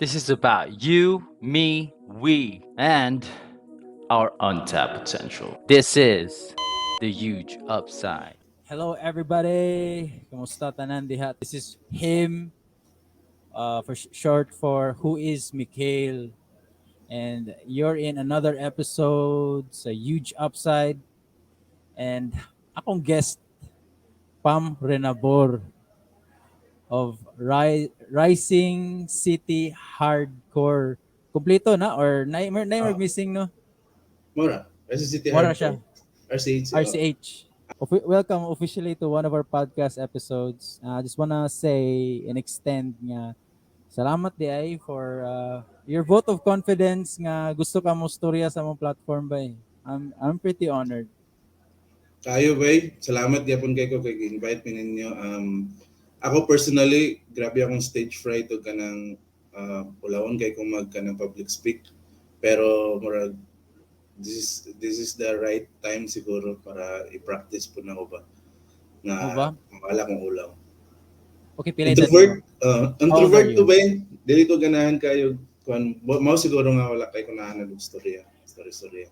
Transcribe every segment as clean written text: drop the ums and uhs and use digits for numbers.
This is about you, me, we, and our untapped potential. This is the Huge Upside. Hello, everybody! Kamusta tanan diha? This is him, for short for Who is Mikhail. And you're in another episode sa Huge Upside. And akong guest, Pam Renabor of Rising City Hardcore. Kompleto na or na missing, no? Mora. Rising City Mora Hardcore. Siya. RCH. Oh. RCH. Welcome officially to one of our podcast episodes. I just wanna say and extend nga salamat diay for your vote of confidence nga gusto ka mo storya sa among platform ba eh. I'm pretty honored. Kayo bay, salamat gyapon kay ko kay invite mi ninyo. Ako personally, grabe akong stage fright og kanang ulawon kay kung mag kanang public speak. Pero murag this is the right time siguro para i-practice po na ko ba nga Mo ba? Wala kong ulaw. Okay, pila edad Introvert, mo? Introvert How old are to ba eh? Dili ko ganahan kayo kuan mao siguro nga wala kay ko nahan og storya, story storya.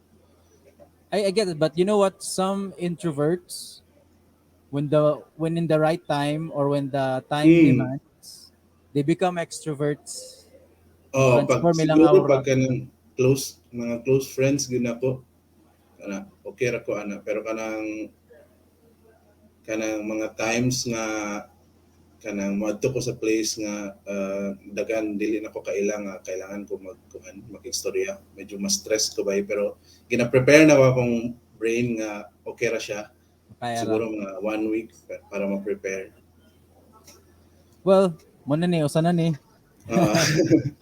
I get it, but you know what? Some introverts, when in the right time or when the time demands, they become extroverts. Oh, pag Transform ilang siguro aura. Pag kanang close mga close friends gyud nako kana okay ra ko ana, pero kanang mga times nga kanang moadto ko sa place nga dagan dili na ko kaila nga kailangan ko magkuan, makigstorya, medyo mas stress ko ba eh, pero gina-prepare na ko akong brain nga okay ra siya. Kaya ra. Siguro mga one week para ma-prepare. Well, muna ni usa na ni.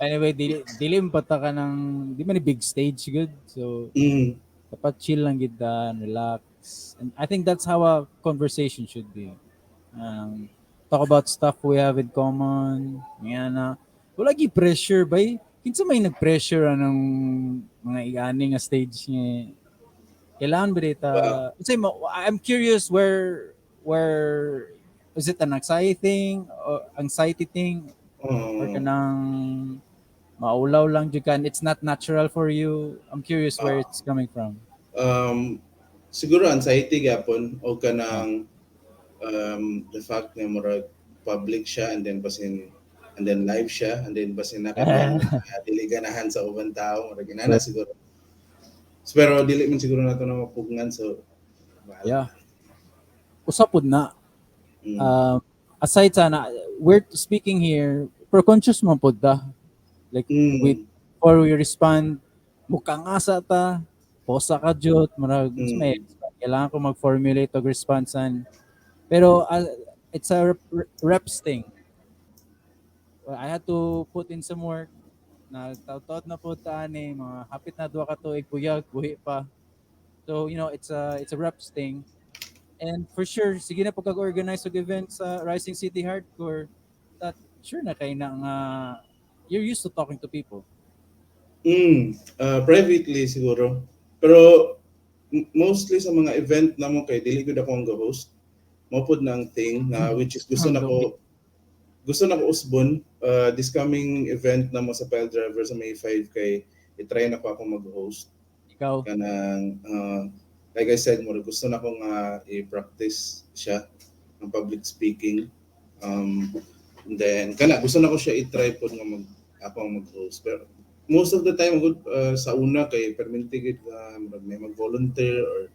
Anyway, dili pa ta ka ng di man ni big stage good. So dapat chill lang gid ta, relax. And I think that's how a conversation should be. Talk about stuff we have in common. Nga na. Wala gi pressure bay. Kinsa may nag-pressure anong mga igani nga stage nga kailangan ba ta? Unsay mo, I'm curious where is it, an anxiety thing or kanang maulaw lang jud ka and it's not natural for you? I'm curious where it's coming from. Siguro anxiety gyapon o kanang the fact na murag public siya and then basin and then live siya and then basin na kanang dili ganahan sa ubang tao, murag inana siguro. Pero dili man siguro nato na mapugngan, so bahala. Yeah, usa pud na. Aside sana we're speaking here pero conscious man pud ta, like with before we respond muka nga sa ta posa ka jud, murag may kailangan ko mag-formulate og response an, pero it's a reps thing. Well, I had to put in some work na taud na po ta ani mga hapit na 2 ka tuig, puyag buhi pa. So it's a reps thing. And for sure, sige na pag organize og event sa Rising City Hardcore, that sure na kay na nga you're used to talking to people. Privately siguro. Pero mostly sa mga event namo kay dili gud ako ang host. Mao pod na ang thing na which is gusto na ko usbon this coming event namo sa Pile Driver sa May 5 kay i-try na ko ako mag-host. Ikaw? Kanang like I said mo, gusto na ko nga i-practice siya ang public speaking. And then kana gusto na ko siya i-try pod nga mag ako ang mag-host. Pero most of the time gud sa una kay perminti gid nga murag may mag-volunteer or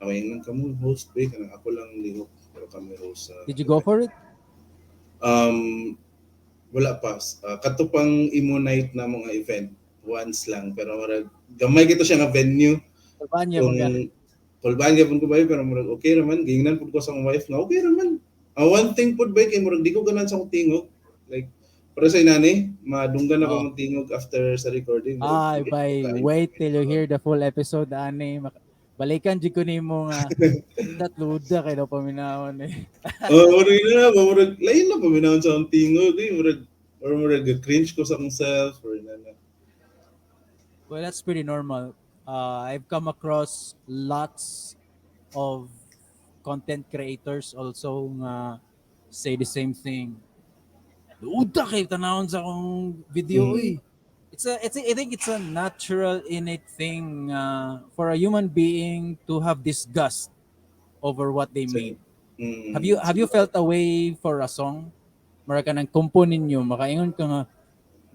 may kamo host ba, kanang ako lang lihok pero kami host sa Did you go for it? Wala pa. Kato pang emo night na mga event once lang, pero murag gamay gito siya nga venue. Kulbanya Kung mo ka. Kulbaan gyapon ko ba, pero murag okay raman, gingnan pud ko sa akong wife nga okay raman. Ang one thing pud ba kay murag di ko ganahan sa akong tingog. Like para sa inani, madunggan ako ang tingog after sa recording. Ay, bye. Wait till you hear the full episode, ani. Balikan jud ko nimo nga that luda kay daw paminawon eh. Oh, murag na, murag lain na paminawon sa akong tingog eh, murag or murag cringe ko sa akong self or nana. Well, that's pretty normal. I've come across lots of content creators also nga say the same thing. Luoda kay tanawon sa akong video eh. I think it's a natural innate thing for a human being to have disgust over what they made. Have you felt a way for a song? Mara ka ng kompo ninyo, makaingon ka nga,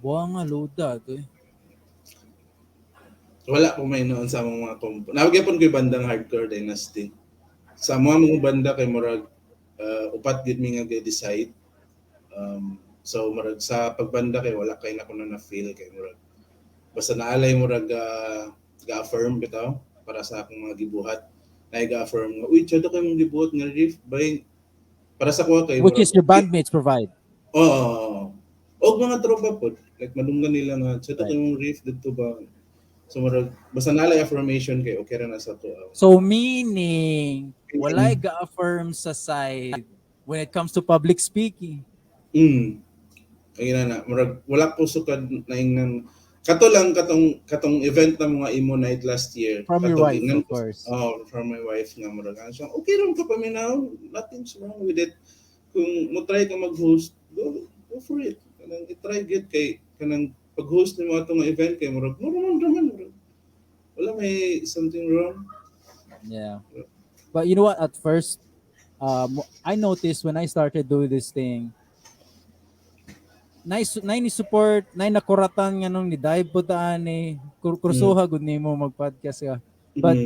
"Buwa nga luda to eh." Wala ko may noon sa among mga kompo. Naa gyapon ko'y bandang Hardcore Dynasty. Sa mga banda kay murag upat gid mi nga decide. So murag sa pagbanda kay wala kay nako na na-feel kay murag basta naalay murag ga-affirm bitaw para sa akong mga gibuhat. Na ga-affirm nga, "Uy, tsado kay mong gibuhat nga riff bay," para sa kuha kay Which is your bandmates provide. Oo. Oh, og mga tropa pod, like madunggan nila nga tsado kay mong riff dito ba. So murag basta naalay affirmation kay okay ra na sa to. So meaning, walay ga-affirm sa side when it comes to public speaking. Ay na na, murag wala ko sukad naingnan kato lang katong event na mga emo night last year. From your Katong wife, ingnan of course. Oh, from my wife nga murag ano siya, "Okay lang ka paminaw, nothing's wrong with it. Kung mo try ka mag-host, go go for it. Kanang i-try gyud kay kanang pag-host nimo ato nga event kay murag normal raman, murag wala may something wrong." Yeah. But you know what? At first, I noticed when I started doing this thing, nice na ni support, na nakuratan nga nung ni dive po taan ni kursuha gud nimo mag-podcast ka. But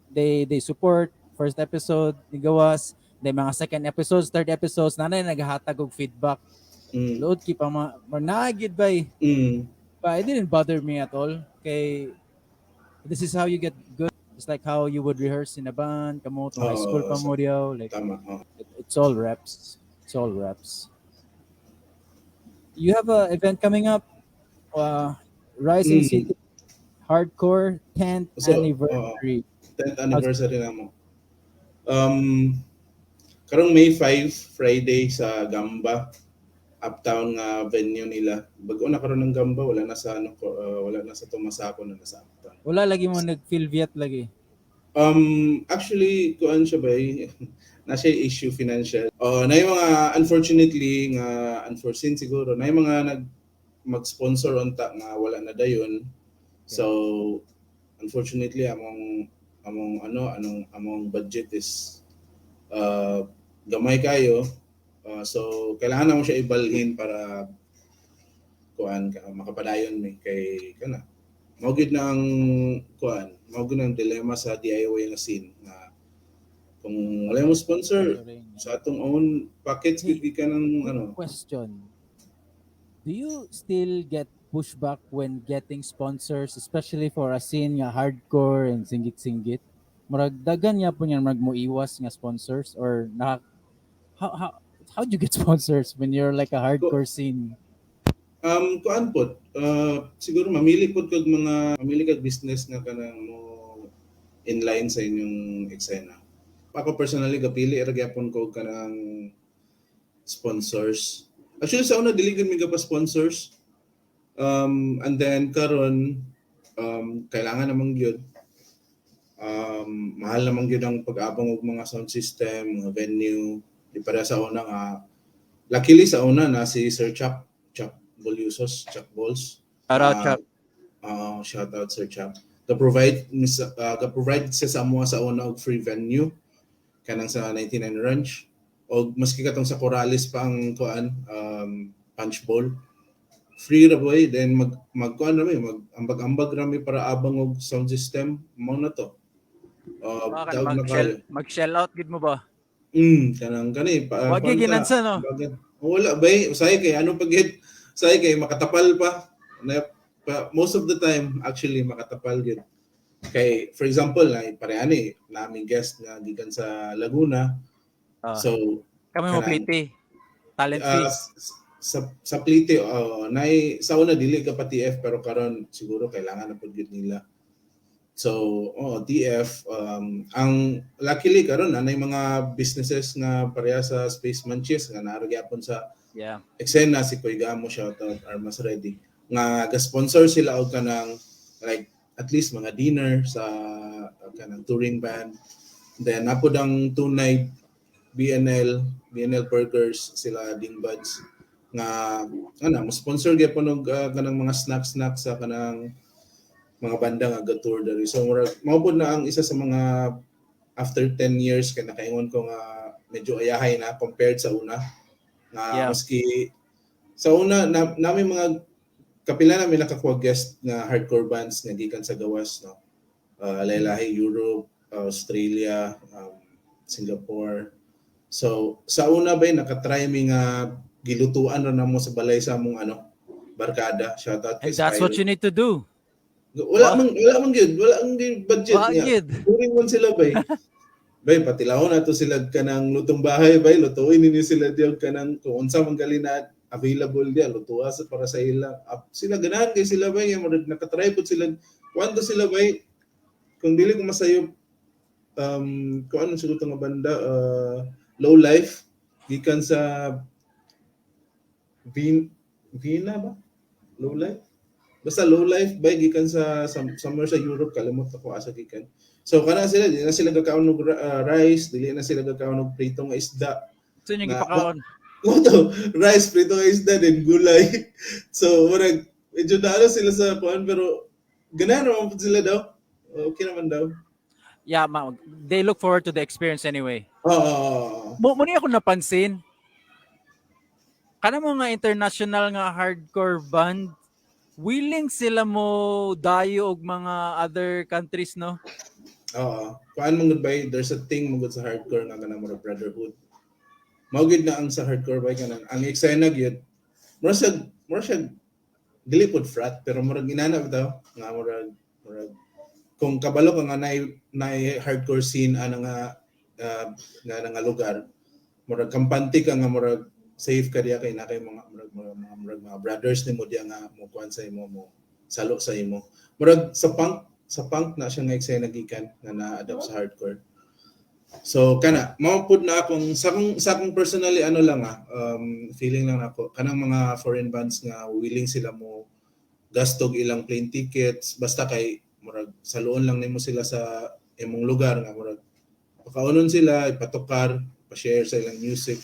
they support first episode ni gawas, then mga second episodes, third episodes, nanay naghahatag og feedback. Load ki pa ma naagid bay. But it didn't bother me at all. Kay this is how you get good. It's like how you would rehearse in a band, kamo to high school pa mo diyaw. Like Tama. Oh. it's all reps. It's all reps. You have a event coming up, Rising City Hardcore 10th So, anniversary. 10th anniversary na mo. Karong May 5, Friday sa Gamba, uptown nga venue nila. Bago na karon ng Gamba, wala na sa ano ko, wala na sa Tomasaco na nasa uptown. Wala lagi mo nag-feel Viet lagi. Actually, kuan siya ba na siya issue financial. Oh, na yung mga unfortunately nga unforeseen siguro, na yung mga nag mag-sponsor unta nga wala na dayon. So unfortunately among among ano anong among budget is gamay kayo. So kailangan na mo siya ibalhin para kuan ka makapadayon mi kay kana. Mao gyud na ang kuan, mao gyud ang dilemma sa DIY nga scene nga kung wala mo sponsor sa atong own pockets gid ka ng ano. Question. Do you still get pushback when getting sponsors, especially for a scene nga hardcore and singgit-singgit? Murag dagan nga po niya murag mo iwas nga sponsors or na how do you get sponsors when you're like a hardcore scene? Kuan pod, siguro mamili pod kag mga mamili kag business nga kanang mo inline sa inyong eksena. Ako personally gapili ra gyapon ko kanang sponsors. Actually sa una dili gud mi pa sponsors. And then karon kailangan namang gyud, mahal namang gyud ang pag-abang og mga sound system, mga venue. Di para sa una nga luckily sa una na si Sir Chuck, Chuck Bolusos, Chuck Balls. Shout out, Ah, Chuck. Shout out Sir Chuck. Ga provide siya sa amo sa una og free venue kanang sa 99 Ranch og maski katong sa Corrales pa ang kuan punch bowl. Free ra boy, then mag magkuan ra mi, mag ambag-ambag ra mi para abang og sound system mao na to. Baka Daog na mag-shell, kayo. Mag-shell out gid mo ba? Kanang kani pa Wag kuan ta, ginansa no. Wala bay, usahay kay ano pag usahay kay makatapal pa. Na, pa most of the time actually makatapal gid. Kay for example, na pareani naming guest nga gikan sa Laguna. So Kami mo plite. Talent fee. Sa plite, oh, nay sa una dili ka pa TF pero karon siguro kailangan na pud gyud nila. So, oh, TF, ang luckily karon anay mga businesses nga pareha sa Space Munchies nga naa ra gyapon sa eksena, si Kuy Gamo, shoutout Armas Ready, nga ga-sponsor sila og kanang like at least mga dinner sa kanang touring band. Then napod ang tunay BNL, BNL Burgers, sila Ding Buds. Nga ana mo sponsor gyapon og kanang mga snacks snacks sa kanang mga banda nga ga-tour diri. So murag mao pud na ang isa sa mga after 10 years kay nakaingon ko nga medyo ayahay na compared sa una. Nga maski sa una na, namin mga kapila namin nakakuha guest nga hardcore bands nga gikan sa gawas, no. Lahi Europe, Australia, Singapore. So sa una ba nakatry mi nga gilutuan ra namo sa balay sa among ano barkada. Shout out kay And that's what Spyro. You need to do. Wala man gyud, wala ang gyud budget Wa niya. Gyud. Turing man sila bay. Bay patilawon nato sila kanang lutong bahay bay, lutuin ninyo sila diya kanang kung unsa man gali na available diya, lutua sa para sa ila. Up, sila ganahan kay sila bay, nga murag nakatry pud sila. Kuan sila bay, kung dili ko masayop kung ano siguro nga banda, Low Life gikan sa Vina ba? Low Life? Basta Low Life bay gikan sa somewhere sa Europe, kalimot ako asa gikan. So kana sila, di na sila gakaon og rice, dili na sila gakaon og prito nga isda. So yung gipakaon. Mo to, rice, prito nga isda, then gulay. So murag medyo naano sila sa kuan pero ganahan naman pud sila daw. Okay naman daw. Yeah, they look forward to the experience anyway. Oo. Mo ni ako napansin. Kana mga international nga hardcore band, willing sila mo dayo og mga other countries, no? Oo. Kuan man gud bay, there's a thing man gud sa hardcore nga kanang murag brotherhood. Mao gyud na ang sa hardcore bay, kanang ang eksena gyud. Mura siya dili pod frat pero murag inana bitaw nga murag kung kabalo ka nga naay hardcore scene ana nga lugar, murag kampante ka nga murag safe ka diya kay na kay mga murag mga brothers nimo diya nga mo kuan sa imo, mo salo sa imo. Murag sa punk na siya nga eksena gikan nga na-adapt sa hardcore. So kana mao pud na akong sa akong personally ano lang feeling lang nako kanang mga foreign bands nga willing sila mo gastog ilang plane tickets basta kay murag saluon lang nimo sila sa imong lugar nga murag pakaunon sila, ipatukar, pa-share sa ilang music.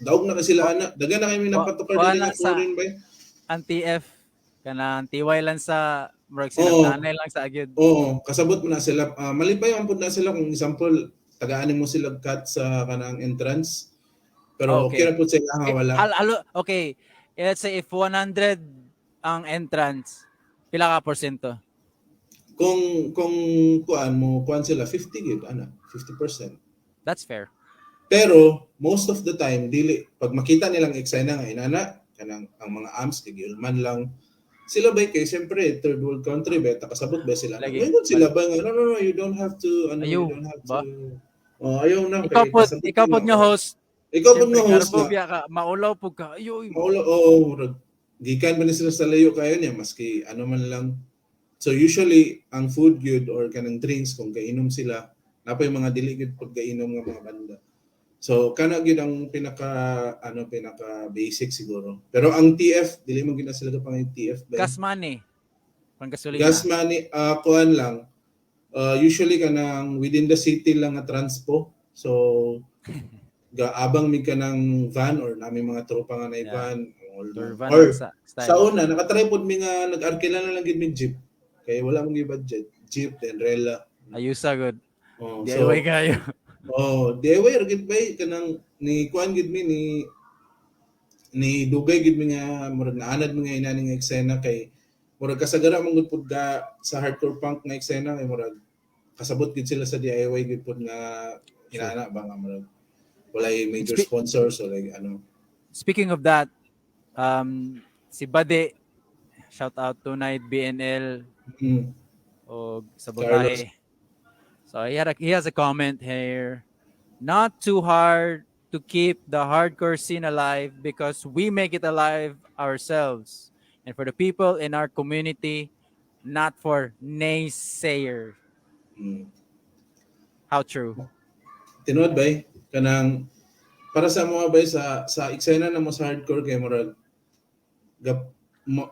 Daog na kasi sila ana. Dagan na kami napatukar Wa dili na nga foreign bay. Ang TF kanang tiway lang sa murag sinagtanay lang sa agyod. Oo, kasabot mo na sila. Malipay man pud na sila kung example tagaan mo sila cut sa kanang entrance. Pero okay, ra pud sila nga wala. Okay. Let's say if 100 ang entrance, pila ka porsyento? Kung kuan mo kuan sila 50 gid ana, 50%. That's fair. Pero most of the time dili pag makita nilang eksena nga inana kanang ang mga amps kay giulman lang sila ba, kay siyempre third world country ba, kasabot ba sila. Lagi. Ingon sila ba nga, No, you don't have to ano, Ayaw you don't have ba?" to." Oh, ayaw na Ikaw kay po, kasabot ikaw po nila. nga host. Ikaw po Siyempre, nga host garbo na biya ka, maulaw po ka. Ayo, Maulo, oo, murag gikan man ni sila sa layo kayo niya maski ano man lang. So usually ang food gyud or kanang drinks kung kainom sila, napay mga dili gyud pag kainom nga mga banda. So kana gyud ang pinaka ano, pinaka basic siguro. Pero ang TF dili man gyud na sila pang TF ba. Gas money. Panggasolina. Gas money, kuan lang. Usually kanang within the city lang nga transpo. So gaabang mi kanang van or nami mga tropa nga na van or, Tour van or sa style. sa una nakatry pod mi nga nag-arkila na lang gid mi jeep. Kay wala mong budget. Jeep then rela. Ayusa good. Oh, so DIY kayo. Oh, DIY ra gid bay, kanang ni kuan gid mi ni dugay gid mi nga murag naanad mi nga inani nga eksena kay murag kasagara man gud pud ga sa hardcore punk nga eksena kay murag kasabot gid sila sa DIY gid pud nga inana ba nga murag walay major sponsors or like ano. Speaking of that, si Bade, shout out tonight BNL o Sabotahe. So he has a comment here. "Not too hard to keep the hardcore scene alive because we make it alive ourselves. And for the people in our community, not for naysayer." How true. Tinuod bay, kanang para sa mga bay sa eksena na mo sa hardcore kay murag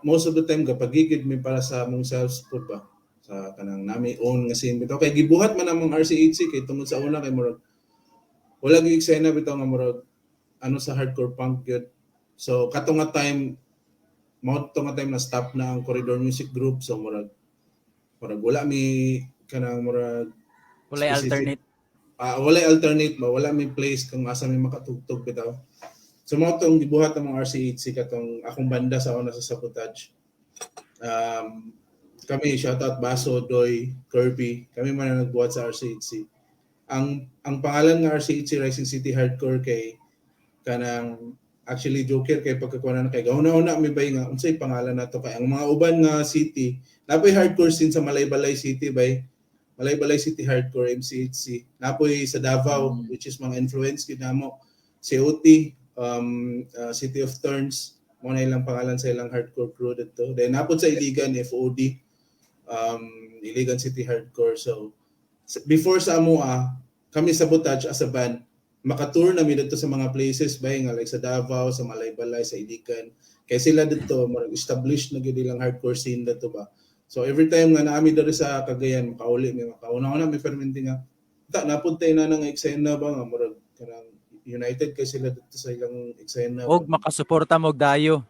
most of the time gapagigid mi para sa among selves pud ba, sa kanang nami own nga scene bitaw kay gibuhat man among RCHC kay tungod sa una kay murag wala gyud eksena bitaw nga murag ano sa hardcore punk gyud. So kato nga time mao to nga time na stop na ang Corridor Music Group, so murag wala mi kanang murag Walay specific alternate. Ah, walay alternate ba, wala may place kung asa may makatugtog bitaw. So mao tong gibuhat ang mga RCHC, katong akong banda sa una sa Sabotage. Kami, shout out Baso, Doy, Kirby, kami man ang nagbuhat sa RCHC. Ang pangalan nga RCHC, Rising City Hardcore, kay kanang actually joker kay pagkakuha na kay gauna-una mi bay nga unsay pangalan nato, kay ang mga uban nga city napoy hardcore scene. Sa Malaybalay City bay, Malaybalay City Hardcore, MCHC. Napoy sa Davao, which is mga influence gid namo, COT, City of Turns mo na ilang pangalan sa ilang hardcore crew dito. Then napod sa Iligan, FOD, Iligan City Hardcore. So before sa amoa, kami Sabotage as a band, makatour na mi dito sa mga places bay nga like sa Davao, sa Malaybalay, sa Iligan. Kay sila dito murag established na gyud ilang hardcore scene dito ba. So every time nga naami diri sa Cagayan, makauli mi, makauna-una mi perminti nga ta napud tay na ng eksena ba nga murag kanang united kay sila dito sa ilang eksena. Og makasuporta mo og dayo.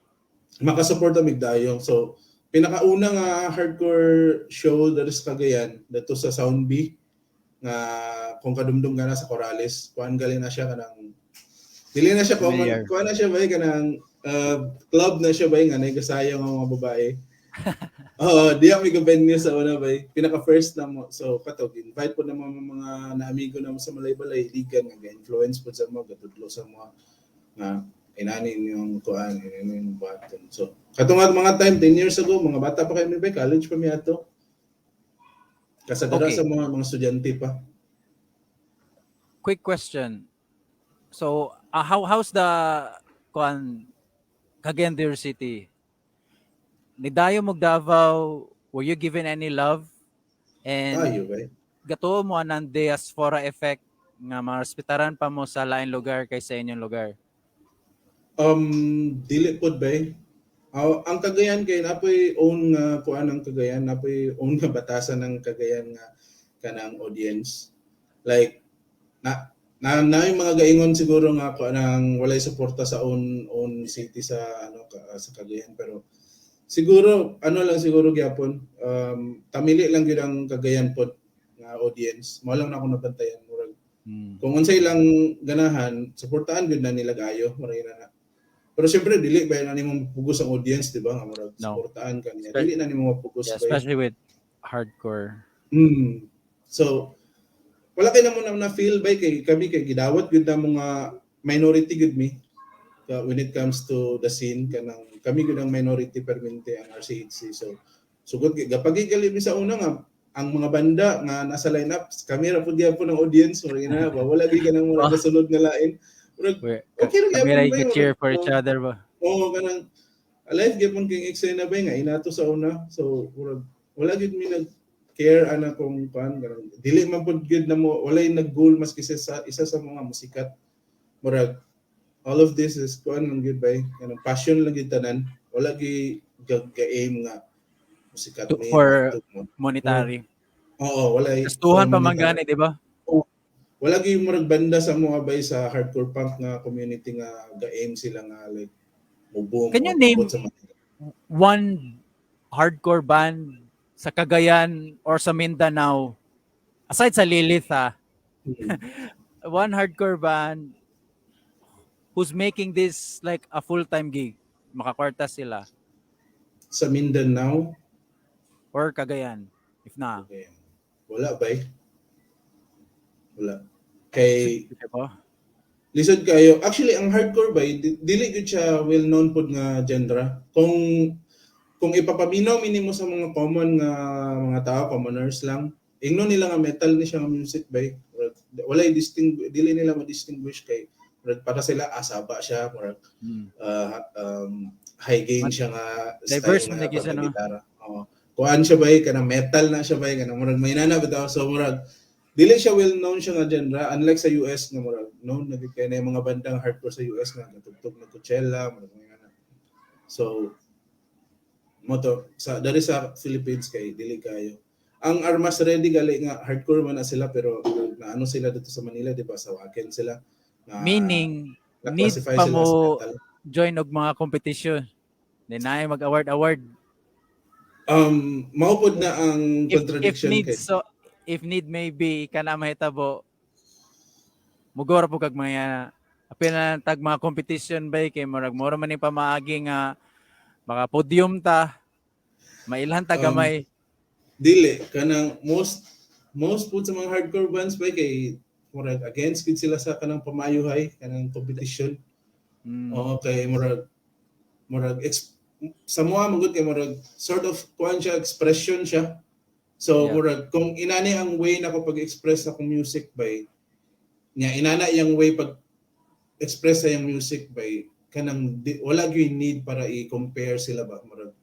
Makasuporta mig dayo. So pinakauna nga hardcore show diri sa Cagayan dito sa Sound B nga kung kadumdum ka na sa Corrales, kuan gali na siya, kanang dili na siya common, Familiar. Kuan na siya bay, kanang club na siya bay nga nagasayaw nga mga babae. Oo, di mi ga-venue sa una bay. Pinaka first na mo. So kato invite po na mga naamigo na mo sa Malaybalay, Iligan nga ga-influence po sa mga gatudlo sa mga nga inani yung kuan, inani yung buhaton. So kato nga mga time 10 years ago, mga bata pa kami bay, college pa mi ato. Kasadara sa mga estudyante pa. Quick question. So, how's the kuan Cagayan de Oro City? Nidayo mo Davao, were you given any love? And Ayo bay. Gatuo mo anang diaspora effect nga marespetaran pa mo sa lain lugar kaysa inyong lugar? Dili pod bay. Ang Cagayan kay napoy own nga kuan ang Cagayan, napoy own nga batasan ng Cagayan nga kanang audience. Like na na na yung mga gaingon siguro nga kuan ang walay suporta sa own own city sa ano sa Cagayan, pero siguro ano lang siguro gyapon, tamili lang gyud ang Cagayan pod nga audience. Mao lang na ako nabantayan, murag kung unsay lang ganahan, suportahan gyud na nila gayo, murag na na. Pero siyempre dili ba na nimo mapugos ang audience, di ba? Nga murag No. suportahan ka niya. Dili na nimo mapugos Yeah, ba. Especially with hardcore. So wala kay namo na feel bay kay kami kay gidawat gyud na mga minority gyud mi. When it comes to the scene, kanang kami gyud ang minority permente ang RCHC. So sugot gapagigali mi sa una nga ang mga banda nga nasa lineup, kami ra pud gyapon ang audience, murag ina ba, wala gyud kanang murag kasulod nga lain. Murag okay ra Kami gyapon ra ba, cheer for each other ba? Oo, kanang alive gyapon king eksena ba nga inato sa una. So murag wala gyud mi nag care ana kung kuan, kanang dili man pud gyud na mo, walay nag-goal maski sa isa sa mga musikat. Murag all of this is kuan lang gyud bay, kanang passion lang gyud tanan. Wala gyud ga-aim nga musikat mi. For monetary. Oo, wala. Gastuhan pa man gani, di ba? Wala gyud murag banda sa mga bay sa hardcore punk nga community nga ga-aim sila nga like mo boom. Can you o name abot sa Manila. one hardcore band sa Cagayan or sa Mindanao aside sa Lilith ah, one hardcore band who's making this like a full-time gig, makakwarta sila? Sa Mindanao? Or Cagayan if na. Okay. Wala ba eh? Wala. Kay Diba? Lisod kayo. Actually, ang hardcore ba, dili gyud siya well known pod nga genre. Kung ipapaminaw minimo sa mga common nga mga tao, commoners lang, ingnon nila nga metal ni siya nga music bay. Wala distinguish, dili nila ma-distinguish kay murag para sila asaba siya, murag high gain siya nga style Diverse man nga lagi siya, no? pagkagitara. Oo. Kuan siya bay kanang metal na siya bay, kanang murag may nana bitaw, so murag dili siya well known siya nga genre unlike sa US nga murag known na gyud kay na yung mga bandang hardcore sa US nga natugtog na Coachella, murag may nana. So mo to sa diri sa Philippines kay dili kayo. Ang Armas Ready gali nga hardcore man na sila, pero na ano sila dito sa Manila, di ba, sa Wacken sila na Meaning need na-classify pa sila as mo metal. join og mga competition? Then naay mag-award award. Mao pod na ang If contradiction need kay so if need maybe kana mahitabo, mugora po kag mga apil na tag mga competition ba, kay murag mura man ni pamaagi nga maka podium ta, mailhan ta gamay. Dili, kanang most pud sa mga hardcore bands ba kay murag against gid sila sa kanang pamayuhay, kanang competition. Oo, kay murag sa mga magud kay murag sort of kuan siya, expression siya. So murag kung inani ang way nako pag-express akong music by nya inana yang way pag express sa yung music by kanang di, wala gyud need para i-compare sila ba, murag.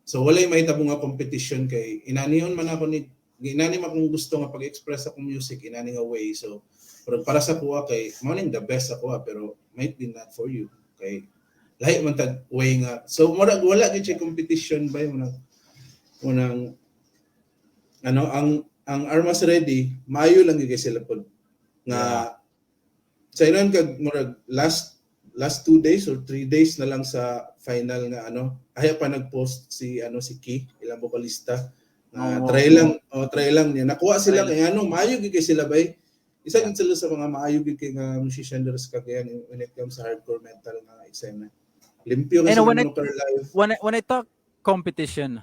So walay mahitabo nga competition kay inanion man ako ni inani man akong gusto nga pag-express akong music inani nga way. So murag para sa kuha kay mao ning the best sa kuha, pero might be not for you kay lahi man tag way nga. So murag wala gyud siya competition ba, munang ano, ang Armas Ready, maayo lang gyud kay sila pod nga sa inon kag murag last 2 days or 3 days na lang sa final nga ano, ayaw pa nag-post si ano, si Key, ilang vokalista nga try lang, oh, try lang niya nakuha sila. Try. Kay ano, maayo gyud kay sila bay, isa gid sila sa mga maayo gyud kay nga musician diri sa Cagayan when it comes sa hardcore metal nga eksena. Limpyo nga And sila when mga live. When I talk competition,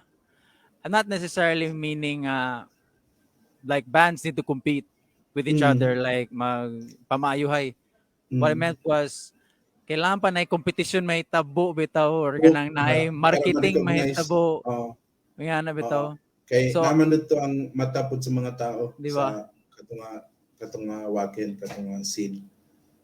I'm not necessarily meaning like bands need to compete with each other, like mag pamaayuhay. What I meant was kailangan pa na competition may tabo bitaw or Oh, kanang naay para marketing may ma-recognize. tabo. Oo. Nga na bitaw. Kay So- naman dito ang mata pud sa mga tao Di sa ba? Kato nga waken, kato nga scene.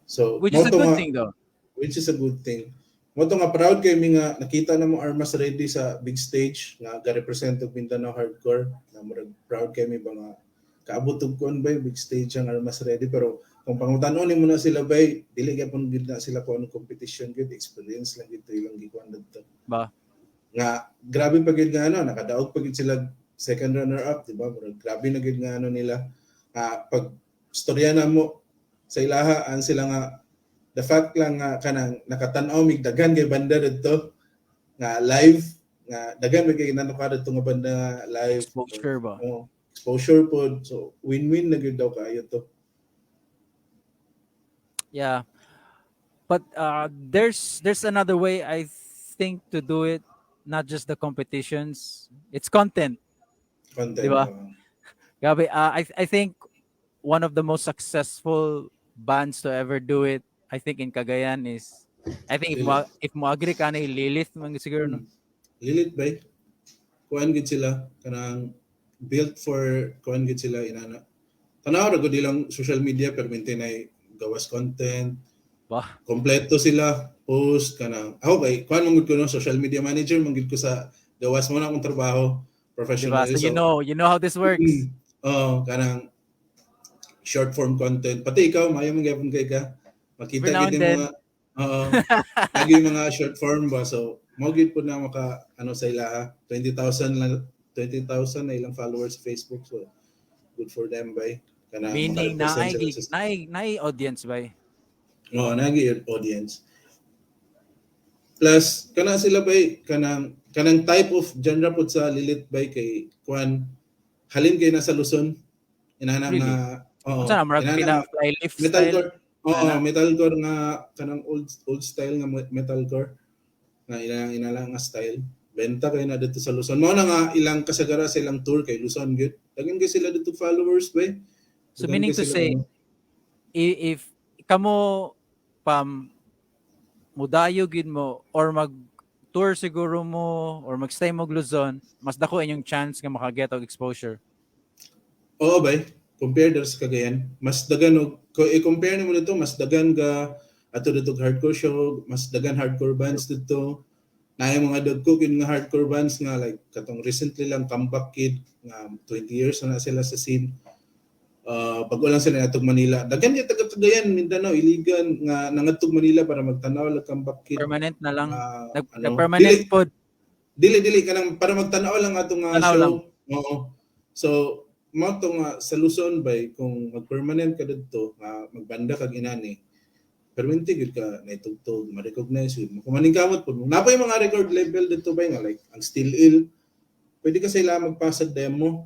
So Which is a mao to good nga- thing though. Which is a good thing. Mo to nga proud kay mi nga nakita na mo Armas Ready sa big stage nga ga-represent og Mindanao hardcore. Na murag proud kay mi ba nga kaabot og kuan ba, big stage ang Armas Ready, pero kung pangutan-on nimo na sila bay, dili gyapon gid na sila kuan competition gid, experience lang gid to ilang gikuan didto. Ba? Nga grabe pa gid nga ano, nakadaog pa gid sila second runner up, di ba? Murag grabe na gid nga ano nila. Nga pag storya na mo sa ilaha ang sila nga the fact lang nga kanang nakatan-aw mig daghan kay banda didto nga live, nga daghan may kay nanuka didto nga banda nga live. Exposure ba? Oh, exposure pod. So win-win na gyud daw kaayo to. Yeah. But there's another way I think to do it, not just the competitions. It's content. Content. Di ba? Grabe, I think one of the most successful bands to ever do it, I think in Cagayan is, I think if mo agree ka na, Lilith man siguro, no? Lilith bay. Kuan gid sila kanang built for kuan gid sila inana. Tanaw ra gud ilang social media pero maintain ay gawas content. Ba? Kompleto sila post kanang ako kay kuan man gud ko no, social media manager man gud ko sa gawas mo na akong trabaho Diba? professionally. So you know how this works. Oh, kanang short form content. Pati ikaw, maayo man gyapon kay ka. Makita Every now gid and yung then. Mga oo. Lagi yung mga short form ba. So, mo gid po na maka ano sa ilaha, 20,000 lang, 20,000 na ilang followers sa Facebook. So, good for them bay. Kana Meaning na maka-represent ay sila sa na audience ba? Oo, nagi audience. Plus kana sila bay, kanang type of genre pud sa Lilith bay kay kuan, halin kay nasa Luzon. Inana Really? nga oo. Unsa na, murag inana pila nga Flyleaf style? Metalcore. Oo, Ana? Metalcore nga kanang old old style nga metalcore nga ilang inala nga style. Benta kay na dito sa Luzon. Mao na nga ilang kasagara sa ilang tour kay Luzon gyud. Daghan kay sila dito followers bay. So Daghan meaning kay to sila, say, ano. If kamo pam mudayo gid mo or mag tour siguro mo or magstay mo og Luzon, mas dako inyong chance nga makaget og exposure. Oo bay, compare diri sa Cagayan, mas dagan og kung i-compare nimo dito, mas dagan ga ato dito og hardcore show, mas dagan hardcore bands dito. Naay mga dagko gyud nga hardcore bands nga like katong recently lang Comeback Kid nga 20 years na, na sila sa scene. Bago lang sila natog Manila. Daghan gyud taga Cagayan, Mindanao, Iligan nga nangadtog Manila para magtanaw lang Comeback Kid. Permanent na lang. Ano, Nag-permanent dili, pod. Dili kanang para magtanaw lang ato nga Tanaw show. lang. Oo. So mao to nga sa Luzon bay, kung mag-permanent ka didto nga magbanda kag inani, Perminti gyud ka naitugtog, ma-recognize yun. Kung maningkamot po, naa pay mga record label dito ba nga like ang Still Ill, pwede ka sila magpasa demo.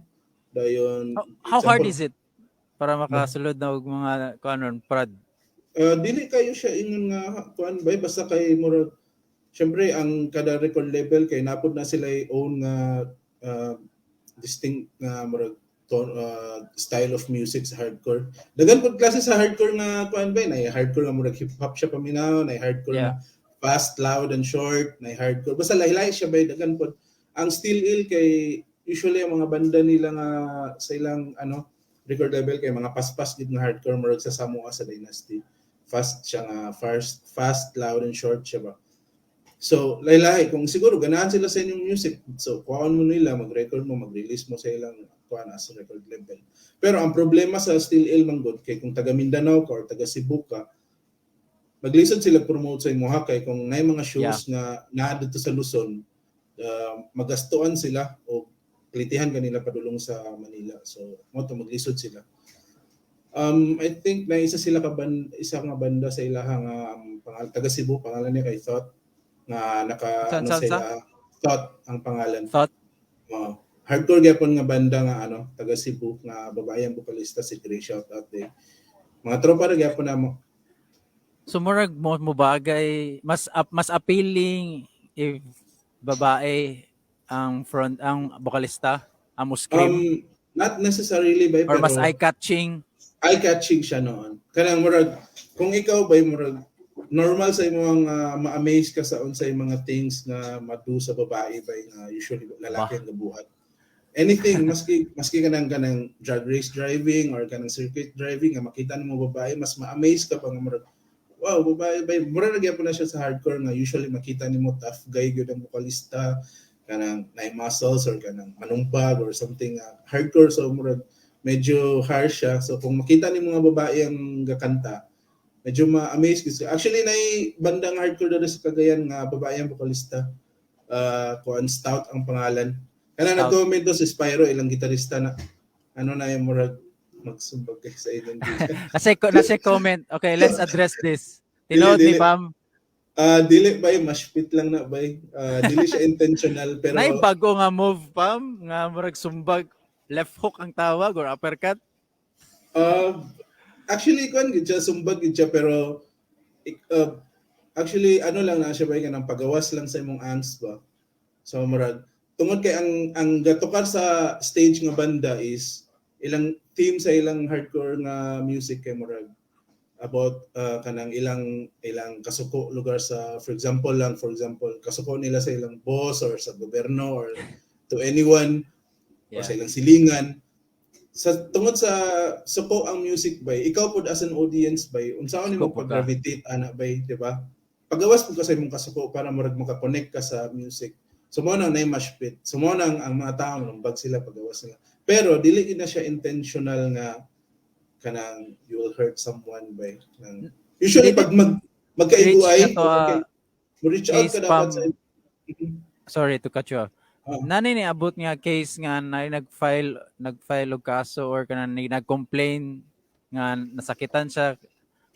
Dayon How hard is it para makasulod na og mga kuanon prod? Dili kayo siya ingon nga kuan bay, basta kay murag syempre ang kada record label kay napod na sila own nga distinct nga murag tone, style of music sa hardcore. Daghan pud klase sa hardcore nga kuan bay, nay hardcore nga murag hip hop siya paminaw, nay hardcore na fast, loud and short, nay hardcore. Basta lahi-lahi siya bay, daghan pud. Ang Still Ill kay usually ang mga banda nila nga sa ilang ano record label kay mga paspas gid nga hardcore, murag sa Samoa, sa Dynasty. Fast siya nga fast, fast, loud and short siya ba. So, lahi-lahi kung siguro ganahan sila sa inyong music. So, kuhaan mo nila, mag-record mo, mag-release mo sa ilang kuhaan as record label. Pero ang problema sa Still Ill man gud kay kung taga Mindanao ka or taga Cebu ka, maglisod sila promote sa imuha kay kung naay mga shows nga naa dito sa Luzon, magastuan sila o plitihan kanila padulong sa Manila. So, mo to maglisod sila. I think na isa sila ka isa nga banda sa ilaha nga pangal taga Cebu, pangalan niya kay Thought nga naka San, ano san, sa ila, Thought ang pangalan. Thought? Oo. Hardcore gyapon nga banda nga ano taga Cebu nga babae ang vokalista, si Gray, shout out day. Mga tropa ra gyapon namo. So murag mo bagay mas appealing if babae ang front, ang vokalista, ang mo scream? Not necessarily by Or pero mas eye-catching. Eye-catching siya noon. Kanang murag kung ikaw bay murag normal sa imong ma-amaze ka sa unsay mga things nga madu sa babae bay nga usually lalaki ang gabuhat. Anything, maski kanang drag race driving or kanang circuit driving nga makita nimo babae, mas ma-amaze ka pa nga murag, "Wow, babae bay." Murag ra gyapon na siya sa hardcore nga usually makita nimo tough guy gyud ang vokalista, kanang naay muscles or kanang manumbag or something nga hardcore, so murag medyo harsh siya. So kung makita nimo nga babae ang gakanta, medyo ma-amaze gyud siya. Actually, naay bandang hardcore diri sa Cagayan nga babae ang vokalista. Kuan, Stout ang pangalan. Kana Stout. Nag-comment do si Spyro, ilang gitarista na ano na yung murag magsumbag kay sa ilang Kasi nasa comment. Okay, let's address this. Tinuod ni Dili, dili. Pam. Ah, dili bay, mashpit lang na bay. Ah, dili siya intentional pero Nay bago nga move, Pam, nga murag sumbag, left hook ang tawag or uppercut. Actually kuan gid siya, sumbag gid siya, pero actually ano lang na siya bay, kanang pagawas lang sa imong angst ba. So murag tungod kay ang gatukar sa stage nga banda is ilang theme sa ilang hardcore nga music kay murag about kanang ilang kasuko lugar sa, for example lang, for example kasuko nila sa ilang boss or sa gobyerno or to anyone or sa ilang silingan. Sa tungod sa suko ang music bay, ikaw pod as an audience bay, unsaon nimo Suko po ka. Pag-gravitate ana bay, di ba? Pagawas po ka sa imong kasuko para murag maka-connect ka sa music. So mo nang nay mosh pit, so mo nang ang mga tao manumbag sila pagawas nila, pero dili gid na siya intentional nga kanang you will hurt someone by nang usually pag magkaiguay Reach na to, mo reach out case ka dapat Pam. sa Sorry to cut you off. Ah. Nani ni abot nga case nga na nag-file og kaso or kanang nag-complain nga nasakitan siya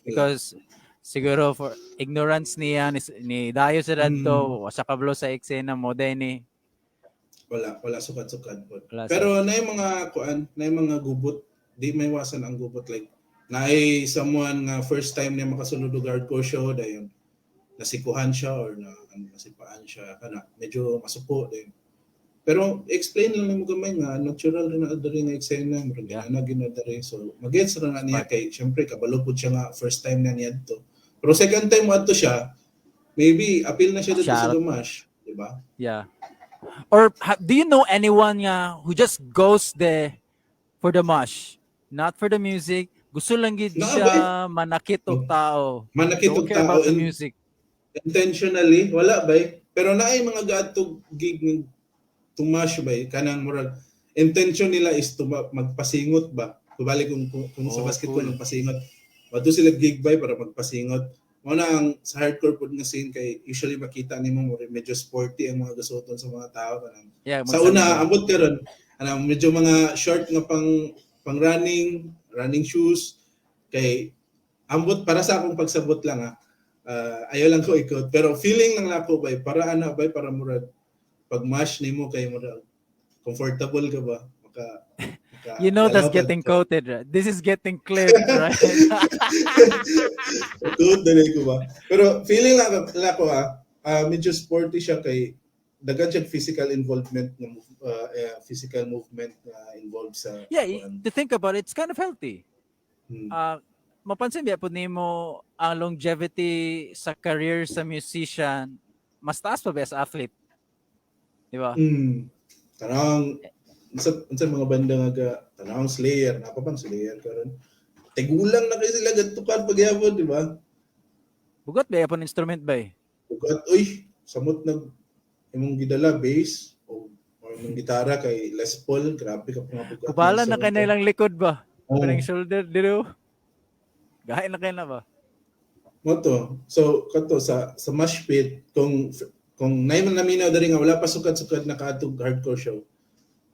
because siguro for ignorance niya ni dayo sa dadto, wa siya kabalo sa eksena mo ni? Wala, wala sukad-sukad po. Wala. Pero na yung mga kuan, na yung mga gubot, di maiwasan ang gubot, like naay someone nga first time niya makasulod og hardcore show, dayon nasikuhan siya or na ano, nasipaan siya, kana medyo masuko din. Pero explain lang nimo gamay nga natural rin na diri nga eksena, murag na ginadiri. So magets ra na niya kay syempre kabalo pud siya nga first time na niya adto. Pero second time mo adto siya, maybe appeal na siya dito sa Shout. Dumash, di ba? Yeah. Or do you know anyone nga who just goes there for the mosh, not for the music? Gusto lang gid Naa siya ba manakit og tao. Manakit Don't og care tao about the and music. Intentionally wala bay, pero naay mga gaadtog gig ng tumash bay, kanang murag intention nila is to magpasingot ba, kubali kung sa Oh, basketball, cool. magpasingot Wado sila gig bay para magpasingot. Mo na ang sa hardcore pod nga scene kay usually makita nimo mo medyo sporty ang mga gasuoton sa mga tao, kanang Yeah, sa una ambot karon ano, medyo mga short nga pang pang running running shoes kay Ambot para sa akong pagsabot lang ah. Ayaw lang ko ikot pero feeling lang nako bay para ana bay para murag pag mash nimo kay murag comfortable ka ba maka You know that's galaw ka. Getting quoted, right? This is getting clipped, right? Good dali ko ba. Pero feeling lang ko medyo sporty siya kay daghan siya physical involvement nga physical movement na involved sa Yeah, kuan. To think about it, it's kind of healthy. Mapansin biya pud nimo ang longevity sa career sa musician mas taas pa ba sa athlete? Di ba? Tanang unsa mga banda nga ga tanawang Slayer, naa pa bang Slayer karon? Tigulang na kay sila gadtukan pagyapon, di ba? Bugat ba yapon instrument ba eh? Bugat uy, samot nag imong gidala bass o or imong gitara kay Les Paul, grabe ka pa nga bugat. Kubala na kay na ilang likod ba? Oh. Kanang shoulder dito. Gahi na kay na ba? Mao to. So kato sa mosh pit kung naay man naminaw diri nga wala pa sukad-sukad na kaadtog hardcore show.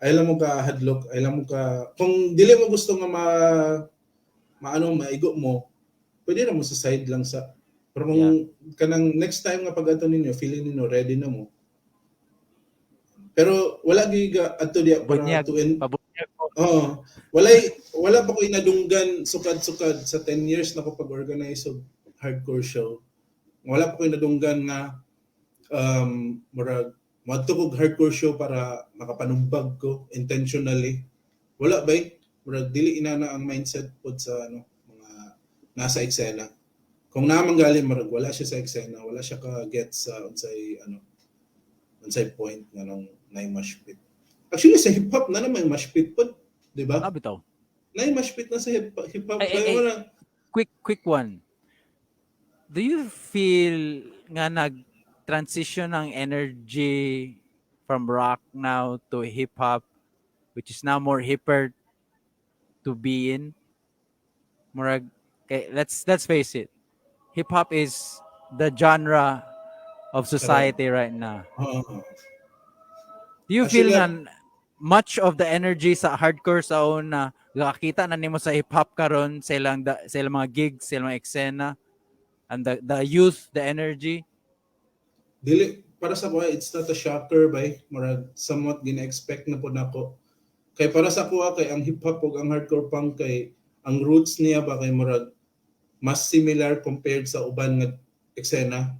Ay lang mo ka hadlok, ay lang mo ka kung dili mo gusto nga ma maano maigo mo, pwede ra mo sa side lang sa, pero kung kanang next time nga pag-adto ninyo, feeling ninyo ready na mo. Pero wala gyud adto diya para Bunyag. to in, Pabunyag mo. Oo. Wala pa ko inadunggan sukad-sukad sa 10 years na ko pag-organize og hardcore show. Wala pa ko inadunggan nga murag moadto kog hardcore show para makapanumbag ko intentionally. Wala ba? Murag dili inana ang mindset pod sa ano mga nasa eksena. Kung naa man gali murag wala siya sa eksena, wala siya ka get sa unsay ano unsay point nga nung naay mosh pit. Actually sa hip hop na naman mosh pit pod, di ba? Ah, bitaw. Naay mosh pit na sa hip hop. Ay, ay, Kaya ay. wala. Quick one. Do you feel nga nag-transition ang energy from rock now to hip hop, which is now more hipper to be in? Murag, okay, let's face it. Hip hop is the genre of society right now. Oo. Do you feel Actually, nga much of the energy sa hardcore sa una nakakita na nimo sa hip hop karon sa ilang mga gigs, sa ilang mga eksena and the youth, the energy? Dili para sa ko it's not a shocker bay, murag somewhat gina-expect na pod nako. Kay para sa kuha kay ang hip hop ug ang hardcore punk kay ang roots niya ba kay murag mas similar compared sa uban nga eksena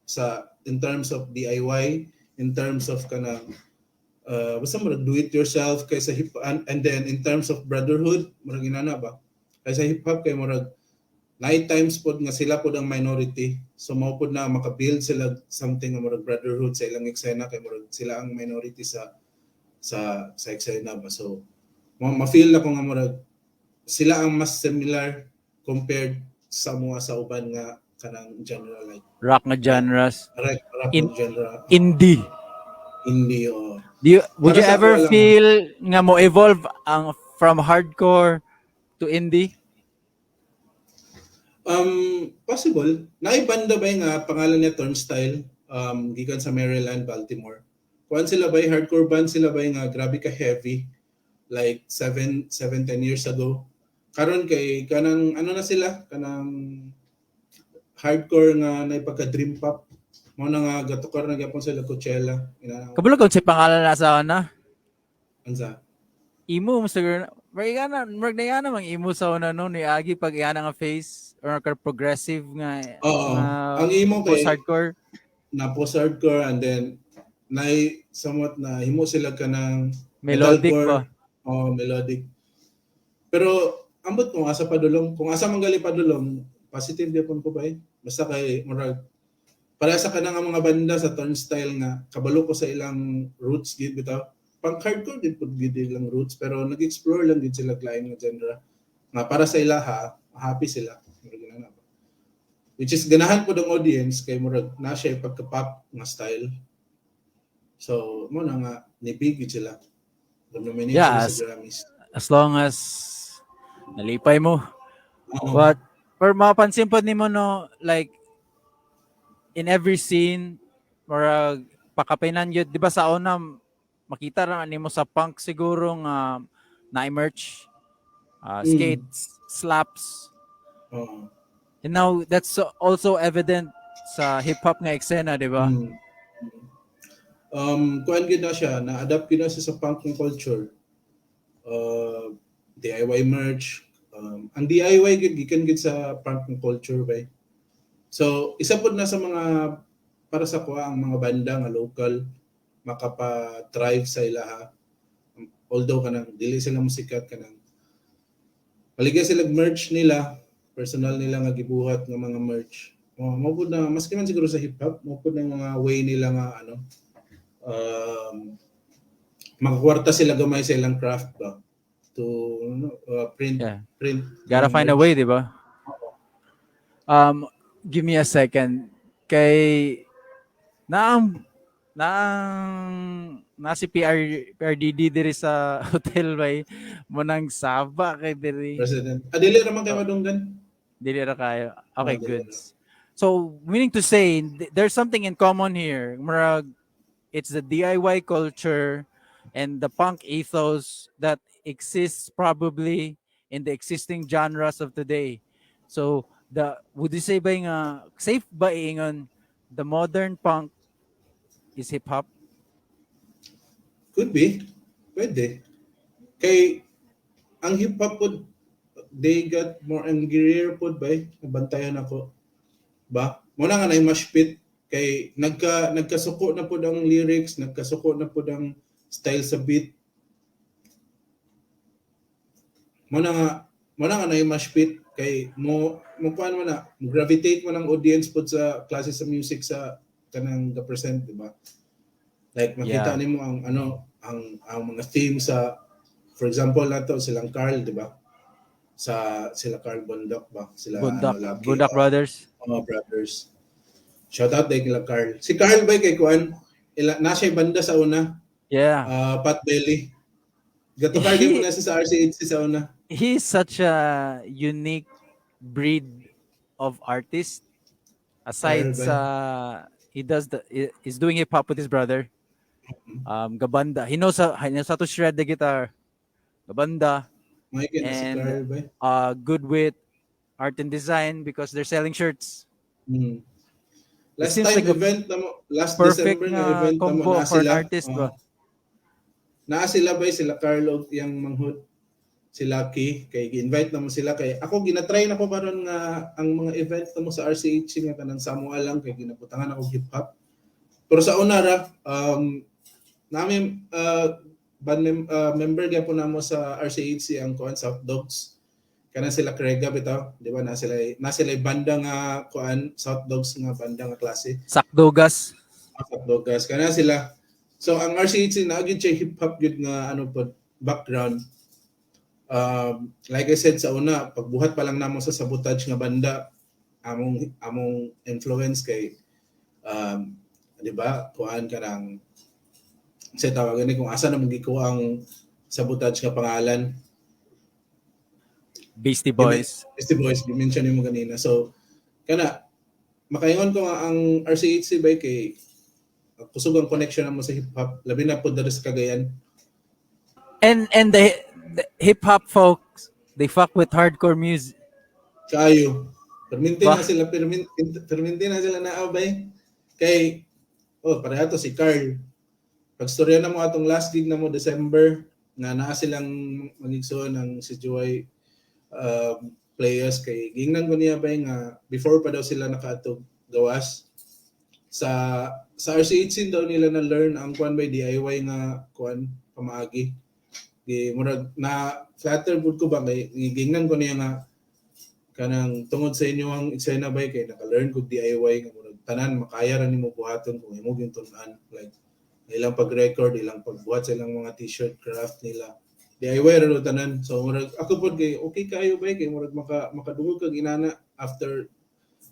sa in terms of DIY, in terms of kanang basta murag do it yourself kay sa hip and then in terms of brotherhood murag inana ba kay sa hip hop kay murag night times pod nga sila pod ang minority, so mao pod na makabuild sila something nga murag brotherhood sa ilang eksena kay murag sila ang minority sa eksena ba. So ma-feel na ko nga murag sila ang mas similar compared sa mga sa uban nga kanang genre like Rock nga genres, rock genre, indie. Indie o Do you would Para you sa ever ako lang. Feel nga mo evolve ang from hardcore to indie? Possible. Naay banda ba nga pangalan niya Turnstile, gikan sa Maryland, Baltimore. Kuan sila ba, hardcore band sila ba nga grabe ka heavy like 7 7 10 years ago. Karon kay kanang ano na sila, kanang hardcore nga nay pagka dream pop. Mao na nga gatukar na gyapon sila Coachella. Ina Kabalo kung sa pangalan na sa una? Unsa? Emo mo siguro. Murag na, murag na mang emo sa una no ni agi pag iyana nga face or ka progressive nga Oo. nga Ang emo kay post-hardcore. Na post-hardcore and then nay somewhat na himo sila kanang Melodic metalcore. ba? Oh, melodic. Pero ambot kung asa padulong, kung asa man gali padulong, positive gyapon ko ba eh. Basta kay murag para sa kanang nga mga banda sa Turnstile nga kabalo ko sa ilang roots gid bitaw. Pang hardcore gid pud gid ilang roots pero nag-explore lang gid sila lain nga genre. Nga para sa ila ha, happy sila. Murag inana ba. Which is ganahan pud ang audience kay murag na siya pagka pop nga style. So mo na nga ni big gid sila. Nominate Yeah, sila sa Grammys. As long as nalipay mo. Oo. But pero mapansin pod nimo no, like in every scene murag pakapinan yun, di ba sa una makita ra nimo sa punk siguro nga na merch, skates, slaps. Oo. And now that's also evident sa hip hop nga eksena, di ba? Mm. Kuan gyud na siya, na-adapt gyud na siya sa punk culture. DIY merch. Ang DIY gyud gikan gyud sa punk culture ba. So, isa pod na sa mga para sa kuha ang mga banda nga local makapa-thrive sa ilaha. Although kanang dili sila musikat, kanang paligya sila merch nila, personal nila nga gibuhat nga mga merch. Oh, mao pud na maski man siguro sa hip hop, mao pud na mga way nila nga ano makakwarta sila gamay sa ilang craft ba to ano, print print Gotta find a merch. Way, di ba? Give me a second. Kay naang naang na si PRDD diri sa hotel bay mo nang saba kay diri. President. Ah, dili ra man kay madunggan. Dili ra kayo. Okay, Oh, dili. Goods. So, meaning to say, there's something in common here. Murag, it's the DIY culture and the punk ethos that exists probably in the existing genres of today. So, the would you say ba nga safe ba ingon the modern punk is hip hop? Could be. Pwede. Kay ang hip hop pod, they got more angrier pod ba eh. Nabantayan ako. Ba? Mao na nga na mosh pit kay nagkasuko na pod ang lyrics, nagkasuko na pod ang style sa beat. Mao na nga na mosh pit kay mo kuan mo na, mo gravitate mo ng audience pod sa klase sa music sa kanang the present, di ba? Like makita nimo ang ano ang mga theme sa, for example nato silang Carl, di ba? Sa sila Carl Bondoc ba? Sila Bundak, ano, Lucky, Bundak Brothers. Mga brothers. Shout out kay kila Carl. Si Carl ba kay kuan? Ila na siya banda sa una, Pat Belly. Gato Carl mo na siya sa RCHC sa una. He's such a unique breed of artist. Aside Carl ba? Sa he's doing hip hop with his brother. Gabanda. He knows how to shred the guitar. Gabanda. May na si And Carl ba? Good with art and design because they're selling shirts. Last Seems time like a event na mo, last perfect December na na event na mo combo na for an sila. artist Oh. ba? Naa sila ba sila Carlo yang manghud, si Lucky, kay gi-invite na mo sila kay ako ginatry na ko karon nga ang mga event na mo sa RCH nga kanang Samoa lang kay ginabutangan ako hip hop. Pero sa una ra namin band member gyapon namo sa RCHC ang kuan South Dogs. Kana sila Crega bitaw, di ba, na sila banda nga kuan South Dogs nga banda nga klase. Sakdogas. South Dogs kana sila. So ang RCHC na gyud siya hip hop gyud nga ano pod background. Like I said sa una, pagbuhat pa lang namo sa Sabotage nga banda, among influence kay di ba, kuan ka ng sa tawagan ni kung asa na mong gikuha ang Sabotage nga pangalan. Beastie Boys. Beastie Boys, mention mo ganina. So kana makaingon ko nga ang RCHC ba kay kusog ang connection mo sa hip hop, labi na pod diri sa Cagayan. And the hip hop folks, they fuck with hardcore music. Kaayo. Perminti Ba? Na sila, perminti na sila na abay. Kay oh, pareha to si Carl. Pagstorya na mo atong last gig na mo December nga naa silang magigsuon ng si Joy players kay gingnan ko niya bay nga before pa daw sila nakaatog gawas sa RCHC daw nila na learn ang kuan by DIY nga kuan pamaagi. Gi murag na flatter pud ko ba kay gingnan ko niya nga kanang tungod sa inyo ang eksena bay kay naka-learn kog DIY nga murag tanan makaya ra nimo buhaton kung imo gyud tun-an, like ilang pag-record, ilang pagbuhat sa ilang mga t-shirt craft nila, DIY ra daw tanan. So murag ako pod kay okay kayo bay kay murag makadungog kag inana after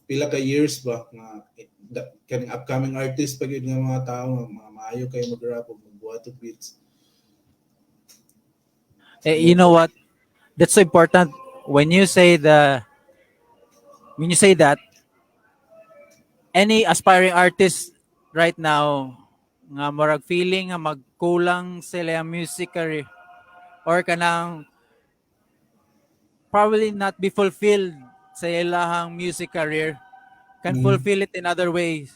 pila ka years ba nga kaning upcoming artist pa gyud nga mga tao nga mga maayo kay mag-rap ug magbuhat og beats. Eh, you know what? That's so important. When you say that, any aspiring artist right now nga murag feeling nga magkulang sila ang music career or kanang probably not be fulfilled sa ilahang music career can fulfill it in other ways.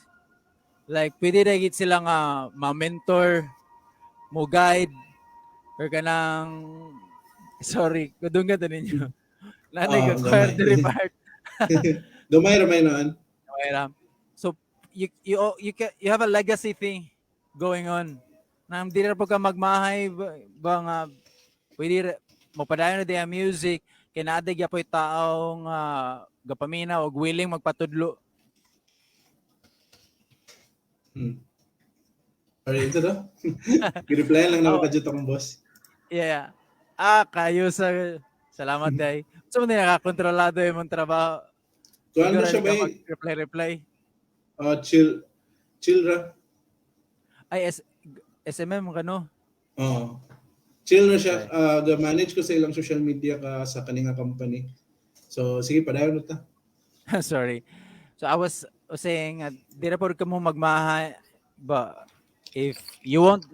Like pwede ra gid sila nga ma-mentor, mo guide, or kanang, sorry, kudungan to ninyo. Nanay Ah, ka choir gamay. Diri part. Gamay ra may noon. Gamay. So you have a legacy thing going on. Na di ra po ka magmahay ba nga pwede mopadayon na di ang music kay naa di gyapoy tao nga gapaminaw og willing magpatudlo. Sorry, ito to. Gi-reply lang na Oh. ako kadyo akong boss. Yeah. Ah, kayo sa salamat day. So mo nakakontrolado imong trabaho. Kuan Siguro na siya di ka ba? Mag-reply reply. Chill. Chill ra. Ay SMM ka, no? Oo. Chill na siya. Ga-manage ko sa ilang social media ka sa kaninga company. So, sige, padayon na ta. Sorry. So I was saying, di ra pod ka mo magmahay ba if you won't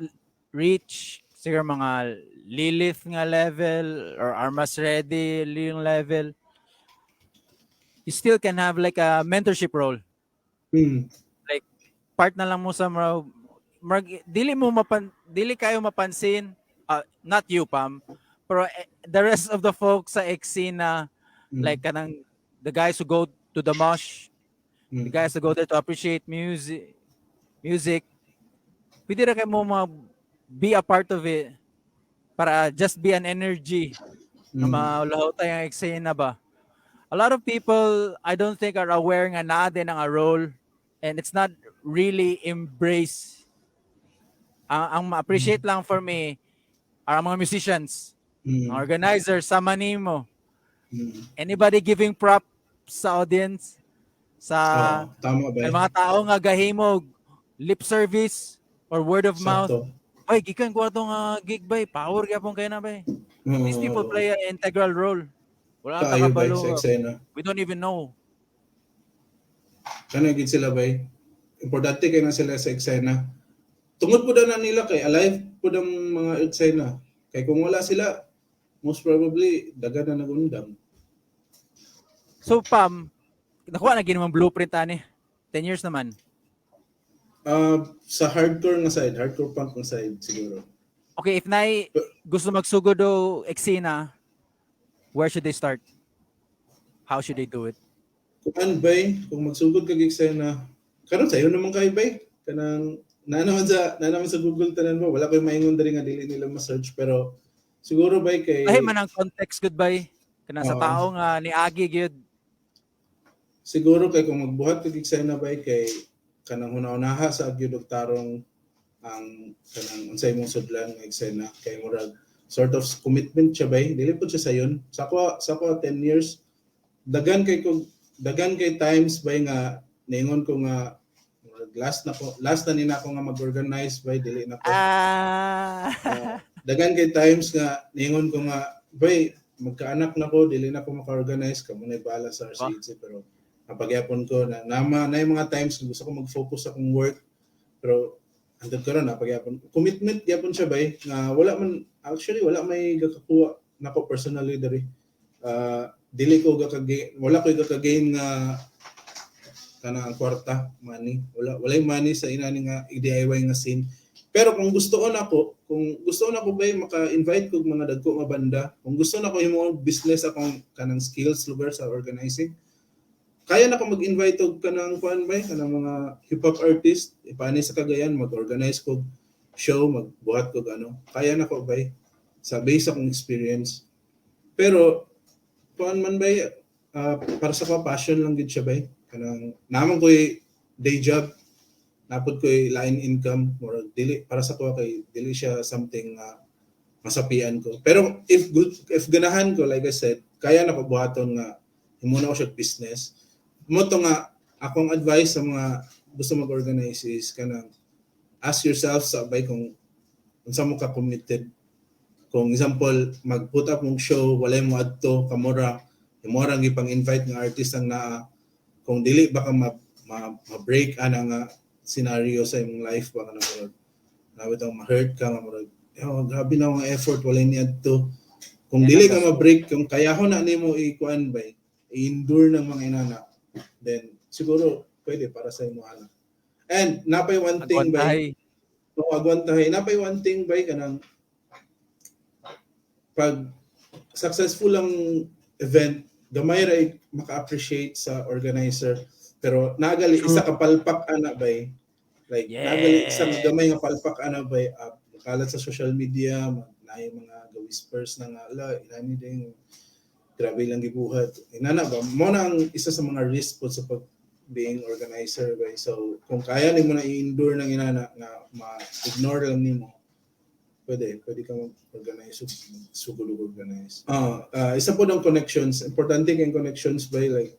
reach siguro mga Lilith nga level or Armas Ready yung level, you still can have like a mentorship role. Part na lang mo sa mga dili kayo mapansin, not you, Pam, pero the rest of the folks sa eksena, like kanang the guys who go to the mosh, the guys who go there to appreciate music, pwede ra kayo mo be a part of it para just be an energy na malahutay ang eksena ba. A lot of people, I don't think, are aware nga naa din ang a role and it's not really embrace. Ang ma-appreciate lang for me are ang mga musicians, ang organizers, sama nimo, anybody giving props sa audience, sa Oo, tama ba? May mga tao nga gahimo lip service or word of mouth. Sakto. "Ay, gikan ko ato nga gig bay, power gyapon kay na bay." These people play an integral role. Wala ta Kaayo bay kabalo. Sa eksena. We don't even know. Kana gid sila bay. Importante kay na sila sa eksena. Tungod po na nila kay alive po ang mga eksena. Kay kung wala sila, most probably dagan na nagundang. So Pam, nakuha na gid blueprint ani. 10 years naman. Sa hardcore nga side, hardcore punk nga side siguro. Okay, if naay gusto magsugod o eksena, where should they start? How should they do it? Kuan bay, kung magsugod kag eksena, karon sayo naman kay bay, kanang naa naman sa Google tanan mo, wala koy maingon diri nga dili nila ma-search, pero siguro bay kay Lahi man ang context gud bay kana sa Oo. Tao nga niagi gyud. Siguro kay kung magbuhat kag eksena bay, kay kanang huna-hunaha sa gyud og tarong ang kanang unsay imong sudlan nga eksena, kay murag sort of commitment siya bay, dili po siya sayon. Sa ako 10 years, dagan kay times bay nga niingon ko nga murag last na ni nako nga mag-organize bay, dili na ko. Dagan kay times nga niingon ko nga, "Bay, magkaanak na ko, dili na ko maka-organize, kamo na bahala sa RCHC." Pero napagyapon ko na nama na yung mga times nga gusto ko mag-focus sa akong work, pero hantod karon napagyapon commitment gyapon siya bay, nga wala man actually, wala may gakakuha nako personally diri. Dili ko gaka wala ko gaka-gain nga kanang kwarta, money, wala, walay money sa inani nga DIY nga scene. Pero kung gusto nako bay maka-invite kog mga dagko nga banda, kung gusto nako himo business akong kanang skills lugar sa organizing, kaya na ko mag-invite og kanang kuan bay, kanang mga hip hop artist ipani sa Cagayan, mag-organize kog show, magbuhat kog ano, kaya na ko bay sa base akong experience. Pero kuan man bay, para sa ko passion lang gid siya bay. Kanang naman ko'y day job, napod ko'y line income, murag dili para sa ko kay dili siya something nga masapian ko. Pero if good, if ganahan ko, like I said, kaya na ko buhaton nga himo na ko siya business. Mo to nga akong advice sa mga gusto mag-organize is kanang ask yourself sa bay kung unsa mo ka committed. Kung example, mag-put up mong show, walay mo adto, kamura, imo ra gipang invite nga artist ang naa, kung dili ba ka ma-break ana nga scenario sa imong life ba, kana murag na bitong ma-hurt ka nga murag, "Oh, grabe na akong effort, walay ni adto." Kung Yan dili ang ka ma-break, kung kayahon na nimo i-kuan bay, I-endure ng mga inana, then siguro pwede para sa imo ana. And napay one thing by Agwantahay. No, agwantahay. Napay one thing by kanang pag successful ang event, gamay ra maka-appreciate sa organizer. Pero nagali isa ka palpak ana bay. Like nagali isa ka gamay nga palpak ana bay, kalat sa social media, naay mga whispers na nga ala inani din, grabe lang gibuhat. Inana ba mo na ang isa sa mga risk po sa pag being organizer bay. So kung kaya nimo na i-endure ng inana nga ma-ignore lang nimo, pwede ka mag-organize, sugod og organize. Isa po ng connections, importante kay connections by like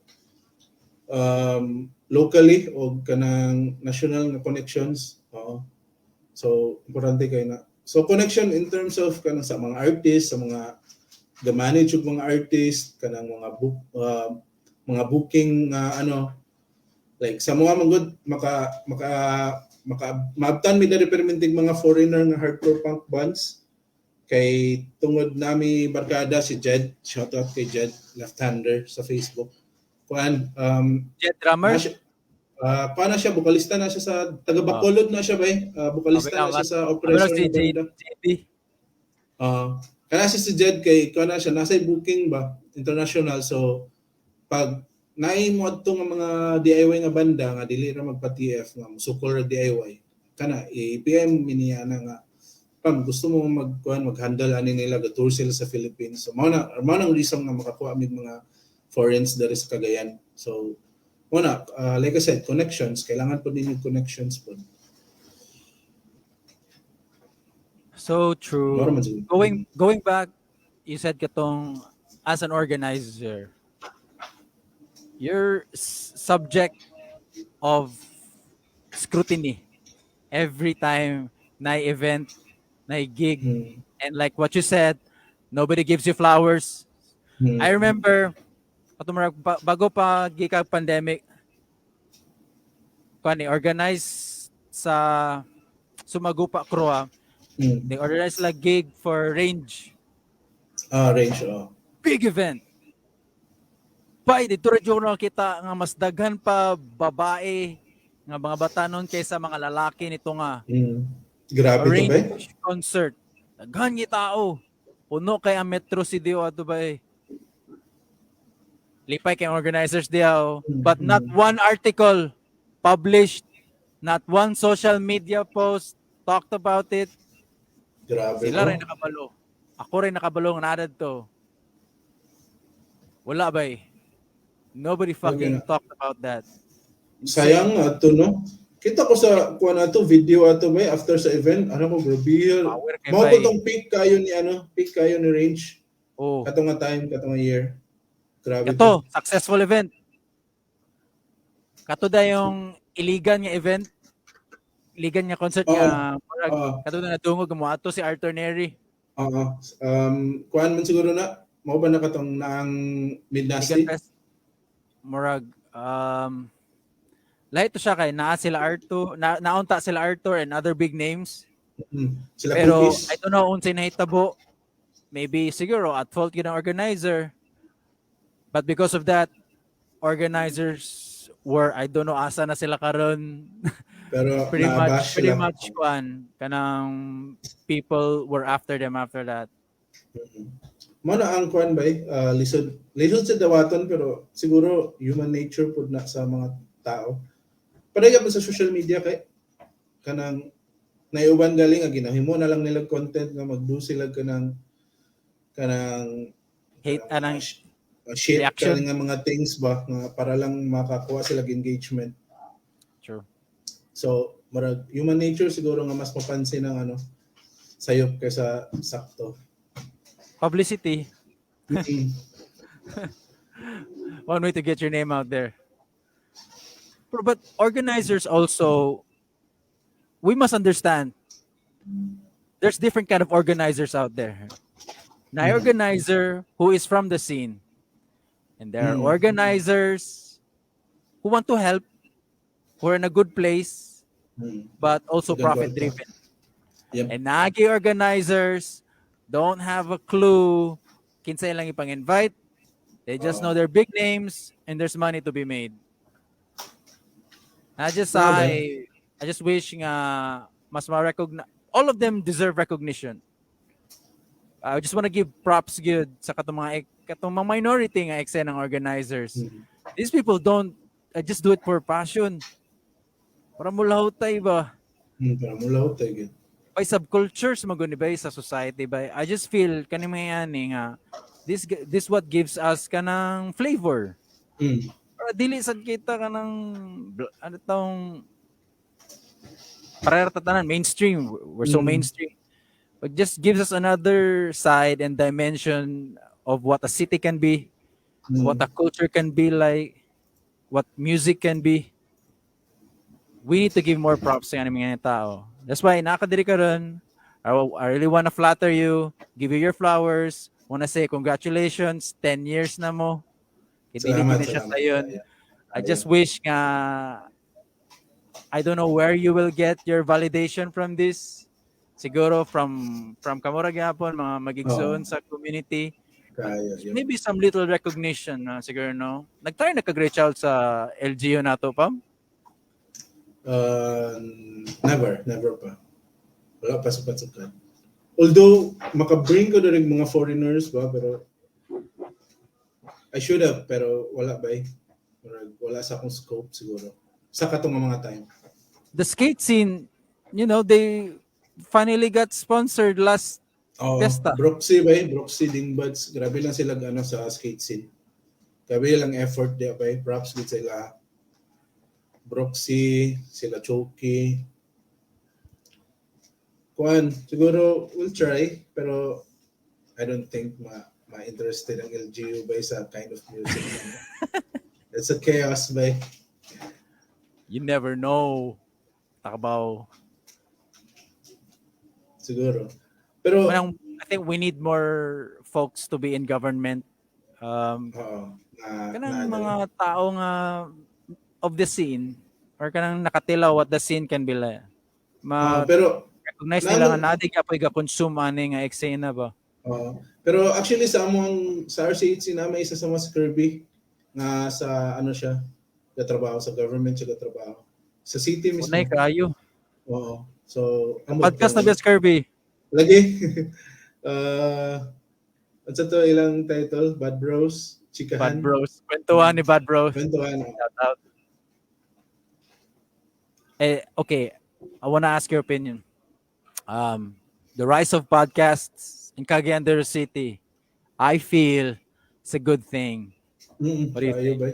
locally o kanang national nga connections. Oo. So importante kay na. So connection in terms of kanang sa mga artists, sa mga the manage og mga artist, kanang mga booking nga ano, like sa mga manggod maka maabtan mi diri permintig mga foreigner nga hardcore punk bands kay tungod nami barkada si Jed. Shout out kay Jed Left-hander sa Facebook kuan Jet drummer? Na siya, kuan na siya, bokalista na siya sa taga Bacolod na siya bay, bokalista na siya sa Ano Oppressor si na banda. JD? Kana siya si Jed kay kuan na siya, nasa booking ba international. So pag naay mo adto nga mga DIY nga banda nga dili ra magpa-TF, nga musukol ra DIY, kana i-PM mi niya na nga, "Pam, gusto mo magkuan, mag-handle ani nila, ga tour sila sa Philippines?" So mao na ang reason nga makakuha mig mga foreigns diri sa Cagayan. So mao na, like I said, connections, kailangan po din yung connections po. So true. Mao ra man siguro. Going back, you said katong as an organizer, you're subject of scrutiny every time na event, na gig, and like what you said, nobody gives you flowers. I remember ato murag bago pa gikan pandemic, kuan ni organize sa Sumagupa Croa. They organize like gig for Range. Ah, Range, oh. Big event. Bay, dito ra jud ko nakita nga mas daghan pa babae nga mga batanon kaysa mga lalaki nito nga Grabe to ba? Range concert. Daghan nga tao. Puno kay ang Metro CDO ato ba eh. Lipay kay organizers diyaw. But not one article published, not one social media post talked about it. Grabe Sila to. Rin nakabalo. Ako rin nakabalo nga naa to. Wala ba eh. Nobody fucking Okay. talked about that. Sayang ato, no? Kita ko sa kuan ato, video ato may after sa event, ano ko, grabe. Power kay Mao bay. ko tong peak kayo ni ano, peak kayo ni Range. Oh. Kato nga time, kato nga year. Grabe. Kato, successful event. Kato da yung Iligan nga event. Iligan nga concert nga murag kato na nadungog mo ato si Arthur Neri. Oo. Kuan man siguro na, mao ba na katong naang Midnasty? Iligan Fest. Murag lahi to siya kay naa sila Arthur, na naunta sila Arthur and other big names. Sila Pero Cookies. I don't know unsay nahitabo. Maybe siguro at fault gyud ang organizer. But because of that, organizers were, I don't know asa na sila karon. Pero Pretty much na-bash pretty sila. Much kuan kanang people were after them after that. Mo na ang kuan bay, lisod lisod sa dawaton, pero siguro human nature pud na sa mga tao. Pareha pa sa social media kay kanang naiuban galing nga ginahimo na lang nila content nga magdo sila kanang Hate anang shit reaction. Kanang nga mga things ba nga para lang makakuha sila engagement. True. So, murag human nature siguro nga mas mapansin ang ano sayop kaysa sakto. Publicity. One way to get your name out there. But organizers also, we must understand there's different kind of organizers out there. Na organizer who is from the scene. And there are organizers who want to help, who are in a good place, but also Good profit kwarta. Driven. And nagi organizers don't have a clue kinsa ilang ipang-invite, They just Oo. Know they're big names and there's money to be made. I just Grabe. I just wish nga mas ma-recognize. All of them deserve recognition. I just want to give props good sa katong mga minority nga eksenang organizers. These people don't just do it for passion. Para mulahutay ba? Para mulahutay gyud. By subcultures maguni ba sa society ba? I just feel kani mga ani nga this what gives us kanang flavor. Para dili sad kita kanang ano tong pareha ta tanan mainstream. We're so mainstream. But just gives us another side and dimension of what a city can be, what a culture can be like, what music can be. We need to give more props sa mga tao. That's why nakadiri karon. I really wanna flatter you, give you your flowers, wanna say congratulations, 10 years na mo. Kay dili Salamat, gyud na siya salamat. Sayon. I just wish nga I don't know where you will get your validation from this. Siguro from kamo ra gyapon mga magigsuon sa community. Kaya, yeah. Maybe some little recognition na siguro, no. Nag-try na kag reach out sa LGU nato, Pam? Never, never pa. Wala pa sukat-sukat. Although, maka-bring ko na rin mga foreigners ba, pero I should have, pero wala ba eh. Murag, wala sa akong scope siguro. Sa katong mga time. The skate scene, they finally got sponsored last Oh, Fiesta. Broxy ba eh? Broxy Dingbuds. Grabe lang sila ano sa skate scene. Grabe lang effort di ba eh? Props gid sila. Broxy, sila Choki. Kuan, siguro we'll try, pero I don't think ma interested ang LGU ba sa kind of music. It's a chaos ba. You never know. Takabaw. Siguro. Pero Parang, I think we need more folks to be in government. Oo, na, Kanang na, mga tao nga of the scene or kanang nakatilaw what the scene can be like. Ah, Ma pero recognize nila nga naa gyapoy ga-consume ani nga eksena ba. Oo. Pero actually sa among sa RCHC na may isa sa mga si Kirby nga sa ano siya, gatrabaho sa government siya gatrabaho. Sa city mismo. Unay kaayo. Oo. So, amot Podcast na Best Kirby. Lagi. Ano to ilang title? Bad Bros? Chikahan? Bad Bros. Kwentuhan ni Bad Bros. Kwentuhan. Shout out. Eh, okay. I wanna ask your opinion. The rise of podcasts in Cagayan de Oro City, I feel it's a good thing. What do you Kaayo think? ba?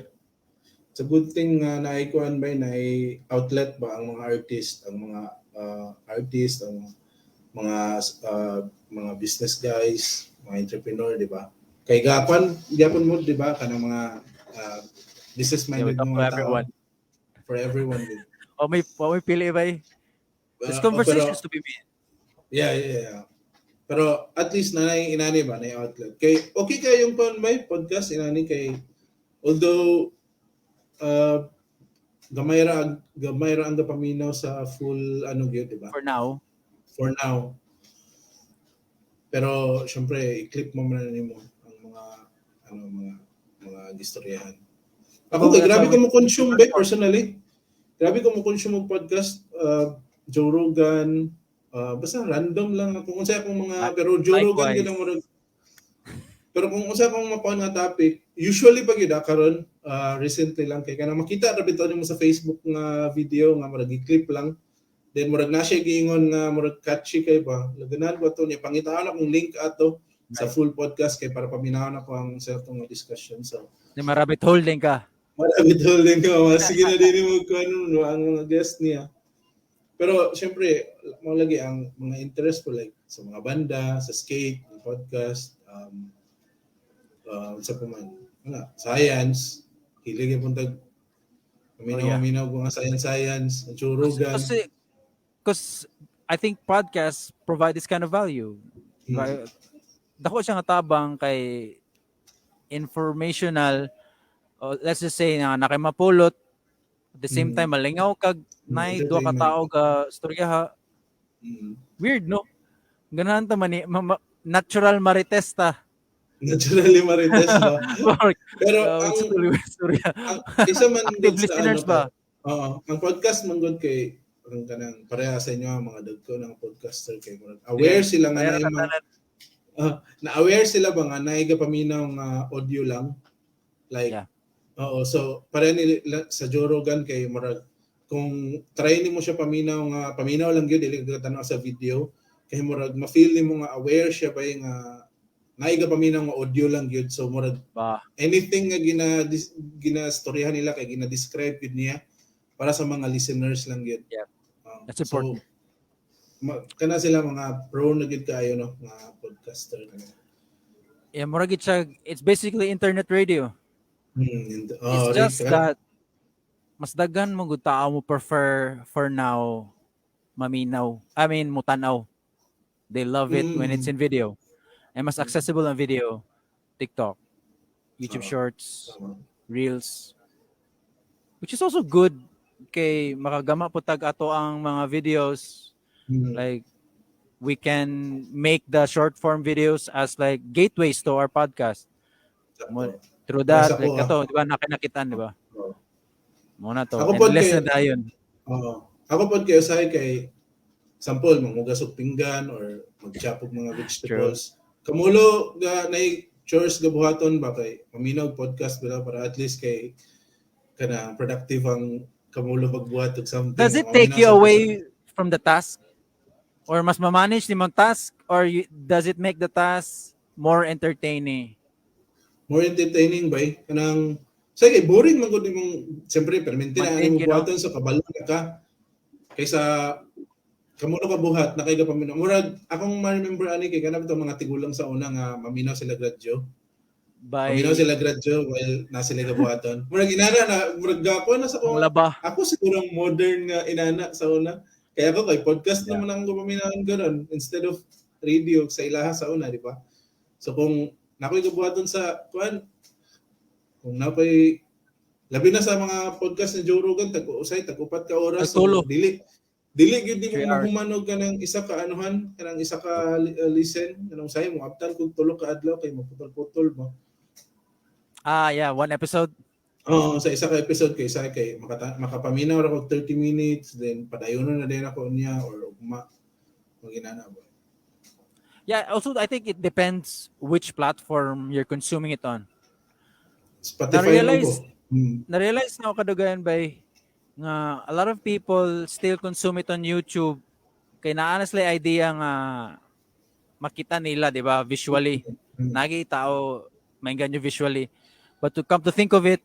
It's a good thing nga naikuan ba, na outlet ba ang mga artist, ang mga artist, ang mga business guys, mga entrepreneur, di ba? Kay gapon, gapon mo, di ba, kanang mga business Yeah, we minded talk to mga tao everyone. For everyone din. O may pili ba eh? There's conversations to be made. Yeah. Pero at least na inani ba na outlet. Kay okay kay yung pan may podcast inani kay although gamay ra ang gapaminaw sa full ano gyud, di ba? For now. For now. Pero syempre i-clip mo man nimo ang mga ano mga gistoryahan. Ako kay grabe ko mo consume ba personally. Grabe ko mo consume og podcast, Joe Rogan, basta random lang ako kung sa akong mga pero Joe Rogan Likewise. Gyud ang murag. Pero kung unsa akong makuha nga topic, usually pag yun karon recently lang kay kanang makita ra bitaw nimo sa Facebook nga video nga murag i-clip lang. Then murag na siya giingon nga murag catchy kay ba. Laganan ko ato niya pangitaan akong link ato sa full podcast kay para paminahon ako ang sa atong discussion. So Di ma-rabbit hole din ka. Marami holding ka. Sige na din mo kung ano no, ang mga guest niya. Pero syempre, mao lagi ang mga interest ko like sa mga banda, sa skate, podcast, sa paman, nga, science, hilig yung puntag minaw, minaw ko nga science, science, Joe Rogan. Kasi, because I think podcasts provide this kind of value. Dako siya nga tabang kay informational, o let's just say na nakay mapulot at the same time malingaw kag nay duha ka entertainment. Tao ga storya ha. Weird, no? Ganahan ta man natural marites ta. Naturally marites ba? Pero ang Storya. Ang isa man Active gud sa listeners ano ba? Oo, ang podcast man gud kay ang kanang pareha sa inyo ang mga dagko ng podcaster kay murag aware sila nga Kaya na mga tanan. Na aware sila ba nga naay gapaminaw nga audio lang like oo, so pareha ni sa Joe Rogan kay murag kung try nimo siya paminaw nga paminaw lang gyud, dili ka tan-aw sa video, kay murag ma-feel nimo nga aware siya ba nga naay gapaminaw nga audio lang gyud, so murag Ba. Anything nga gina storyahan nila kay gina-describe gyud niya para sa mga listeners lang gyud. That's important. So, kana sila mga pro na gyud kaayo no nga podcaster na. Yeah, murag gid siya, it's basically internet radio. And, It's oh, just that mas daghan mo gud tao mo prefer for now maminaw. I mean, mutanaw. They love it when it's in video. And mas accessible ang video. TikTok, YouTube Oo. Shorts, Tama. Reels. Which is also good kay makagama po tag ato ang mga videos, like we can make the short form videos as like gateways to our podcast. Through that, Sa like ko, ah. kato, di ba, nakinakitaan, di ba? Oo. Mo na to. Ako And pod less kay- na dayon. Oo. Ako pod kayo usahay kay sample manghugas og pinggan or mag-chop og mga vegetables. Kamulo ga nay chores gabuhaton ba kay maminaw og podcast ba para at least kay kana productive ang kamulo pagbuhat og something. Does it take Maminaw you sa away from the task? Or mas ma-manage ni mong task? Or does it make the task more entertaining? More entertaining ba eh? Kanang sige, boring man gud imong siyempre permente na Mag-think, imong you know? buhaton sa kabalo na ka kaysa kamulo ka buhat na kay paminaw. Murag akong ma-remember ani kay kanang bitong mga tigulang sa una nga maminaw sila radyo. By Maminaw sila radyo while na sila gabuhaton. Murag inana na murag gapo na sa ko. Laba. Ako siguro ang modern nga inana sa una. Kaya ako kay podcast naman ang gumaminawan garon instead of radio sa ilaha sa una, di ba? So kung nakoy gabuhaton sa kuan, kung nakoy labi na sa mga podcast ni Joe Rogan, tag usay tag 4 ka oras, so Tagtulo. Dili dili gyud nimo 3 hours. mahumanog kanang isa ka anuhan, kanang isa ka listen, kanang usahay mo abtan kung 3 ka adlaw kay maputol-putol mo. Ah, yeah, one episode. Oo, sa isa ka episode kay isa kay makapaminaw ra ko 30 minutes, then padayonon na din ako niya or ugma maginana ba. Yeah, also I think it depends which platform you're consuming it on. Spotify Na-realize- mo ko. Na-realize na ako kadugayan by nga a lot of people still consume it on YouTube kay naa na sila idea nga makita nila, di ba, visually. Nagi tao mainggan nyo visually. But to come to think of it,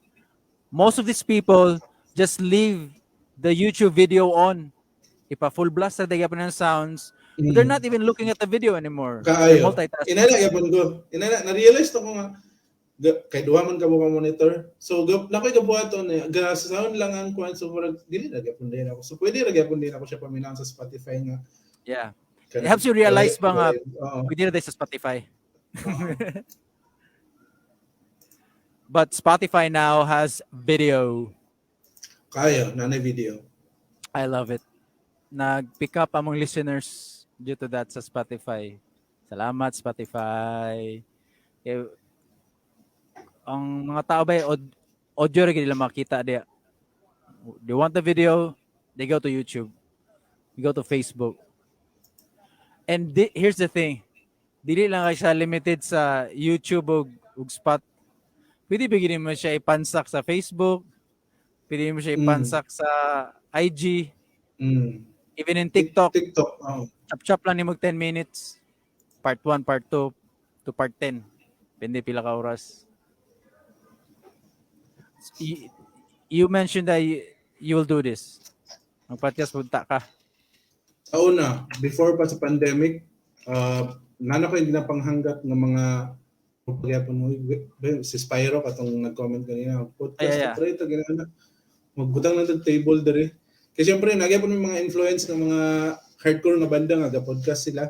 most of these people just leave the YouTube video on. Ipa full blast sa pa ng sounds. But they're not even looking at the video anymore. Kaayo. They're multitasking. Inana gyapon ko. Inana na-realize to ko nga kay duha man ka mo ka monitor. So nakoy gabuhaton eh ga sound lang ang kuan, so murag dili ra gyapon din ako. So pwede ra gyapon din ako siya paminaw sa Spotify nga. It helps you realize ba nga Oo. pwede na tayo sa Spotify. But Spotify now has video. Kaya, nanay video. I love it. Nag-pick up among listeners due to that sa Spotify. Salamat, Spotify. Eh, ang mga tao ba, audio ra nila makita diya. They want the video, they go to YouTube. They go to Facebook. And here's the thing. Dili lang kay siya limited sa YouTube ug Spot. Pwede bigyan mo siya ipansak sa Facebook. Pwede mo siya ipansak sa IG, even in TikTok. TikTok. Oh. Chop-chop lang nimo 10 minutes. Part 1, part 2 to part 10. Depende pila ka oras. You mentioned that you will do this. Mag-podcast punta ka. Sa una, before pa sa pandemic, nana ko hindi na panghanggat ng mga pagyapon mo. Si Spyro katong nag-comment kanina, podcast try ito ginana. Magbutang na ng table dere. Kasi syempre nagyapon may mga influence ng mga hardcore nga banda nga ga podcast sila.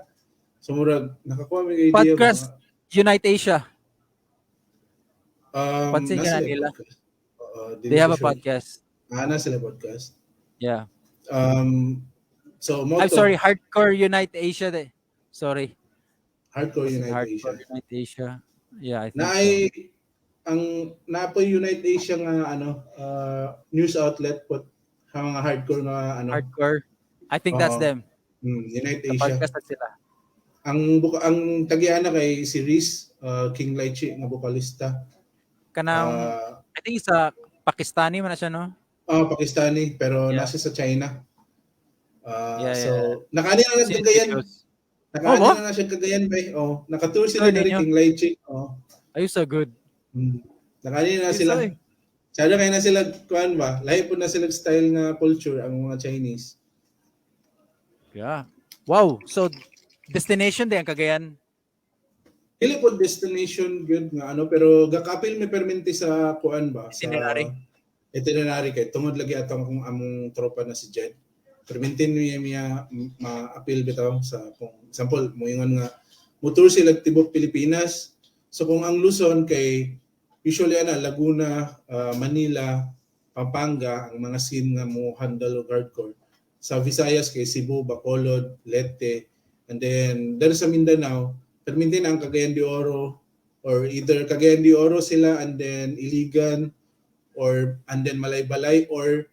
So murag nakakuha mi idea. Podcast Unite Asia. Pansin ka nasa na sila nila. podcast. Oo, di They ko have a sure. podcast. Ah, na sila podcast. Yeah. So mo I'm to, sorry, Hardcore Unite Asia de. Sorry. Hardcore Unite Hardcore Asia. Unite Asia. Yeah, I think Na so. Ay ang napoy Unite Asia nga ano news outlet put ha mga hardcore nga ano. Hardcore. I think that's Oo. Them. Unite Sa Asia. Podcast na sila. Ang tagiana kay si Reese King Lychee nga vokalista. Kanang I think sa Pakistani man na siya, no? Oh, Pakistani pero nasa sa China. So nakaani na Seen Cagayan. videos. Nakaani Oh, ba? na siya Cagayan bay. Oh, nakatour sila Tour diri, ninyo? King Lychee. Oh. Ayos so good. Nakaani na Ayos, sila. ay. Sana kay na sila kuan ba? Lahi po na sila style nga culture ang mga Chinese. Yeah. Wow. So destination din ang Cagayan. Dili po destination good nga ano, pero gakapil mi perminti sa kuan ba, sa Itinerary. Itinerary kay tungod lagi atong akong among tropa na si Jed. Perminti niya miya ma-appeal bitaw sa kung example moingon nga motour sila tibok Pilipinas. So kung ang Luzon kay usually ana Laguna, Manila, Pampanga ang mga scene nga mo handle og hardcore. Sa Visayas kay Cebu, Bacolod, Leyte, and then there sa Mindanao, perminti na ang Cagayan de Oro or either Cagayan de Oro sila and then Iligan or and then Malaybalay or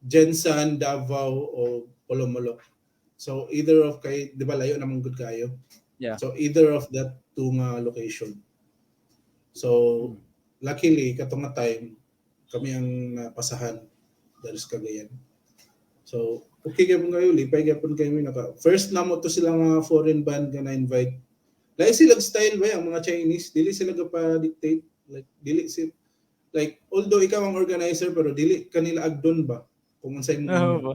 GenSan, Davao o Polomolok. So either of kay, di ba, layo naman gud kayo. Yeah. So either of that two nga location. So luckily kato nga time kami ang napasahan dahil sa Cagayan. So okay gyapon kayo, lipay gyapon kayo naka. First namo to sila nga foreign band nga na-invite. Lahi sila style ba ang mga Chinese, dili sila pa dictate, like dili si like although ikaw ang organizer pero dili kanila agdon ba kung unsay mo Oo ba?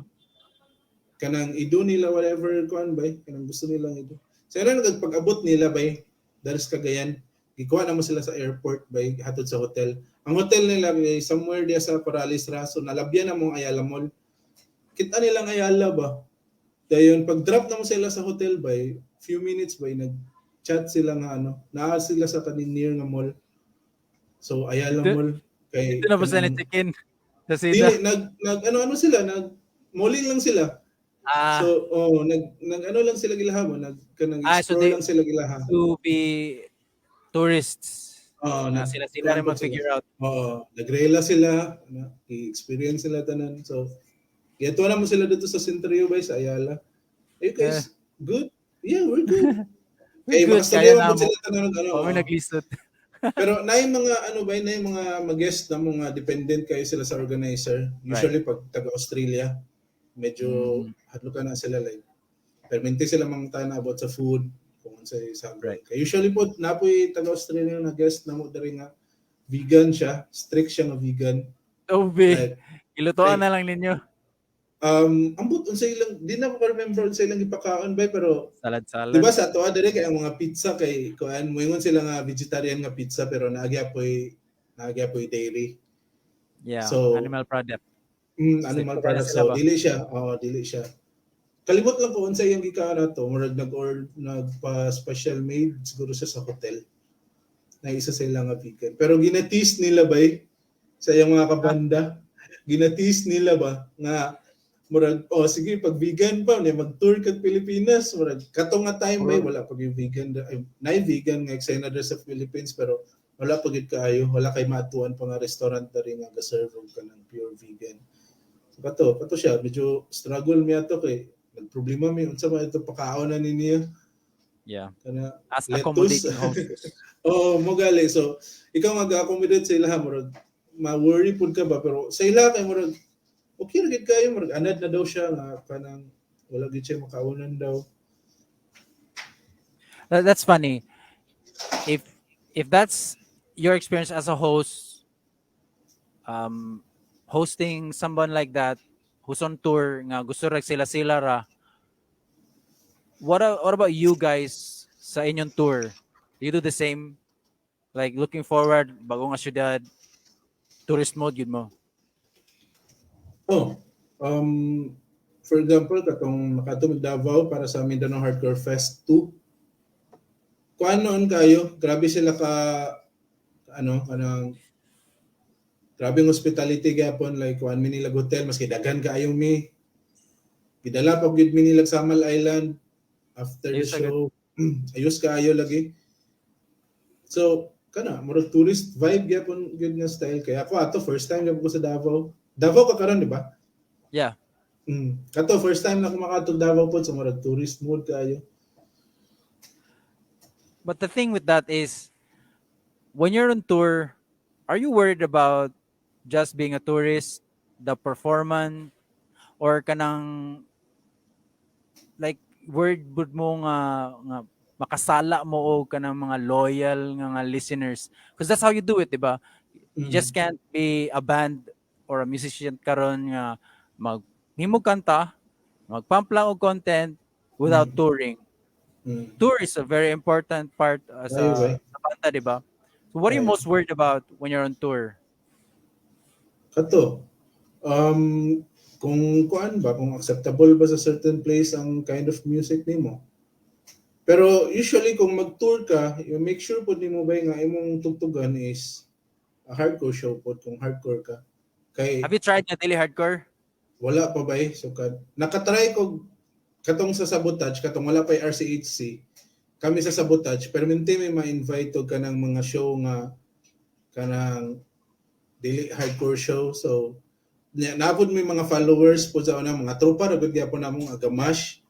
Kanang ido nila whatever kuan bay, kanang gusto nilang ido. So ano nagpag-abot nila bay dahil sa Cagayan, gikuha na mo sila sa airport bay hatod sa hotel. Ang hotel nila bay somewhere diya sa Corrales Raso, nalabyan na mong Ayala Mall. Kita nilang Ayala ba. Dayon pag drop na mo sila sa hotel bay, few minutes bay nag chat sila nga ano, naa sila sa kaning near nga mall. So Ayala Mall kay Ito na ba sila check-in? Sa sila? Dili, nag nag ano ano sila, nag malling lang sila. Ah, So, oh, nag nag ano lang sila gilaha mo, nag kanang Ah, so explore lang sila gilaha. To be tourists. Oo, Na nag sila sila rin mag-figure out. Oo, nagrela sila, ano, i-experience sila tanan. So, giadto na mo sila dito sa Centrio bay sa Ayala. "Hey guys, good?" "Yeah, we're good." We're Kay good, makastorya kaya man na pud mo. sila tanan ano. Kami Oo. naglisod. Pero na yung mga ano ba, na yung mga mag-guest na mga dependent kayo sila sa organizer. Usually pag taga Australia, medyo hadlo ka na sila, like perminti sila mangutana about sa food kung unsay sa Kay usually po napoy taga Australia na guest na mo diri nga vegan siya, strict siya nga vegan. Obe, Like, ilutuan na lang ninyo. Ambot unsay ilang, di na ko remember unsay ilang gipakaon ba, pero Salad-salad. di ba sa ato diri kay ang mga pizza kay kuan moingon sila nga vegetarian nga pizza pero naagya poy dairy. Yeah, animal product. Animal Same product. sila So ba? Dili siya. Oo, dili siya. Kalimot lang ko unsay iyang gikaon ato, murag nag-order, nagpa special made siguro siya sa hotel. Na isa sa ilang nga vegan. Pero ginatis nila bay sa iyang mga kabanda. Ginatis nila ba nga murag, "Oh sige, pag vegan pa ni mag-tour kag Pilipinas." Murag kato nga time bay wala pag yung vegan ay, naay vegan nga eksena diri sa Philippines pero wala pa gid kaayo, wala kay maatuan pa nga restaurant diri nga ga-serve og kanang pure vegan. So kato siya, medyo struggle mi ato kay nagproblema mi unsa man ito pakaon na ninyo. Kana As lettuce. Accommodating hosts. Oo, mo gali. So ikaw mag-accommodate sa ilaha, murag ma-worry pud ka ba, pero sa ilaha kay murag okay ra gid kayo, murag anad na daw siya nga kanang wala gid siya makaunan daw. That's funny. If that's your experience as a host, hosting someone like that who's on tour nga gusto ra sila sila ra. What about you guys sa inyong tour? Do you do the same? Like looking forward, bago nga syudad, tourist mode yun mo. Oh, for example, katong nakaadto Davao para sa Mindanao Hardcore Fest 2. Kuan noon kayo, grabe sila ka ano, kanang grabe ang hospitality gyapon, like kuan mi nila hotel maski daghan kaayo mi. Gidala pa gyud mi nila Samal Island after the Ayos agad. Show. Ayos kaayo lagi. So kana murag tourist vibe gyapon gyud nga style kay ako ato first time gyud ko sa Davao. Davao ka karon, di ba? Yeah. Kato first time na ako makadtog Davao pod, so murag tourist mode kayo. But the thing with that is, when you're on tour, are you worried about just being a tourist, the performance, or kanang like worried bud mo nga makasala mo o kanang mga loyal nga listeners? Because that's how you do it, di ba? You just can't be a band or a musician karon nga mag himo kanta, magpump lang og content without touring. Tour is a very important part Ay, sa banda, di ba? So what are you most worried about when you're on tour? Kato. Kung kuan ba, kung acceptable ba sa certain place ang kind of music nimo. Pero usually kung mag-tour ka, you make sure pod nimo ba nga imong tugtugan is a hardcore show pod kung hardcore ka. Kay Have you tried na dili hardcore? Wala pa ba eh. So nakatry ko katong sa Sabotage, katong wala pa yung RCHC. Kami sa Sabotage, pero minti may ma-invite og kanang mga show nga kanang dili hardcore show. So napod may mga followers po sa una, mga tropa ra gud gyapon namong agamash.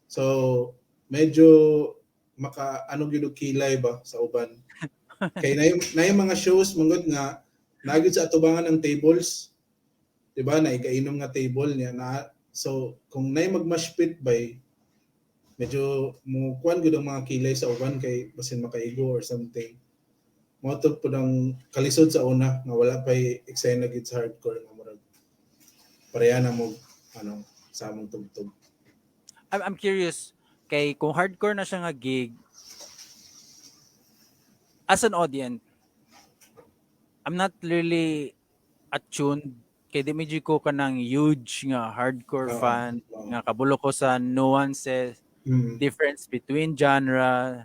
So medyo maka ano gyud og kilay ba sa uban. Kay na yung mga shows manggod nga nagid sa atubangan ng tables. 'Di ba? Na ikainom nga table niya na, so kung nay mag-mosh pit bay, medyo mo kuan gud ang mga kilay sa uban kay basin makaigo or something. Mao to pud ang kalisod sa una nga wala pay eksena gid sa hardcore nga murag pareha na mo ano sa among tugtog. I'm curious kay kung hardcore na siya nga gig, as an audience, I'm not really attuned kay di medyo ko kanang huge nga hardcore fan oo. Nga kabulo ko sa nuances, difference between genre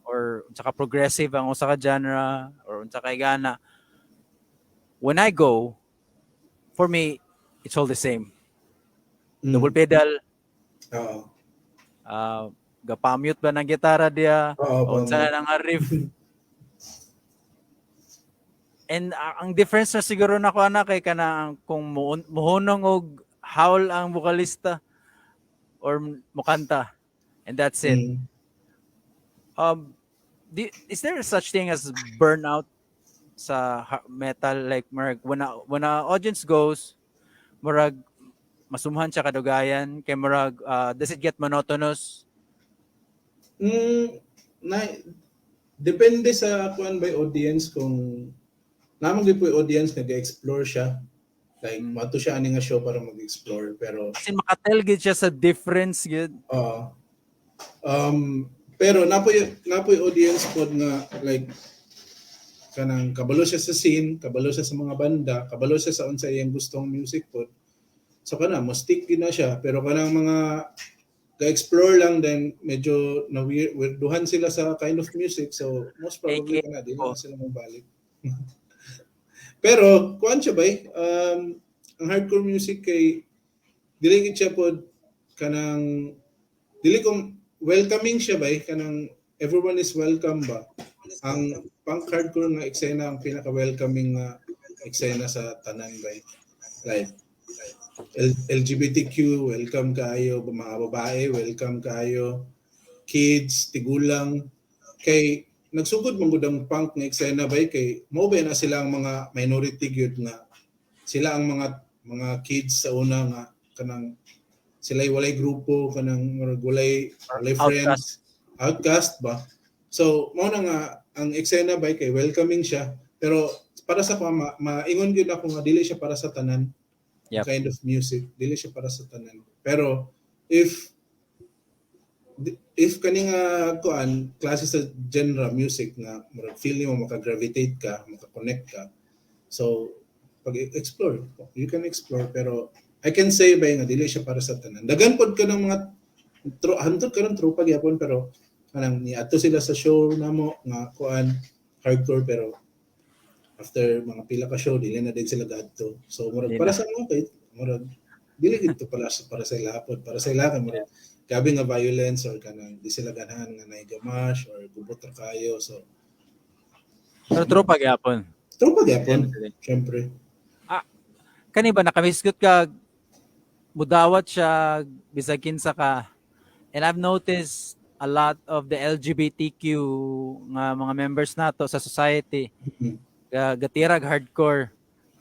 or unsa ka progressive ang usa ka genre or unsa kay gana. When I go, for me it's all the same. Double pedal, gapamute ba ng gitara diya, Oo, o unsa na nga riff. And ang difference na siguro nako ana kay kana kung muhunong og howl ang vokalista or mukanta and that's it. Is there such thing as burnout sa metal, like murag when a audience goes, murag masumhan siya kadugayan kay murag does it get monotonous? Na, depende sa kuan by audience. Kung namang gyud po yung audience nag-explore siya. Like mato siya ani nga show para mag-explore, pero As in makatel gid siya sa difference gid. Pero napoy audience pod nga like kanang kabalo siya sa scene, kabalo siya sa mga banda, kabalo siya sa unsa iyang gustong music pod. So kana mo stick gid na siya, pero kanang mga ga-explore lang, then medyo na weirduhan sila sa kind of music, so most probably AKA kana di ko. Na sila mabalik. Pero kuan siya bay, ang hardcore music kay dili gid siya pod kanang dili kong welcoming siya bay, kanang everyone is welcome ba. Ang punk hardcore nga eksena ang pinaka welcoming nga eksena sa tanan bay. Like LGBTQ welcome kaayo, mga babae welcome kaayo, kids, tigulang, kay nagsugod man gud ang punk nga eksena bay kay mao ba na sila ang mga minority gyud nga sila ang mga kids sa una nga kanang sila walay grupo, kanang murag walay friends, outcast ba. So mao na nga ang eksena bay kay welcoming siya, pero para sa ko maingon gyud ako nga dili siya para sa tanan. Kind of music, dili siya para sa tanan, pero if kani nga kuan klase sa genre music nga murag feel nimo maka-gravitate ka, maka-connect ka, so pag explore, you can explore, pero I can say ba nga dili siya para sa tanan. Daghan pod ka ng mga hantod ka ng tropa gyapon, pero kanang niadto sila sa show namo nga kuan hardcore, pero after mga pila ka show dili na din sila gadto. So murag Di para na. Sa mga kay murag dili gid to para sa ila pod, para sa ila kay murag gabi nga violence or kanang di sila ganahan nga naigamash or gubot ra kayo, so Pero tropa gyapon. Tropa gyapon, syempre. Kani ba nakahisgot ka mudawat siya bisag kinsa ka, and I've noticed a lot of the LGBTQ nga mga members nato sa society gatirag hardcore.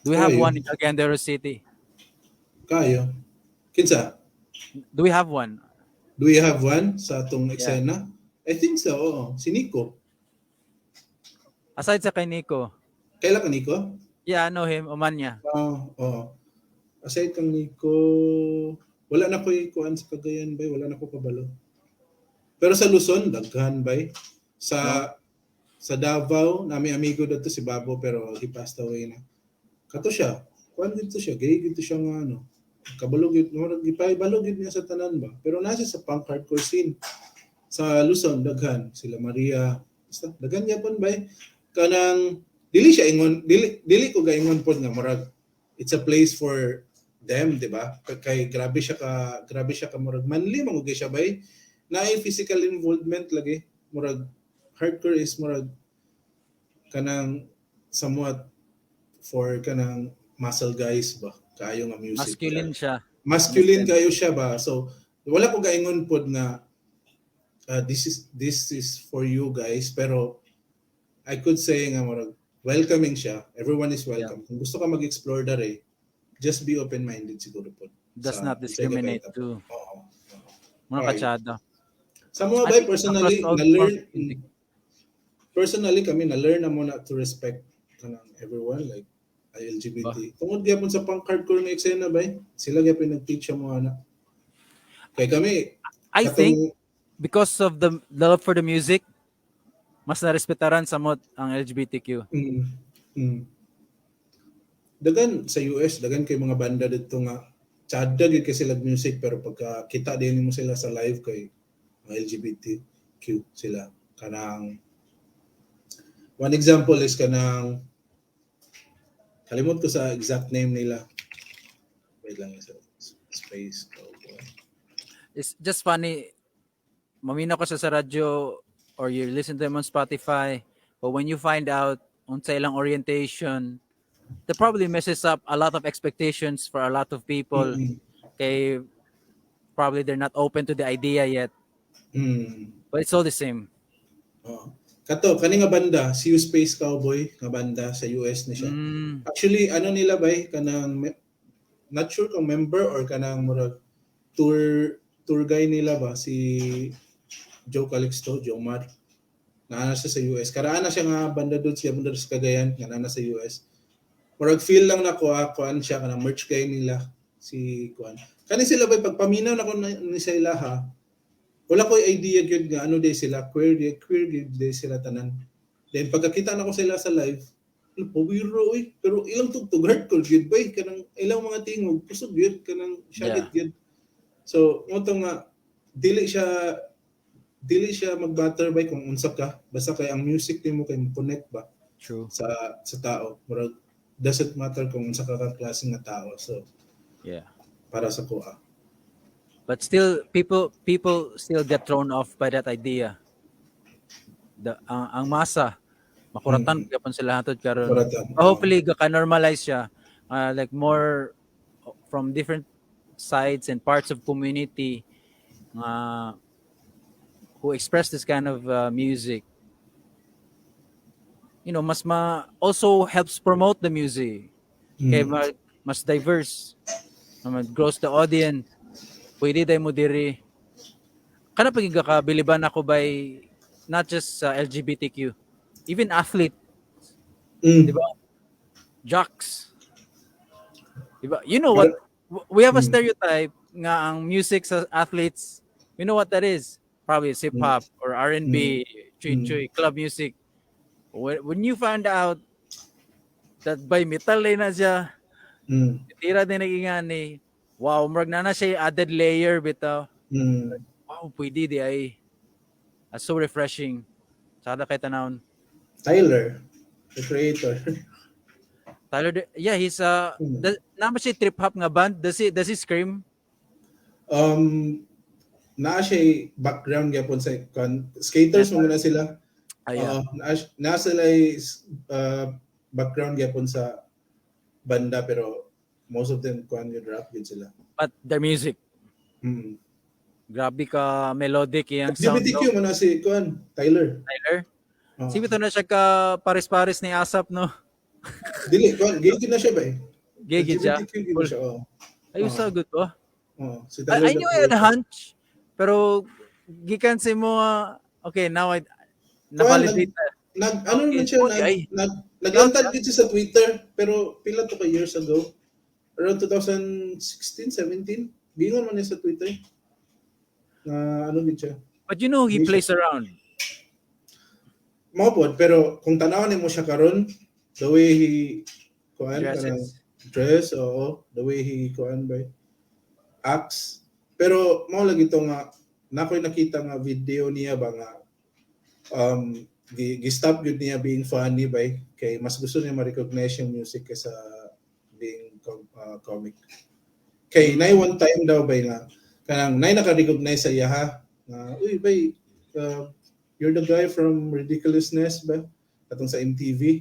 Do we have Kayo. One in Cagayan de Oro City? Kayo. Kinsa? Do we have one? Do we have one sa atong eksena? I think so, oo. Si Nico. Aside sa kay Nico. Kaila ka Nico? Yeah, I know him, Umanya. Oo. Oo. Aside kang Nico, wala na ko kuan sa Cagayan bay, wala na ko kabalo. Pero sa Luzon, daghan bay. Sa Davao, nami amigo dito si Babo, pero he passed away na. Kato siya, kuan dito siya, gay dito siya nga ano. Kabalo gyud, murag gipahibalo gyud niya sa tanan ba. Pero nasa sa punk hardcore scene. Sa Luzon, daghan sila Maria. Basta daghan gyapon bay. Kanang dili siya ingon, dili dili ko gaingon pod nga murag it's a place for them, di ba? Kay grabe siya ka murag manly man gud siya bay. Naay physical involvement lagi. Murag hardcore is murag kanang somewhat for kanang muscle guys ba, kaayo nga music. Masculine siya. Masculine kayo siya ba. So wala ko gaingon pod nga this is for you guys, pero I could say nga murag welcoming siya. Everyone is welcome. Kung gusto ka mag-explore dare, just be open-minded siguro pod. Does not discriminate too. Oo. Mga katsada. Sa mga I bay think personally across all na-learn forms. Personally kami, na-learn na mo na to respect kanang everyone, like LGBT. Tungod gyapon sa punk hardcore nga eksena bay, sila gyapon nag-teach mo ana. Kay kami I katong- think because of the love for the music, mas narespetaran samot ang LGBTQ. Dagan sa US, dagan kay mga banda dito nga tsada gyud kay sila music, pero pagka kita din mo sila sa live kay mga LGBTQ sila. Kanang one example is kanang, kalimot ko sa exact name nila. Wait lang, sa Space Cowboy. It's just funny. Maminaw ko siya sa radyo or you listen to them on Spotify, but when you find out unsa ilang orientation, that probably messes up a lot of expectations for a lot of people. Kay probably they're not open to the idea yet. But it's all the same. Oo. Kato, kani nga banda, See You Space Cowboy nga banda sa US ni siya. Actually, ano nila bay, kanang not sure kung member or kanang murag tour guy nila ba, si Joe Calixto, Joe Mar. Naa na siya sa US. Karaan na siya nga banda doon siya banda sa Cagayan, nga naa na sa US. Murag feel lang nako ah, kuan siya, kanang merch guy nila si kuan. Kani sila bay, pagpaminaw nako na, ni sa ilaha, wala ko idea gyud nga ano day sila, queer day, queer gyud day sila tanan. Then pagkakita nako sila sa live, pawiro oy, pero ilang tugtog hardcore gyud bay, kanang ilang mga tingog kusog gyud, kanang syagit gyud. So mo to nga dili siya mag-matter bay kung unsa ka, basta kay ang music nimo kay mo connect ba True. sa tao. Murag doesn't matter kung unsa ka ka klase nga tao. So para sa kuha. But still people still get thrown off by that idea. The ang masa makuratan gyapon sila hantod karon. Kuratan. But hopefully gaka-normalize siya, like more from different sides and parts of community nga who express this kind of music. Mas ma also helps promote the music. Kay mas diverse. Naman grows the audience. Pwede day mo diri. Kana pag kabiliban ako by not just sa LGBTQ, even athlete, di ba? Jocks. Di ba? You know what? We have a stereotype nga ang music sa athletes, you know what that is? Probably hip hop or R&B, chuy chuy, club music. When you find out that by metal na siya, tira din naging ni, wow, murag na na siya added layer bitaw. Wow, pwede di ay. That's so refreshing. Sada kay tanawon. Tyler, the creator. Tyler, yeah, he's does, naa siya trip hop nga band. Does he scream? Naa siya background gyapon sa kan skaters mo na sila. Ah, yeah. Oo, nasa sila background gyapon sa banda, pero most of them kuan yun, rap yun sila. But their music, grabe ka melodic iyang sound. LGBTQ No? man na si kuan Tyler. Tyler. Oo. Sibito na siya ka pares-pares ni ASAP, no? Dili kuan, gay gid na siya ba eh. Gay gid siya. LGBTQ gid na siya. Oo. Ay, Oo. good ba? Oo, si Tyler I knew I had a hunch, pero gikan sa mo, ah, okay, now I na-validate na. Nag ano Okay, naman siya, okay, ay. naglantad gid siya sa Twitter, pero pila to ka years ago. Around 2016, 17, giingon man niya sa Twitter na ano gid siya. But you know he Hindi siya. Plays around. Mao pod, pero kung tanawon nimo siya karon, the way he kuan kanang Dresses. Dress, oo, the way he kuan by acts. Pero mao lagi to nga nakoy nakita nga video niya ba nga gi-stop gyud niya being funny bay, kay mas gusto niya ma-recognize yung music kaysa being comic. Kay nay one time daw bay nga kanang nay naka-recognize sa iya ha nga, "Uy bay, you're the guy from Ridiculousness ba?" Katong sa MTV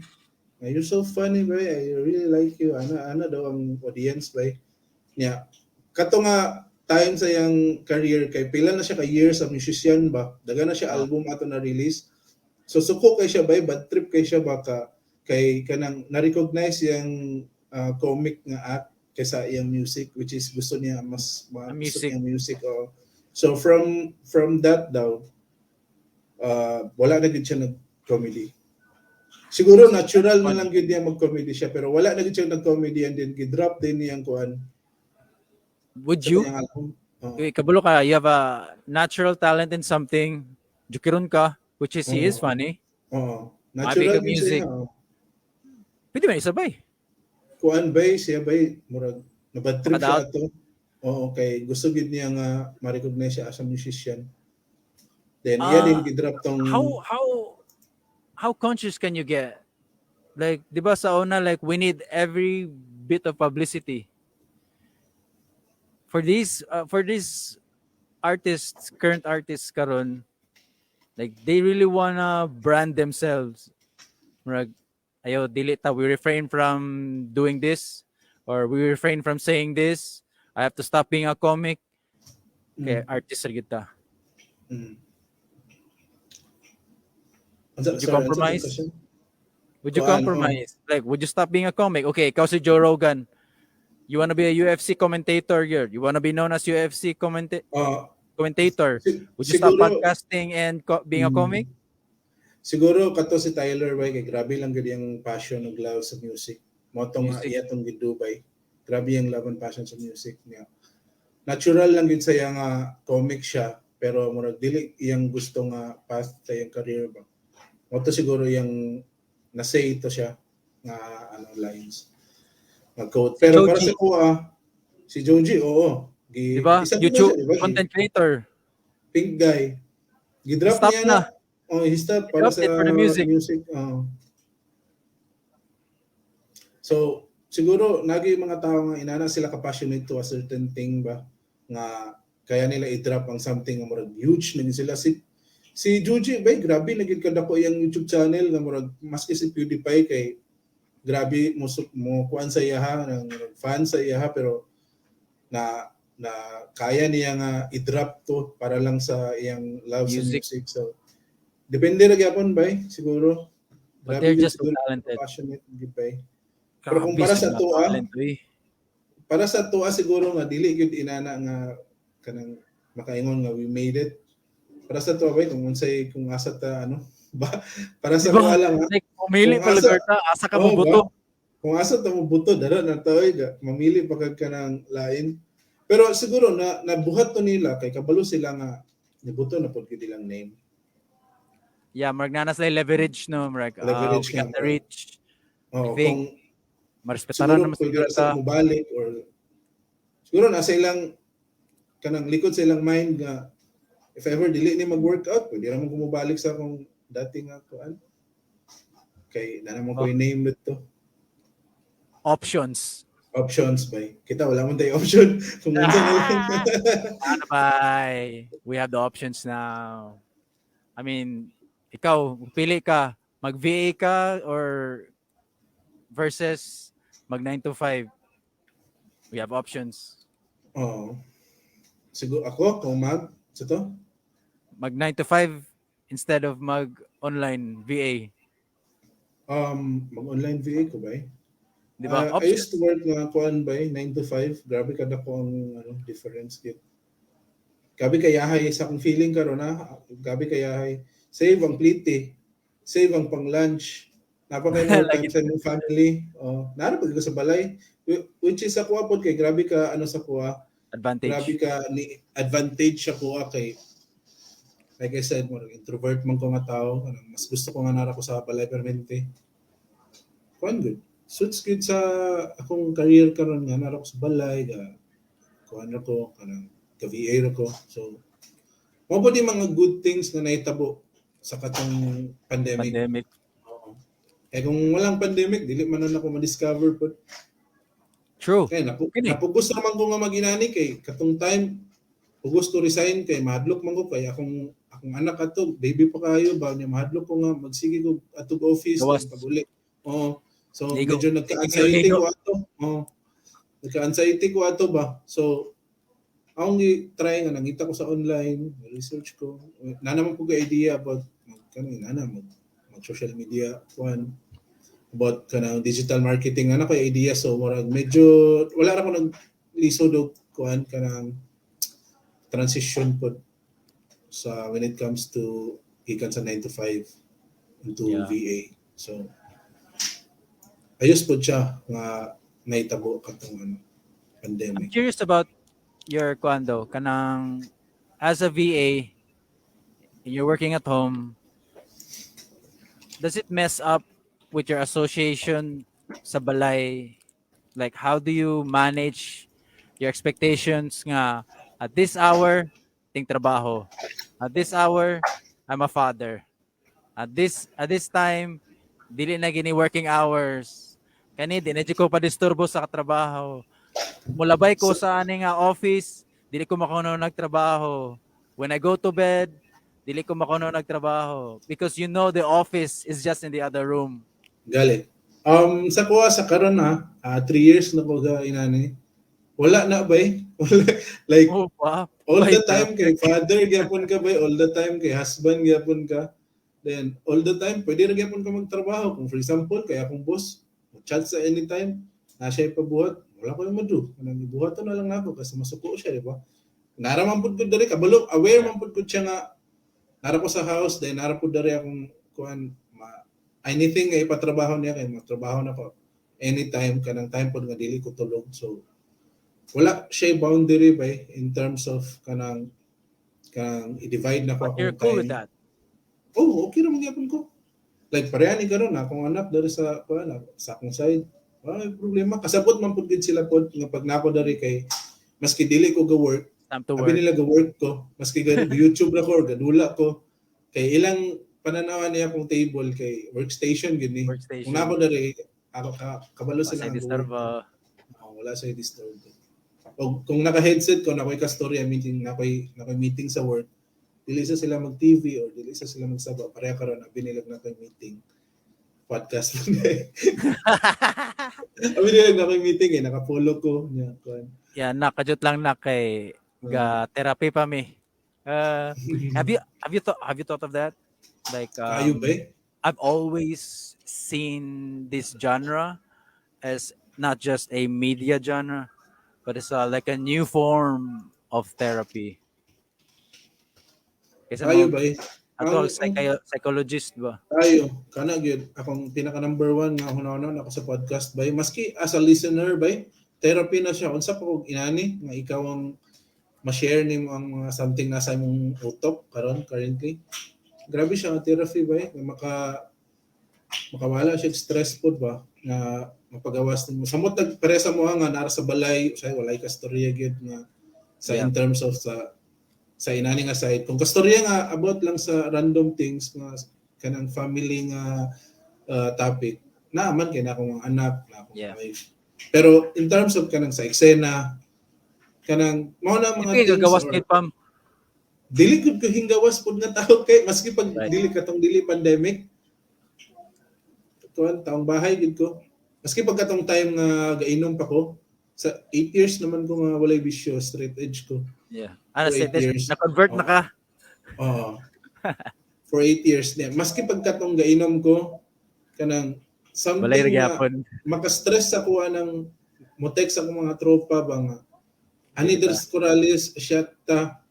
nga, "You're so funny bay, I really like you." Ana ana daw ang audience bay niya. Kato nga time sa iyang career, kay pila na siya ka years sa musician ba, daga na siya album ato na release, so suko kay siya bay, bad trip kay siya baka kay kanang na-recognize iyang comic nga act kaysa iyang music, which is gusto niya mas Ang gusto music. Niya music, oh. So from that daw, wala na gid siya nag comedy. Siguro natural na lang gid niya mag-comedy siya, pero wala na gid siya nag-comedy and then gi-drop din niyang kuan Would sa you? Kanyang album. Oo. Okay, kabalo ka, you have a natural talent in something, jukiron ka, which is he is Oo. Funny. Oo. Mabi Natural ka gid music. siya. Oo. Pwede ba isabay? Kuan bay siya bay, murag nabad trip siya Makadaot. Ato. Oo, kay gusto gid niya nga ma-recognize siya as a musician. Then iya Ah, din gi-drop tong How conscious can you get? Like, 'di ba sa una, like, we need every bit of publicity. For these artists, current artists karon, like, they really wanna brand themselves. Murag, ayaw dili ta, we refrain from doing this or we refrain from saying this. I have to stop being a comic. Kay artist ra gyud ta. Unsa- Would you sorry, unsa compromise? Question? Would you Kuan, compromise? Like, would you stop being a comic? Okay, ikaw si Joe Rogan. You wanna be a UFC commentator, you wanna be known as UFC commentator. Would you stop podcasting and being a comic? Siguro kato si Tyler bay, kay grabe lang gid yung passion ug love sa music. Mao tong Music. Iya tong gido bay. Grabe yung love and passion sa music niya. Natural lang gid sa iya nga comic siya, pero murag dili iyang gusto nga path sa iyang career ba. Mao to siguro iyang na-say ito siya nga ano lines. Nga quote. Pero para Joji. sa kuha si Joji, oo. Gi, Di ba? isa din na YouTube siya, di ba? Content creator. Pink guy. Gi-drop Stop niya na. na. Oh, he stopped para Dropped sa it for the music. Music. Oh. So, siguro nagi yung mga tao nga inana sila ka passionate to a certain thing ba nga kaya nila i-drop ang something nga murag huge na gid sila. Si Juji ba, grabe na gid kadako iyang YouTube channel nga murag maski si PewDiePie kay grabe mo kuan sa iya ha, ng fan sa iya ha, pero na na kaya niya nga i-drop to para lang sa iyang love Music. sa music. So depende ra gyapon bay siguro. But Grabe they're gid just so siguro talented. passionate gid bay. Pero kung Grabe para sa sila tuwa, talent, uy. Para sa tuwa siguro nga dili gyud inana nga kanang makaingon nga we made it. Para sa tuwa bay, kung unsay, kung asa ta ano ba, para sa Diba? kuha lang ha. Like, pumili Kung pa lugar ta, asa ka Oo, mo buto. ba? Kung asa ta mo buto, dara na ta oy, mamili pa kag kanang lain. Pero siguro na nabuhat to nila kay kabalo sila nga nibuto na pod gyud ilang name. Yeah, marag na sila leverage, no, marag, ah, Leverage we got nga. the reach. Oh, I think kung marespetaran siguro naman pwede siguro ra sila ta. mobalik or siguro nasa ilang kanang likod sa ilang mind nga if ever dili ni mag-workout, pwede ra mo kumubalik sa akong dati nga kuan kay na naman ko Oh. name dito. Options. Options bay. Kita wala man tayo option kung unsa na lang. Ano bay? We have the options now. I mean, Ikaw, pili ka, mag VA ka or versus mag 9 to 5. We have options. Oo. Siguro ako kung mag sa to? Mag 9 to 5 instead of mag online VA. Mag-online VA ko ba eh? Di ba? Ah, I used Options. To work nga kuan ba 9 to 5. Grabe kada ko ang ano difference gyud. Grabe kayahay sa akong feeling karon na. Grabe kayahay. Save ang plite. Save ang pang lunch. Napakay more time Lagi. Sa imong family. Oh, nara pag ko sa balay. Which is sa kuha pod kay grabe ka ano sa kuha. Advantage. Grabe ka ni advantage sa kuha kay like I said, mo introvert man ko nga tao, kanang mas gusto ko nga nara ko sa balay permente. Kuan good. Suits good sa akong career karon nga nara ko sa balay ga kuan ra ko kanang ka VA ra ko. So mao po di mga good things na nahitabo sa katong pandemic. Pandemic. Oo. Kaya kung walang pandemic, dili man na ako ma-discover po. True. Kaya Kini. Napugos naman ko nga maginani kay katong time pugos to resign kay mahadlok man ko kay akong anak ato baby pa kayo ba niya mahadlok ko nga magsige ko atog office Gawas. then pag-uli. Oo. So Ligo. Medyo nagka-anxiety Ligo. ko ato. Oo. Nagka-anxiety ko ato ba. So akong gi-try nga nangita ko sa online, research ko. Na naman ko idea about mag kanang nana mag social media kuan about kanang digital marketing ana ko idea, so murag medyo wala ra ko nag lisod og kuan kanang transition pod sa when it comes to gikan sa 9 to 5 into VA. So ayos pod siya nga nahitabo katong ano I'm pandemic. Curious about your kuan though, kanang as a VA, you're working at home, does it mess up with your association sa balay? Like, how do you manage your expectations nga at this hour, ting trabaho? At this hour, I'm a father. At this time, dili na gini working hours. Kani di na jud ko padisturbo sa katrabaho. Mulabay ko sa ani nga office, dili ko makuno nagtrabaho. When I go to bed, dili ko makuno nagtrabaho because you know the office is just in the other room. Gali. Sa kuha sa karon na, 3 years na ko ga inani. Wala na ba eh? Like all the time kay father gyapon ka ba, all the time kay husband gyapon ka. Then all the time pwede ra gyapon ka magtrabaho. Kung for example kay akong boss, chat sa anytime, na siya ipabuhat, wala ko yung madu. Kanang ibuhat na lang nako kasi masuko siya, di ba? Nara man pud ko diri kabalo, aware man pud ko siya nga nara ko sa house, then nara pud diri akong kuan ma, anything nga ipatrabaho niya kay matrabaho na ko anytime kanang time pod nga dili ko tulog. So wala siya boundary ba eh, in terms of kanang i-divide na ko But you're akong cool with time. that. Oh, okay ra man gyapon ko. Like pareha ni karon akong anak diri sa kuan sa akong side. Wala may problema. Kasabot man pud gid sila pod nga pag nako diri kay maski dili ko ga work, Time to abi work. Nila ga work ko, maski ga YouTube ra ko or gadula ko kay ilang pananawan niya akong table kay workstation gid ni. Workstation. Kung nako diri ako ka, kabalo Wala sila sa nga disturb. ga-work. Oo, wala sa disturb. O kung naka-headset ko, nakoy kastorya meeting, nakoy meeting sa work, dili sa sila mag-TV or dili sa sila magsaba. Pareha karon abi nila nakoy meeting. Podcast man eh. Abi nila nakoy meeting eh, naka-follow ko niya kuan. Yeah, nakajut lang na kay ga therapy pa mi. Have you thought of that? Like Kayo ba eh? I've always seen this genre as not just a media genre, but it's like a new form of therapy. Kaysa Kayo mo, ba eh? ato psychologist ba? Tayo, kana gyud akong pinaka number one nga hunahuna ako sa podcast bay. Maski as a listener bay, therapy na siya. Unsa pa kog inani nga ikaw ang ma-share nimo ang mga something nasa imong utok karon currently. Grabe siya nga therapy bay nga makawala siya og stress pod ba nga mapagawas nimo. Samot nag paresa mo nga nara sa balay, usay walay kastorya gyud nga sa in terms of sa inani nga side. Kung kastorya nga about lang sa random things nga kanang family nga topic, naaman kay na akong mga anak, na akong wife. Pero in terms of kanang sa eksena, kanang mao na mga Hindi things gagawas or gid pam. Dili gud ko hinggawas pud nga tao kay maski pag dili katong dili pandemic. Kuan, taong bahay gid ko. Maski pag katong time nga gainom pa ko, sa 8 years naman ko nga walay bisyo, straight edge ko. Ano, For 8 say, years. Na-convert na ka. Oo. For 8 years niya. Maski pag katong gainom ko, kanang something Walay ra na gyapon. Maka-stress sa kuha ng mo-text akong mga tropa ba nga ani Diba? Ders Corrales shot ta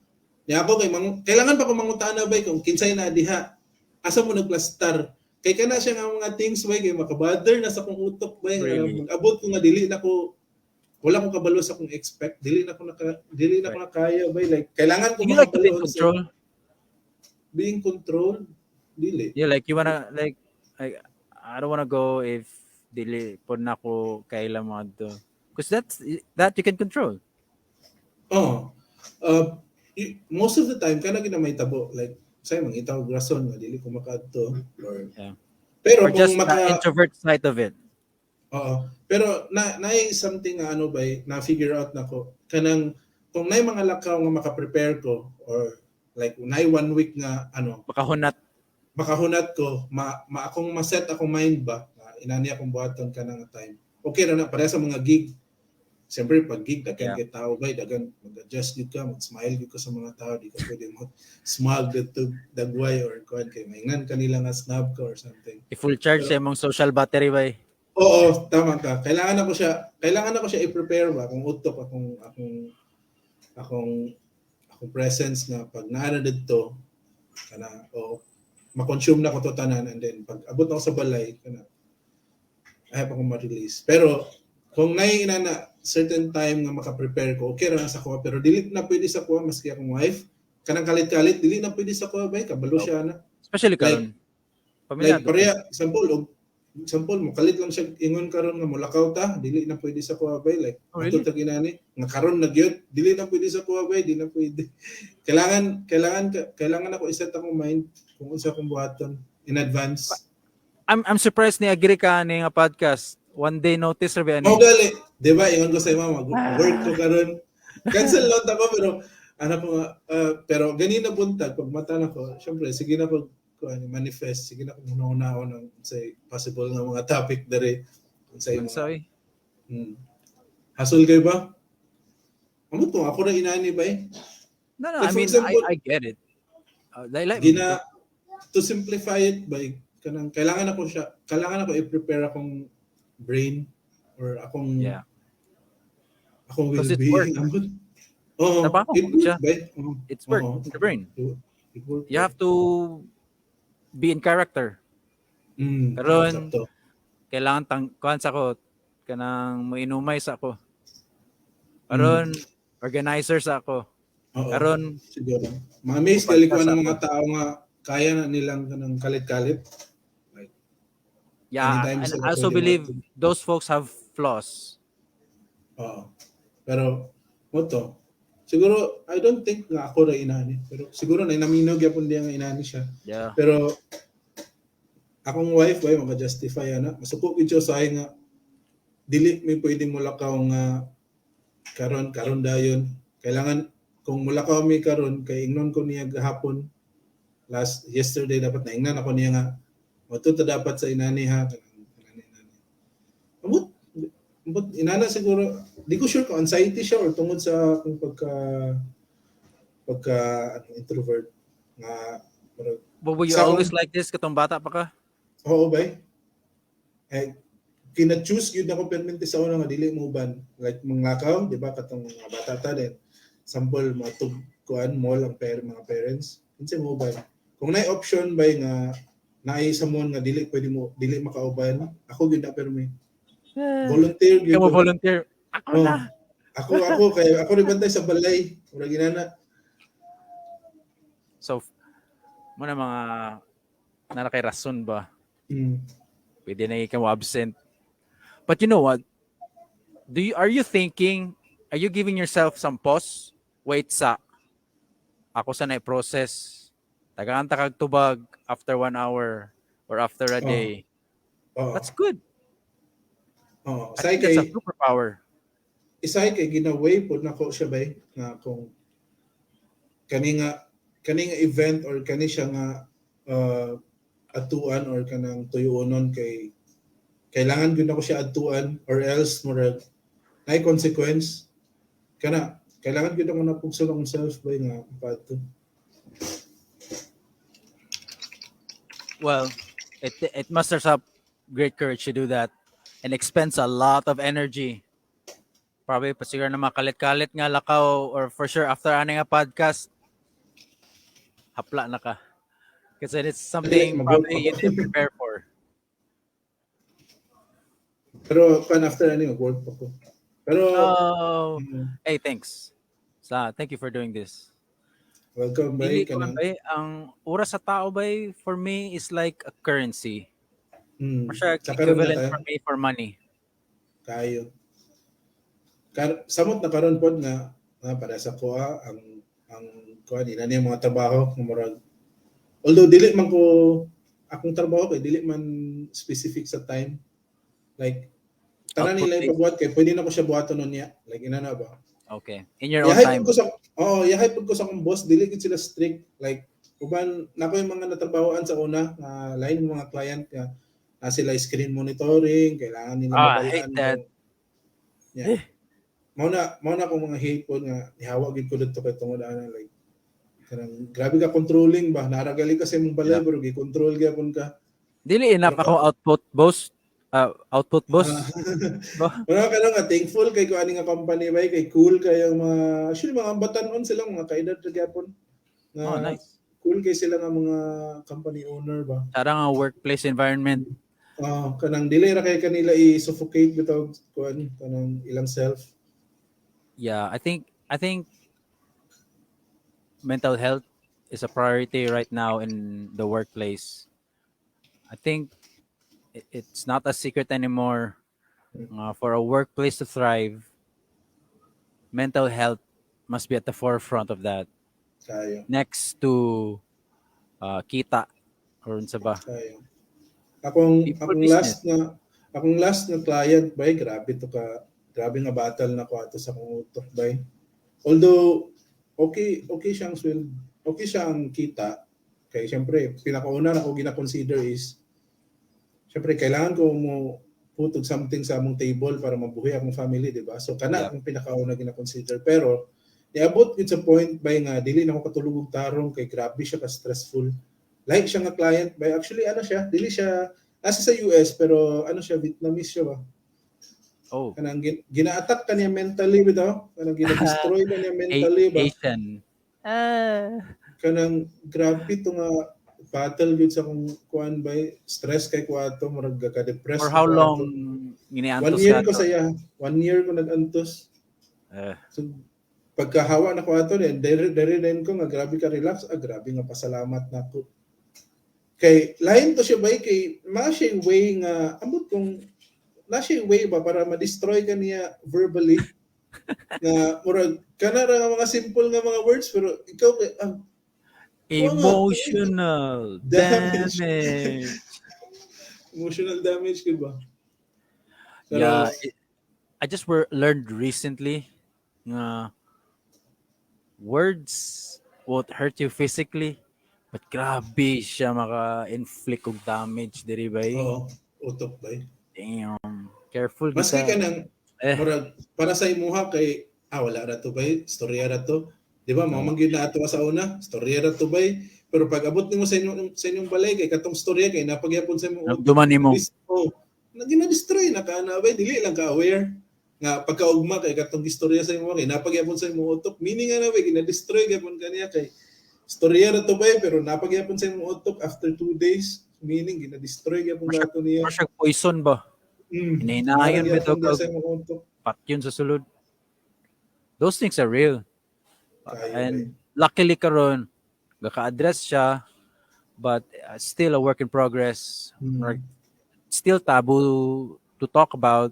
niya ako kay mang, kailangan pa ko mangutana bay kung kinsay na diha, asa mo nagplastar, kay kana siya nga mga things bay kay makabother na sa akong utok bay nga Really? Mag-abot ko nga dili na ko, wala ko kabalo sa akong expect, dili na ko nakaya bay, like kailangan ko You like to be in makabalo sa- control? Being control, dili. Yeah, like you wanna like I don't wanna go if dili pod na ko kaila mo adto. Because that you can control. Oh. Most of the time kana gina may tabo, like say mangita og rason nga dili ko makaadto or pero Or kung just maka the introvert side of it. Oo. Pero na naay something nga ano bay na figure out nako kanang kung naay mga lakaw nga maka-prepare ko or like naay one week nga ano Makahunat. Makahunat ko, ma akong ma-set akong mind ba na inani akong buhaton kanang time. Okay ra na pareha sa mga gig. Siyempre pag gig daghan kay tao bay, daghan mag-adjust gyud ka, mag-smile gyud ka sa mga tao, di ka pwede mo smug dito dagway or kuan kay maingnan kanila nga snob ka or something. I-full charge sa imong social battery bay. Oo, tama ka. Kailangan ako siya i-prepare ba kung utok akong presence nga pag naa na didto kana o ma-consume na ko to tanan and then pag abot ako sa balay kana ay pa ko ma-release. Pero kung naay inana certain time nga maka-prepare ko, okay ra na sa ko, pero dili na pwede sa ko maski akong wife kanang kalit-kalit, dili na pwede sa ko bay, kabalo siya na. Especially karon. Like Pamilyado. Pareha example og example mo kalit lang siya ingon karon nga mulakaw ta, dili na pwede sa kuha bay, like Oh, really? adto ta ginani nga karon na gyud, dili na pwede sa kuha bay, di na pwede. Kailangan ako iset akong mind kung unsa akong buhaton in advance. I'm surprised ni agree ka ani nga podcast. One day notice ra ba ani? Mao gali, di ba ingon ko sa imo mag work ko karon, cancel lot ako, pero ano ko nga, pero ganina buntag pag mata nako, syempre sige na ko kuan manifest, sige na ko una-una ng say possible nga mga topic dere unsay mga Unsa, oy? Hasol kayo ba? Amot ko ako ra inani ba eh. No, Like, I for mean, example, I get it. Like, Gina to simplify it by kanang kailangan ako i-prepare akong brain or akong akong 'Cause it will-being. work. Amot. Oo, Trabaho it work siya. ba eh? Oo. It's work Oo. in the brain. It work. You have to be in character. Karon, Sakto. kailangan tang kuan sa ko kanang moinumay sa ako. Karon organizer sa ako. Oo. Karon Siguro. Ma-amaze gali ko Pagka ng sa mga tao nga kaya na nilang kanang kalit-kalit. Yeah, Anytime and sila I also pwede believe those folks have flaws. Oo. Pero mo to. Siguro I don't think nga ako ra inani, pero siguro na naminaw gyapon diya nga inani siya. Pero akong wife way maka-justify ana. Masuko gyud siya sa nga dili may pwedeng mulakaw nga karon karon dayon. Kailangan kung mulakaw mi karon kay ingnon ko niya gahapon, last yesterday dapat naingnan ako niya nga moto ta dapat sa inani ha, kanang kanang inani. Amot inana siguro di ko sure kung anxiety siya or tungod sa akong pagka ano, introvert nga murag But were you always like this katong bata pa ka? Oo bay. Eh, kina-choose gyud ako permente sa una nga dili mo uban. Like manglakaw, di ba katong mga bata ta din. Sample matug kuan mall ang mga parents. Kinsa mo uban? Kung naay option bay nga naay sa mon nga dili pwede mo dili makauban, ako gyud na permi. Volunteer gyud Ikaw mo ko. volunteer. Ako Oh. na. Ako kay ako rin bantay sa balay. Murag inana. So mo na mga nara kay rason ba? Pwede na ikaw absent. But you know what? Do you are you thinking, are you giving yourself some pause? Wait sa ako sa na process. Tagaan ta kag tubag after one hour or after a Oh. day. Oo. That's good. Oo. I Say think that's kay a superpower. Isay kay ginaway pod nako siya bay nga kung kani nga Kani nga event or kani siya nga atuan or kanang tuyuonon kay kailangan gyud ako siya adtuan or else murag naay consequence kana, kailangan gyud ako napugson akong self ba nga paadto. Well, it musters up great courage to do that and expends a lot of energy. Probably pasiguro na makalit-kalit nga lakaw or for sure after ani nga podcast, hapla na ka. Kasi it's something probably you didn't prepare for. Pero kan after ani mag-work pa ko. Pero Oh, hey, thanks. Sa thank you for doing this. Welcome Dili bay ko kanang bay, ang oras sa tao bay for me is like a currency. Or siya Sa karon na equivalent tayo. For me for money. Kayo. Samot na karon pod nga para sa kuha ang kuha nila niya mga trabaho nga murag, although dili man ko, akong trabaho kay dili man specific sa time, like tanan Output nila based. Ipabuhat kay pwede na ko siya buhaton nun niya, like ina na ba. Okay. In your own Yahay time. Pud ko sa, oh, yahay pud ko sa akong boss, dili gid sila strict. Like uban nako yung mga natrabahoan sa una nga lain ng mga client nga na sila screen monitoring, kailangan nila Ah, I mabalaan hate that. Yeah. Mao na akong mga hate pod nga nihawa gid ko didto kay tungod ana, like kanang grabe ka controlling ba, naragali ka sa imong balay pero gi-control gyapon ka. Dili enough akong output boss. Output boss. Ba? Pero kana nga thankful kay ko ani nga company bay kay cool kayo mga, actually mga batan-on sila, mga kaedad ra gyapon. Nga Oh, nice. cool kay sila nga mga company owner ba. Tara nga workplace environment. Oh, kanang dili ra kay kanila i-suffocate bitaw kuan kanang ilang self. Yeah, I think mental health is a priority right now in the workplace. I think it's not a secret anymore. For a workplace to thrive, mental health must be at the forefront of that. Kayo. Next to kita or unsa ba? Kayo. Akong People akong business. Last na client bay, grabe to ka, grabe nga battle na ko ato sa akong utok bay. Although okay siyang sweldo, okay siyang kita kay syempre pinakauna na ko gina-consider is syempre kailangan ko mo put og something sa among table para mabuhi akong family, di ba? So kana akong pinakauna gina-consider, pero niabot gid sa point bay nga dili na ako katulog og tarong kay grabe siya ka stressful. Like siya nga client bay, actually ano siya, dili siya nasa sa US pero ano siya, Vietnamese siya ba. Oh, Kanang gina-attack ka niya mentally bitaw, kanang gina-destroy ka niya mentally ba. Asian. Ah. Kanang grabe to nga battle gyud sa akong kuan bay, stress kay ko ato, murag ka-depress For how ko long ato. giniantos One year ka ko ato? sa iya, one year ko nag-antos. Eh, So pagkahawa na ko ato then dire dire din ko nga grabe ka relax, ah, grabe nga pasalamat na ko. Kay lain to siya bay, kay ma siya way nga ambot kung na siya way ba para ma-destroy ka niya verbally nga murag kana ra nga mga simple nga mga words pero ikaw kay ah, Emotional Damage. damage. Emotional damage gyud ba. Pero, Yeah, I just were learned recently nga words won't hurt you physically but grabe siya maka-inflict og damage diri ba eh. Oo, utok ba. Damn. Careful Maski kita. Ka nang Eh. murag para sa imuha kay ah, wala ra to bay, storya ra to. Di ba? Mao man gyud na ato sa una, storya ra to bay. Pero pag abot nimo sa inyong balay kay katong storya kay napagyapon sa imong utok. Nagduman nimo. Oh, na gina-destroy na ka na bay, dili lang ka aware nga pagkaugma kay katong istorya sa imo kay napagyapon sa imong utok, meaning nga na bay gina-destroy gyapon kaniya kay storya ra to bay, pero napagyapon sa imong utok after 2 days, meaning gina-destroy gyapon ka to niya. Mura siya poison ba? Hinahinayon bitaw Napagyapon kag sa imong utok. Patyon sa sulod. Those things are real. Kayo, And luckily karon gaka-address siya but still a work in progress. Or still taboo to talk about.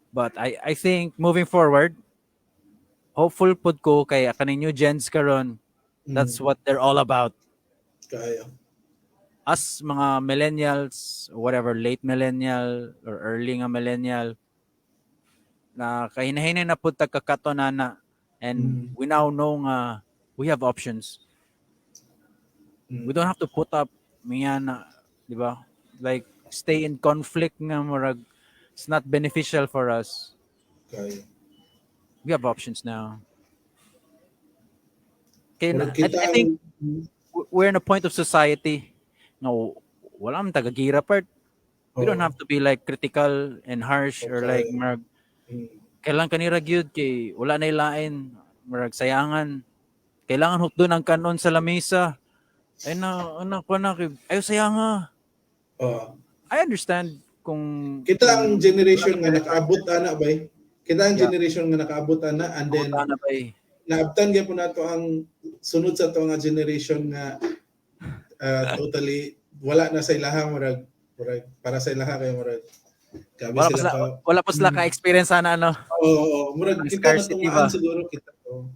But I think moving forward, hopeful pud ko kay kaning new gens karon, that's what they're all about. Kayo. Us mga millennials, whatever, late millennial or early nga millennial, na kahinahinay na pud tag kakato na and we now know nga We have options. We don't have to put up na, di ba? Like stay in conflict nga murag it's not beneficial for us. Kay We have options now. Kaya Murag I kita I think we're in a point of society no wala man tagagira part. We don't have to be like critical and harsh or like murag kailangan kanira gyud kay wala na ilain, murag sayangan. Kailangan hukdon ang kanon sa lamesa. Ay na, anak ko na kay ayo sayanga. I understand kung Kita ang generation nga nakaabot ana bay. Kita ang generation nga nakaabot ana and then ana bay. Naabtan gyapon nato ang sunod sa to nga generation nga totally wala na sa ilaha, murag para sa ilaha kay murag gabi Wala pa sila sila, ka wala pa sila ka-experience sana ano. Oo, murag Ang kita scarcity natungaan ba? Siguro kita, oo.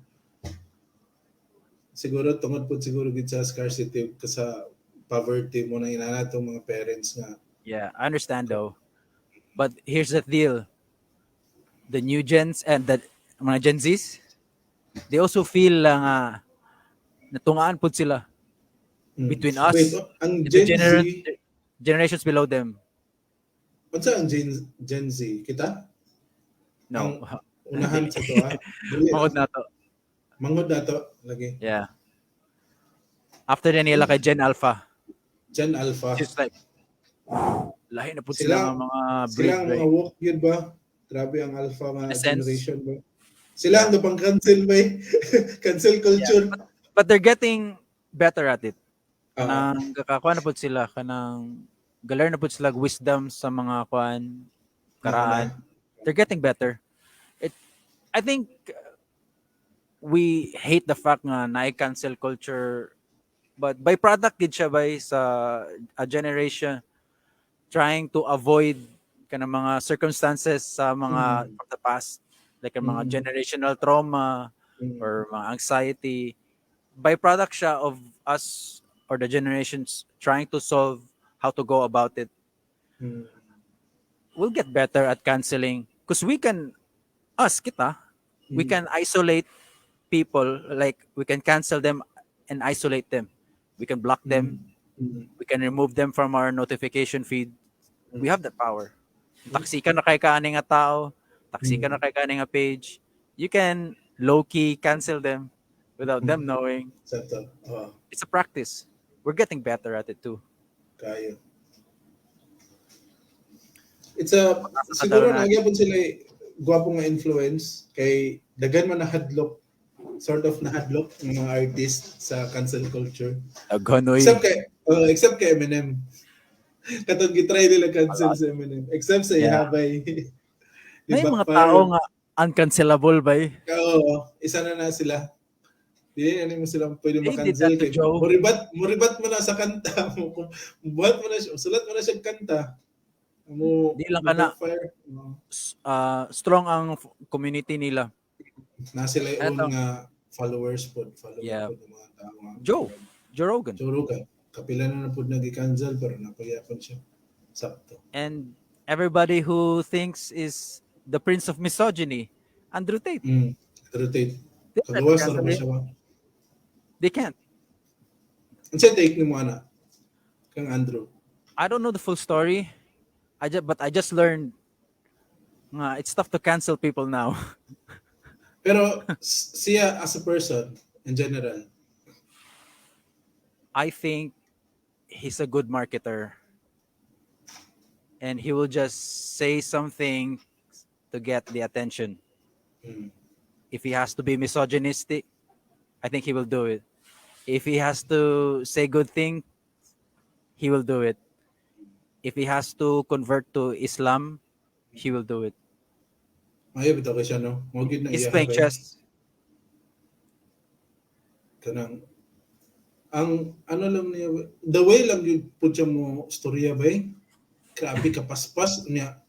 Siguro tungod pud siguro gid sa scarcity ka sa poverty mo na inana tong mga parents nga. Yeah, I understand though. But here's the deal. The new gens and the mga Gen Zs, they also feel lang natungaan pud sila between us Wait, oh, ang and the Gen Z, generations below them. Unsa ang Gen Z? Kita? No. Unahan sa to ha. Dili. Manghod na to. Manghod na to lagi. Yeah. After din nila kay Gen Alpha. Gen Alpha. Just like lahi na pud sila nga mga breed. Sila ang Right? mga woke yun ba? Grabe ang Alpha nga In a sense. generation ba? Sila ang gapang cancel ba eh? Cancel culture. But they're getting better at it. Ah. Kanang kakakuha na pud sila, kanang ga-learn na pud sila wisdom sa mga kuan karaan. They're getting better. It I think we hate the fact nga na cancel culture, but byproduct gid siya by sa a generation trying to avoid kanang mga circumstances sa mga from the past, like ang mga generational trauma or mga anxiety. Byproduct siya of us or the generations trying to solve how to go about it. We'll get better at canceling because we can, us kita, we can isolate people, like we can cancel them and isolate them. We can block them, we can remove them from our notification feed. We have that power. Taksikan na kay kaani nga tao, taksikan na kay kaani nga page, you can low-key cancel them without them knowing. Sakto. Oo. It's a practice. We're getting better at it too. Kayo. It's a siguro na. Nagyapon sila gwapo nga influence kay daghan man nahadlok, sort of nahadlok ng mga artist sa cancel culture. Daghan oy. Except kay Eminem. Katong gitry nila cancel sa Eminem. Except sa ihabay. May mga tao nga uncancelable ba eh? Oo, isa na na sila. Di na mo sila pwede They did ma-cancel that to kay Joe. Muribat mo na sa kanta mo. Kung buhat mo na siya, sulat mo na siya kanta. Mo Di lang ka na. Fire. Oo. Strong ang community nila. Na sila yung Eto. Nga followers po, follower po ng mga tao nga. Joe Rogan. Joe Rogan. Kapila na na po nag-cancel pero napagyapon siya. Sakto. And everybody who thinks is the prince of misogyny, Andrew Tate. Andrew Tate. They can't Kagawas na cancel naman him. Siya ba? They can't. Ang sa take ni mo ana? Kang Andrew. I don't know the full story. I just but I just learned nga it's tough to cancel people now. Pero siya as a person in general, I think he's a good marketer. And he will just say something to get the attention. If he has to be misogynistic, I think he will do it. If he has to say good things, he will do it. If he has to convert to Islam, he will do it. Maayo bitaw kay siya, no? Mao gyud na He's iya playing ba? Chess. Kanang ang ano lang niya, the way lang yun po siya mo storya ba eh? Grabe ka paspas niya.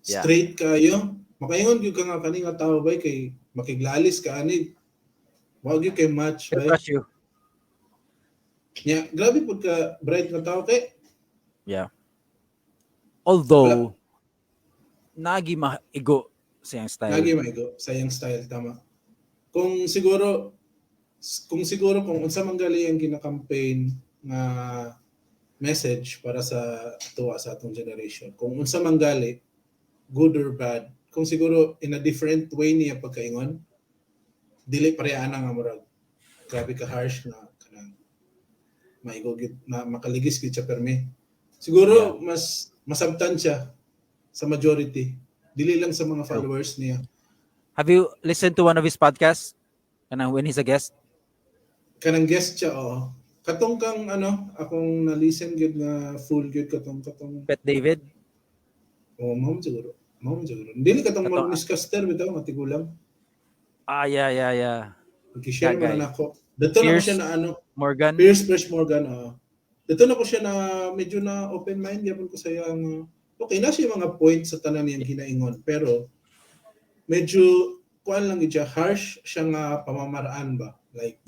Straight kayo. Makaingon gyud ka nga kani nga tao ba kay makiglalis ka ani. Wa gyud kay match He'll ba. crush you. Nya grabe pud ka bright nga tao kay. Yeah. Although, nagi maigo siyang style. Lagi maigo sa iyang style, tama. Kung siguro Kung siguro kung unsa man gali ang gina-campaign nga message para sa tuwa sa atong generation. Kung unsa man gali, good or bad, kung siguro in a different way niya pagkaingon, dili pareha ana nga murag grabe ka harsh nga kanang maigo gid na makaligis gid siya permi. Siguro mas masabtan siya sa majority, dili lang sa mga followers niya. Have you listened to one of his podcasts? Kanang when he's a guest? Kanang guest siya, oo. Katong kang ano, akong na-listen gyud nga full gyud katong Pet David? Oh, mao man siguro. Mao man siguro. Dili katong Katong- newscaster bitaw nga tigulang. Ah, yeah. Gi-share That guy. Man na nako. Dito na ko Piers siya na ano, Morgan? Piers Fresh Morgan, oo. Dito na ko siya na medyo na open mind gyapon ko sa iyang, okay na siya mga point sa tanan niyang ginaingon, pero medyo kuan lang gid siya, harsh siya nga pamamaraan ba, like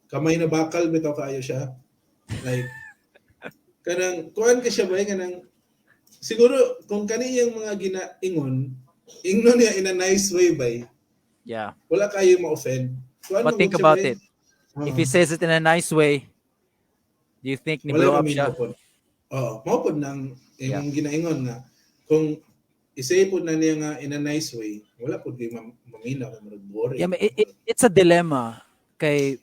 kamay na bakal bitaw kaayo siya, like kanang kuan ka siya ba, kanang siguro kung kaniyang mga ginaingon, ingnon niya in a nice way ba, wala kayo ma-offend. Kuan But man think gud siya, about bay. it. If he says it in a nice way, do you think ni Wala blow up maminaw siya? Pod. Oo, mao pod nang imong ginaingon nga kung isay pod na niya nga in a nice way, wala pod gyud maminaw kay murag boring. Yeah, but it's a dilemma. Kay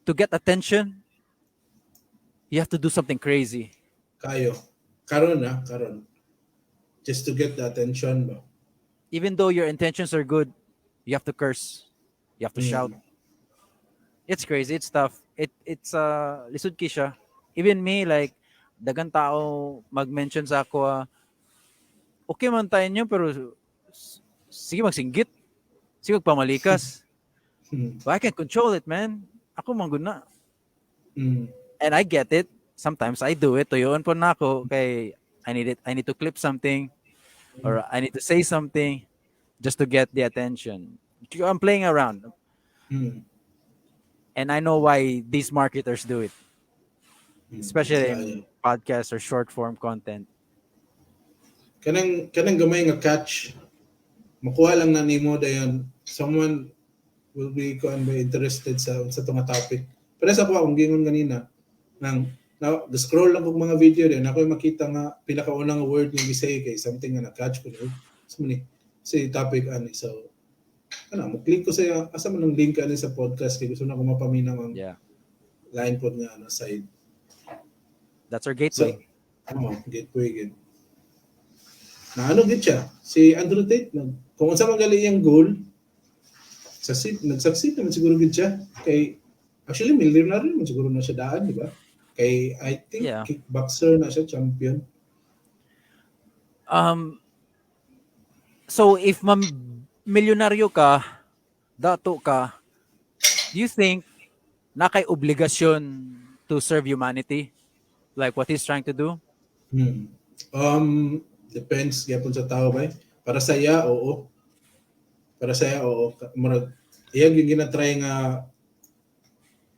to get attention, you have to do something crazy. Kayo. Karon na, karon. Just to get the attention ba. Even though your intentions are good, you have to curse. You have to shout. It's crazy. It's tough. It's lisod kay siya. Even me, like, dagan tao mag-mention sa ako, ah, okay man tayo nyo pero sige magsinggit. Sige magpamalikas. But I can control it, man. Ako man gud na. And I get it. Sometimes I do it. Tuyoon po na ako kay I need it. I need to clip something or I need to say something just to get the attention. I'm playing around. And I know why these marketers do it, especially in podcasts or short form content. Kanang gamay nga catch, makuha lang na nimo, dayon someone will be kuan ba, interested sa tunga topic. Pero sa ako akong gingon ganina nang na scroll lang kog mga video din ako makita nga pinakaunang word nga gisay kay something nga na-catch ko no. So ni si topic ani, so ano mo click ko sa asa man ang link ani sa podcast kay gusto na ko mapaminaw ang line pod nga ano side. That's our gateway. So, oh, gateway gid. Na ano gid siya? Si Andrew Tate, kung unsa man gali iyang goal, succeed, nag-succeed naman siguro gid siya. Kay actually millionaire naman siguro na siya daan, di ba? Kay I think kickboxer na siya, champion. So if mam milyonaryo ka, dato ka, do you think na kay obligasyon to serve humanity? Like what he's trying to do? Hmm. Depends gyapon sa tao ba. Para sa iya, oo. Para sa iya, oo. Murag iya yung gina-try nga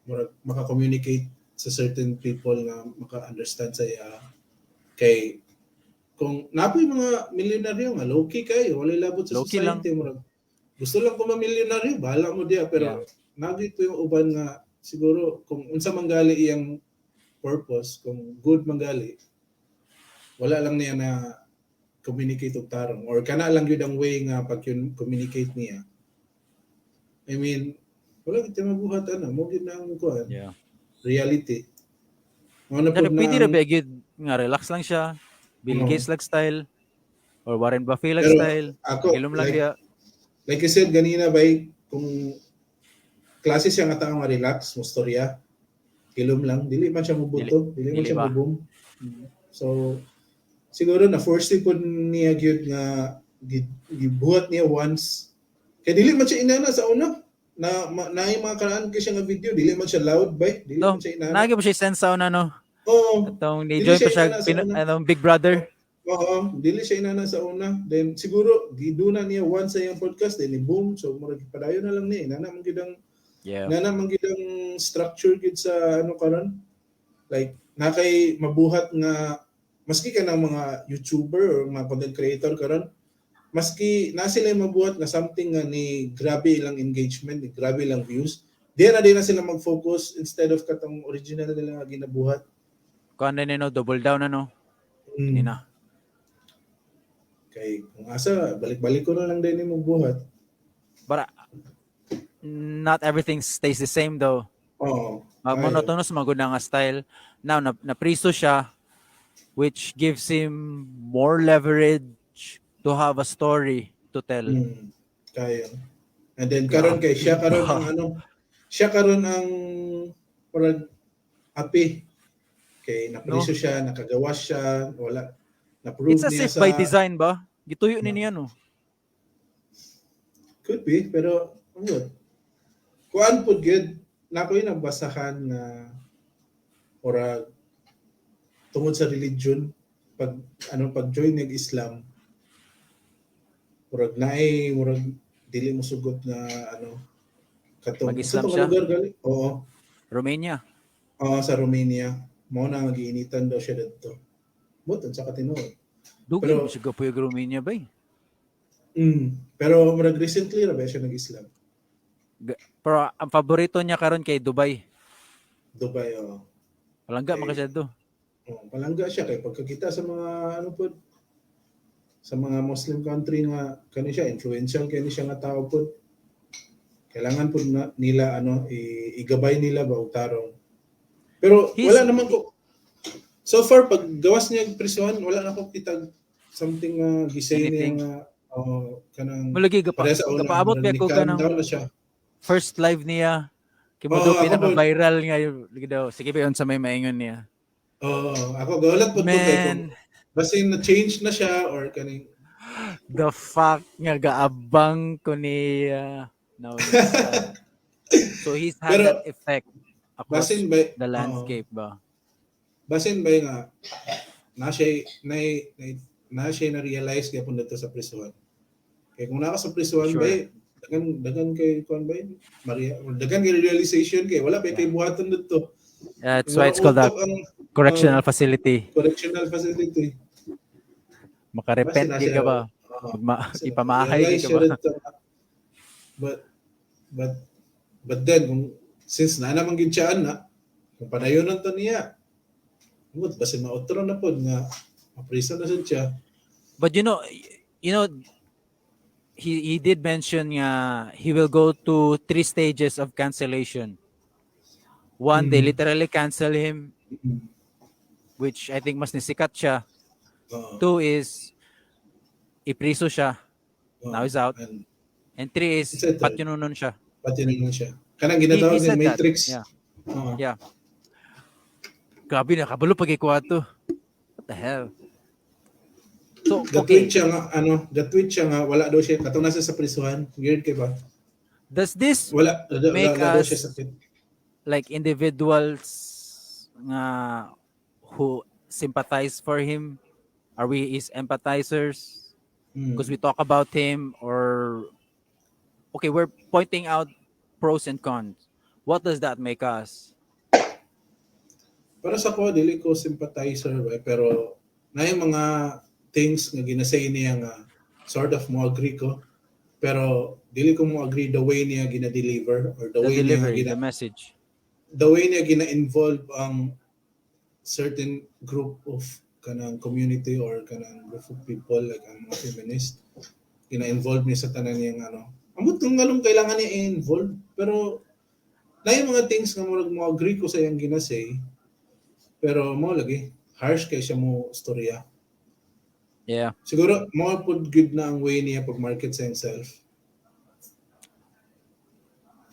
murag maka-communicate sa certain people nga maka-understand sa iya. Kay kung napoy mga milyonaryo nga low-key kayo, walay labot sa Low-key lang. Society, murag gusto lang ko ma-milyonaryo, bahala mo diya, pero nagito yung uban nga siguro kung unsa man gali iyang purpose, kung good man gali, wala lang niya na communicate og tarong or kana lang gyud ang way nga pag communicate niya. I mean, wala gid mabuhat ana, mo gyud na ang kuan, reality. Mao na Pero pud na pwede ra ba gyud nga relax lang siya, Bill Oo. Gates like style or Warren Buffett like Pero style. ako, Ilom lang like, diya. Like I said ganina bay, kung klase siya nga tao nga relax, mustorya, hilom lang, dili man siya mubuto, dili man dili siya ba? Mubom. So siguro na force pud niya gyud nga gibuhat niya once. Kay dili man siya inana sa una. Na mga karaan kay siya nga video, dili man siya loud bay, dili No, man siya inana. Nagi po siya sense sa una, no? Oo. Atong Dili ni-join pa siya siya inana sa una. anong Big Brother. Oo, dili siya inana sa una. Then siguro giduna niya once sa iyang podcast, then ni boom, so murag padayon na lang niya. Inana man gyud ang Nana man gyud ang structure gyud sa ano karon. Like na kay mabuhat nga maski ka ng mga YouTuber or mga content creator karon, maski na sila mabuhat nga something nga ni grabe ilang engagement, ni grabe ilang views, Di na din na sila mag-focus instead of katong original nila nga ginabuhat. Kuan na no, double down ano. Hindi na. Kay kung asa balik-balik ko na lang din mo buhat. But not everything stays the same though. Oo. Uh, monotonous magud na nga style. Now na napriso siya, which gives him more leverage to have a story to tell. Kayo. And then karon kay siya karon ang ano, siya karon ang murag api. Kay napriso siya, nakagawas siya, wala na-prove It's as niya if sa by design ba? Gituyo ni niya, no? Could be, pero ano, kuan pud gyud na ako'y nabasahan na murag tungod sa religion, pag ano, pag join ng Islam, murag naay murag dili mo sugot na ano katong Mag-Islam sa tong siya? Lugar gali, oo. Romania. Oo, sa Romania mao na nga giinitan daw siya didto but sa katinuod. Dugay Pero mo siya gapuy Romania ba eh? Pero murag recently ra ba siya nag-Islam. Pero ang paborito niya karon kay Dubai. Dubai, oo. Palangga Okay. man siya do. Oh, palangga siya kay pagkakita sa mga ano pod, sa mga Muslim country nga kani siya influential kani siya nga tao pod, kailangan pod na nila ano igabay nila ba og tarong, pero wala naman ko so far. Pag gawas niya prison, wala na ko kita something nga gisay niya Anything. nga, oh, kanang Mulagi gapa pareha sa una, gapaabot murag ba ko ni-calm kanang down na siya. First live niya. Kay mo Oo, do ako pinaka-viral nga yun daw. Sige ba, unsa may maingon niya? Oo, ako gaulat pod ko kay Man, kung basin na change na siya or kaning the fuck nga gaabang ko niya. No, so he's had Pero, that effect across basin ba the landscape ba? Basin ba nga na siya na siya na realize gyapon dito sa prisuhan. Kay kung naa ka sa prisuhan ba dagan dagan kay kuan ba Maria dagan kay realization kay wala ba kay buhaton dito. That's why it's called a Utok ang correctional facility. Correctional facility. Makarepent Basin na di siya, ka ba? Oo. Magma, ipamahay realize di ka siya ba? dito. But then kung since na naman gid siya na kung padayonon to niya, mut basin mautro na pod nga maprison na sad siya. But he did mention nga he will go to three stages of cancellation. One, they literally cancel him, which I think mas nisikat siya. Oo. Two is ipriso siya. Oo. Now he's out. And And three is It's a third. patyununon siya. Pati na siya. Kanang ginatawag He ni said that. Matrix. Yeah. Oo. Yeah. Grabe na, kabalo pag to. What the hell? So, The okay. tweet siya nga, ano, the tweet siya nga, wala daw siya, katong nasa sa prisuhan, weird kay ba? Does this Wala, wala, make wala daw us siya sakit. Like individuals nga who sympathize for him? Are we his empathizers? Because we talk about him or, okay, we're pointing out pros and cons. What does that make us? Para sa ko, dili ko sympathizer ba, pero na yung mga things nga ginasay niya nga sort of mo agree ko. Pero dili ko mo agree the way niya gina-deliver or the The way delivery, niya gina, the message. The way niya gina-involve ang certain group of kanang community or kanang group of people like ang mga feminist, gina-involve niya sa tanan niyang ano, amot kung anong kailangan niya i-involve, pero na yung mga things nga murag mo agree ko sa iyang ginasay, pero mo lagi harsh kay siya mo storya. Siguro mo pud good na ang way niya pag market sa himself.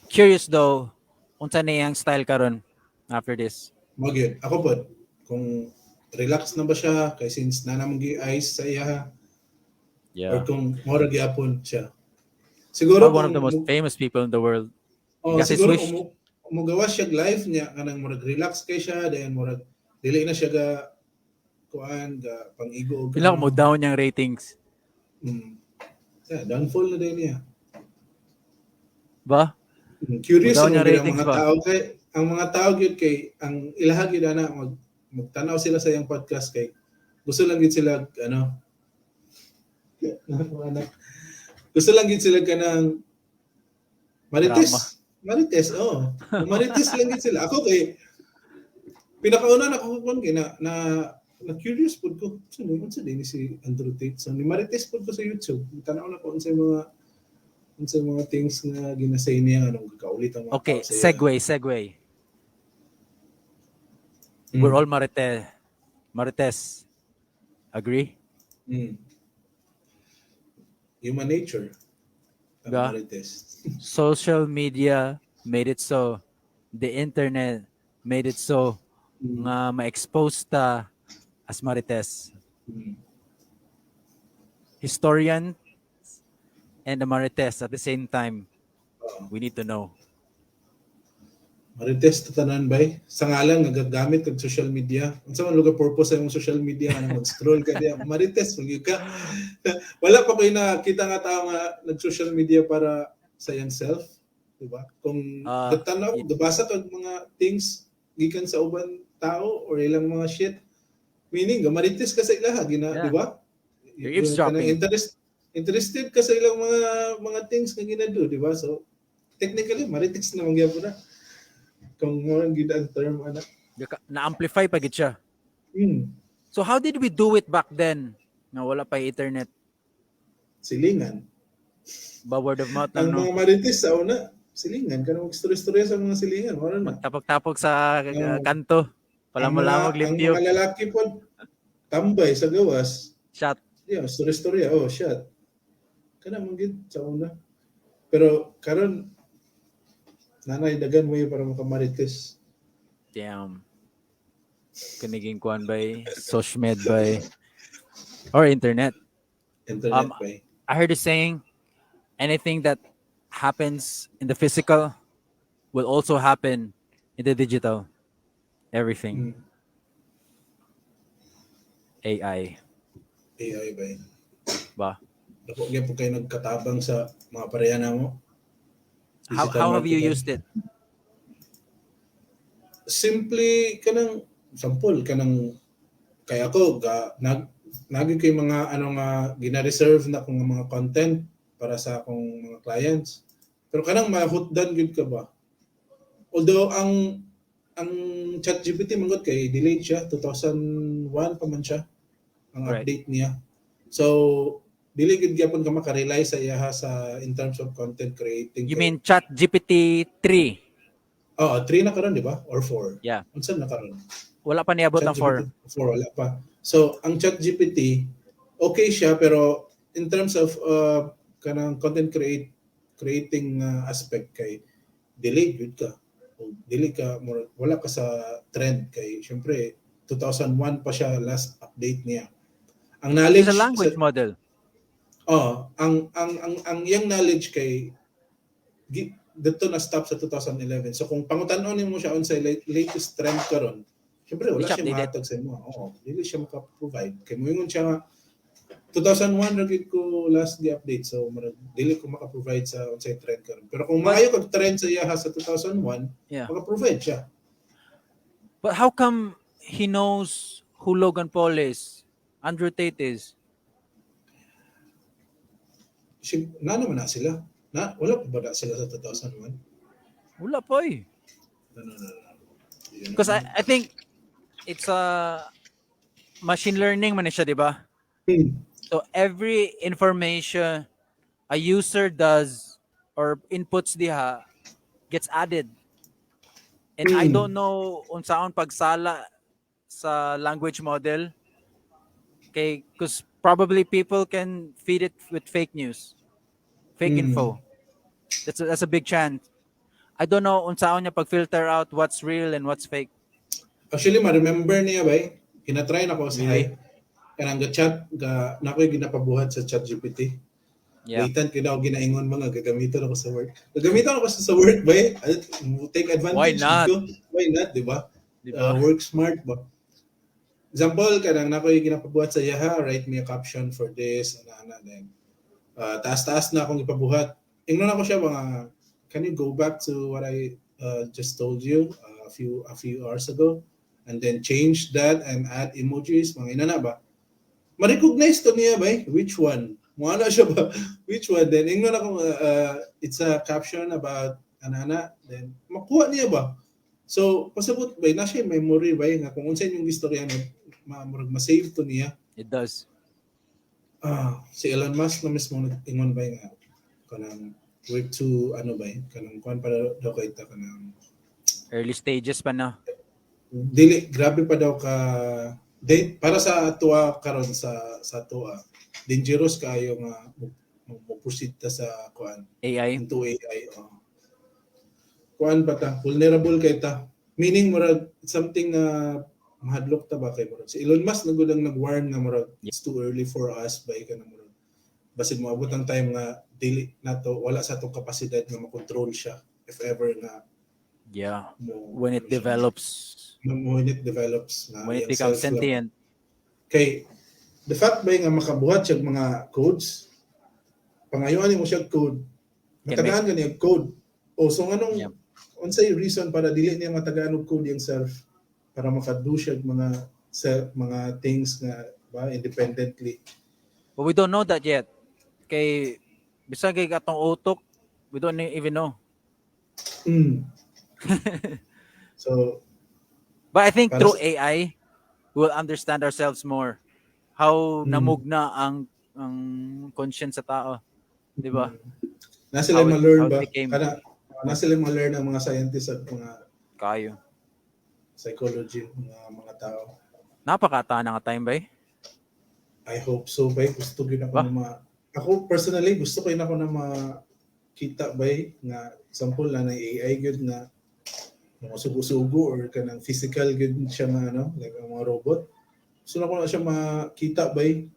Curious though, unsa na iyang style karon after this? Mo gyud ako pod kung relax na ba siya kay since na namang gi-ice sa iya or kung mora gyapon siya. Siguro One of the kung most famous people in the world. Oh, Kasi siguro swish. kung mugawas siya live niya kanang murag relax kay siya, then murag dili na siya ga kuan ga pang-igo og Pila mo down yung ratings. Yeah, downfall na din niya. Ba? Curious Mo down ang yung mga ratings mga ba? tao kay ang mga tao gyud kay ang ilaha gyud ana magtanaw sila sa iyang podcast kay gusto lang gyud sila ano anak gusto lang gyud sila kanang marites. Marites, oh. Marites lang gid sila. Ako kay pinakauna na ko kon kay na curious pud ko. Unsa ni si Andrew Tate? So ni Marites pud ko sa YouTube. Tanaw na ko unsay mga things nga ginasay niya, anong gakaulit ang mga Okay, tao sa iya. Segue, segue. We're all Marites. Marites. Agree? Mm. Human nature. Ang Ba? Marites. Social media made it so. The internet made it so nga ma-expose ta as Marites. Historian and the Marites at the same time. Oo. We need to know. Marites ta tanan, bay. Sa ngalan nga gagamit og social media. Unsa man lugar purpose sa imong social media nga mag-scroll ka diya? Marites man gyud ka. Wala pa koy nakita nga tao nga nag-social media para sa iyang self, di ba? Kung tanaw, gabasa kag mga things gikan sa uban tao or ilang mga shit, meaning gamarites ka sa ilaha gina, di ba? You're eavesdropping. Kanang interested ka sa ilang mga things nga ginado, di ba? So technically marites na man gyapon na. Kung mo ang gid ang term ana. Na-amplify pa gid siya. So how did we do it back then? Nga wala pa internet. Silingan. Ba, word of mouth lang, Ang no? mga marites sa una, silingan kanang magstorya-storya sa mga silingan, wala na. Magtapok-tapok sa Oo. kanto. Palamlamog Ang limpyo. mga lalaki po tambay sa gawas. Shot. Yeah, storya-storya, oh, shot. Kana man gid sa una. Pero karon nanay dagan mo para makamarites. Damn. Kaniging kuan by social by or internet. Internet bay. I heard a saying, anything that happens in the physical will also happen in the digital. Everything. AI. AI bay. Ba? Dako gyud po kayo nagkatabang sa mga pareha namo. Digital How have you marketing. Used it? Simply kanang sample kanang kay ako ga nag kay mga ano nga gina-reserve na kong mga content para sa akong mga clients. Pero kanang mahutdan gyud ka ba? Although ang ChatGPT manggod kay delayed siya, 2001 pa man siya ang update niya. So dili gyud gyapon ka maka-rely sa iyaha sa in terms of content creating. You mean Chat GPT 3? Oo, 3 na karon, di ba? Or 4? Yeah. Unsa na karon? Wala pa niabot ang 4. ChatGPT 4, wala pa. So, ang ChatGPT, okay siya, pero in terms of kanang content creating aspect kay delay gyud ka. O dili ka more, wala ka sa trend kay syempre 2001 pa siya last update niya. Ang knowledge It's a language model. Oh, ang iyang knowledge kay dito na stop sa 2011. So kung pangutan-on nimo siya unsay latest trend karon, syempre wala Di siya siya updated. mahatag sa imo. Oo, dili siya maka-provide. Kay moingon siya nga 2001 ra gid ko last gi update, so murag dili ko maka-provide sa unsay trend karon. Pero kung maayo kag trend sa iyaha sa 2001, maka-provide siya. But how come he knows who Logan Paul is, Andrew Tate is? Si, na naman na sila. Na wala pa ba na sila sa 2001? Wala pa eh. No. Yun Because I think it's a machine learning man siya, di ba? Hmm. So every information a user does or inputs diha gets added. And I don't know unsaon pagsala sa language model. Okay, because probably people can feed it with fake news, fake info. That's a big chance. I don't know unsaon niya pag-filter out what's real and what's fake. Actually, ma-remember niya ba eh? Kinatry na ko sa Really? Kanang ga chat ga na ako'y ginapabuhat sa ChatGPT. Waitan kay na ako ginaingon mga gagamiton ako sa work. Gagamiton ako sa work ba eh? Take advantage Why not? ko. Why not, di ba? Di ba? Work smart ba? Example, kanang na ako'y ginapabuhat sa iyaha, write me a caption for this, ana ana, then taas-taas na akong ipabuhat. Ingnon ako siya mga, "Can you go back to what I just told you a few hours ago and then change that and add emojis," mga inana ba? Ma-recognize to niya ba eh? Which one? Mo ana siya ba? Which one? Then ingnon ako, it's a caption about Ana-ana, then makuha niya ba? So pasabot ba na siya memory ba nga kung unsa inyong gistorya ma murag ma-save to niya. It does. Ah, si Elon Musk na mismo nag-ingon ba nga kanang we're too ano ba, kanang kuan pa daw kay ta, kanang Early stages pa na. Dili, grabe pa daw ka de, para sa tuwa karon, sa tuwa dangerous kaayo nga mo proceed ta sa kuan AI. Into AI, oh. Kuan pa ta, vulnerable kay ta, meaning murag something na mahadlok ta ba, kay murag si Elon Musk na gud ang nag-warn nga murag it's too early for us ba, ka na murag basin moabot ang time nga dili nato, wala sa atong kapasidad nga makontrol siya if ever nga mo When it ano siya, develops, when it develops na when it iyang becomes self-love. Sentient. Kay the fact ba nga makabuhat siya og mga codes, pangayuan nimo siya og code, Can matagaan ka niya og code. O so nganong unsay reason para dili niya matagaan og code yung self para makado siya og mga self, mga things nga ba independently? But we don't know that yet. Kay bisag kay atong utok, we don't even know. So But I think Para through AI, we will understand ourselves more. How namugna ang conscience sa tao. Di ba? Na sila ma-learn How it ba? became. Kana na sila ma-learn ang mga scientists at mga Kayo. Psychology mga tao. Napakata na nga time ba eh? I hope so, bay. Gusto gyud ako Ba? Na ma Ako personally gusto ko ako na makita bay nga example na na AI gyud nga mga sugo-sugo or kanang physical gyud siya nga ano, like ang mga robot. Gusto na ko na siya makita bay.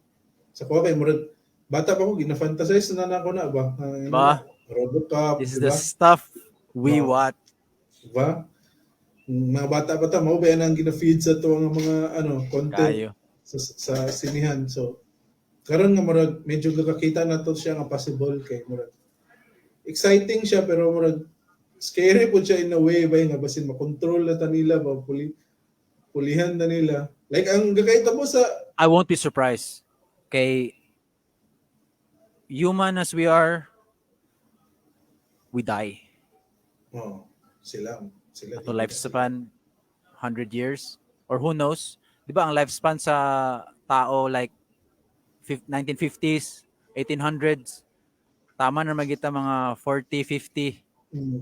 Sa kuha kay murag bata pa ko gina-fantasize na nako na ba. Nga, Ba? Robocop, This is di the ba? Stuff we Oh. watch. Diba? Mga bata pa ta mao ba yan ang gina-feed sa to ang mga ano content Kayo. sa sinihan. So karon nga murag medyo gakakita na to siya nga possible, kay murag exciting siya pero murag scary po siya in a way ba nga basin makontrol na ta nila ba, pulihan na nila. Like ang gakita mo sa I won't be surprised. Kay human as we are, we die. Oh, sila sila Ato lifespan 100 years or who knows. 'Di ba ang lifespan sa tao like 1950s, 1800s, tama na magita mga 40, 50,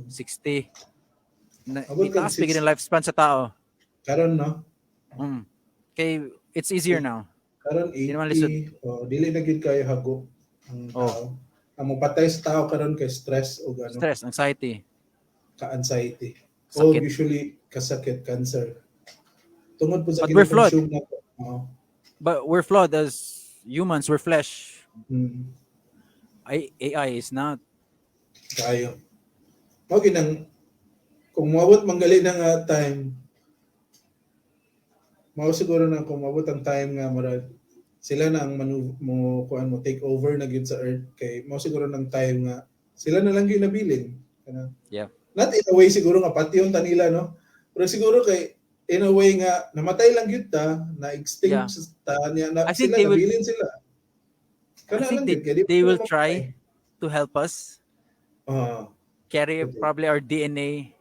60. Na, Abot kag itaas bigyan ang lifespan sa tao. Karon no. Kay it's easier now. Karon Di naman lisod. 80, oh, dili na gyud kayo hago ang tao. Ang mopatay sa tao karon kay stress o ano, Stress, anxiety, ka-anxiety. O sakit. Usually kasakit, cancer. Tungod po sa But we're flawed. kino-consume nato. Oo. But we're flawed as humans, we're flesh. AI is not. Kayo. Mao ginang kung moabot manggali na nga time, mao siguro na kung moabot ang time nga murag sila na ang manu, mo kuan, mo take over na gyud sa earth, kay mao siguro ng time nga sila na lang gyud nabilin kana. Not in a way siguro nga patyon ta nila no, pero siguro kay in a way nga namatay lang gyud ta, na extinct ta niya na I think sila nabilin sila. Kana I think lang gyud, kay di they pa will mamatay. Try to help us carry Pwede. Probably our DNA.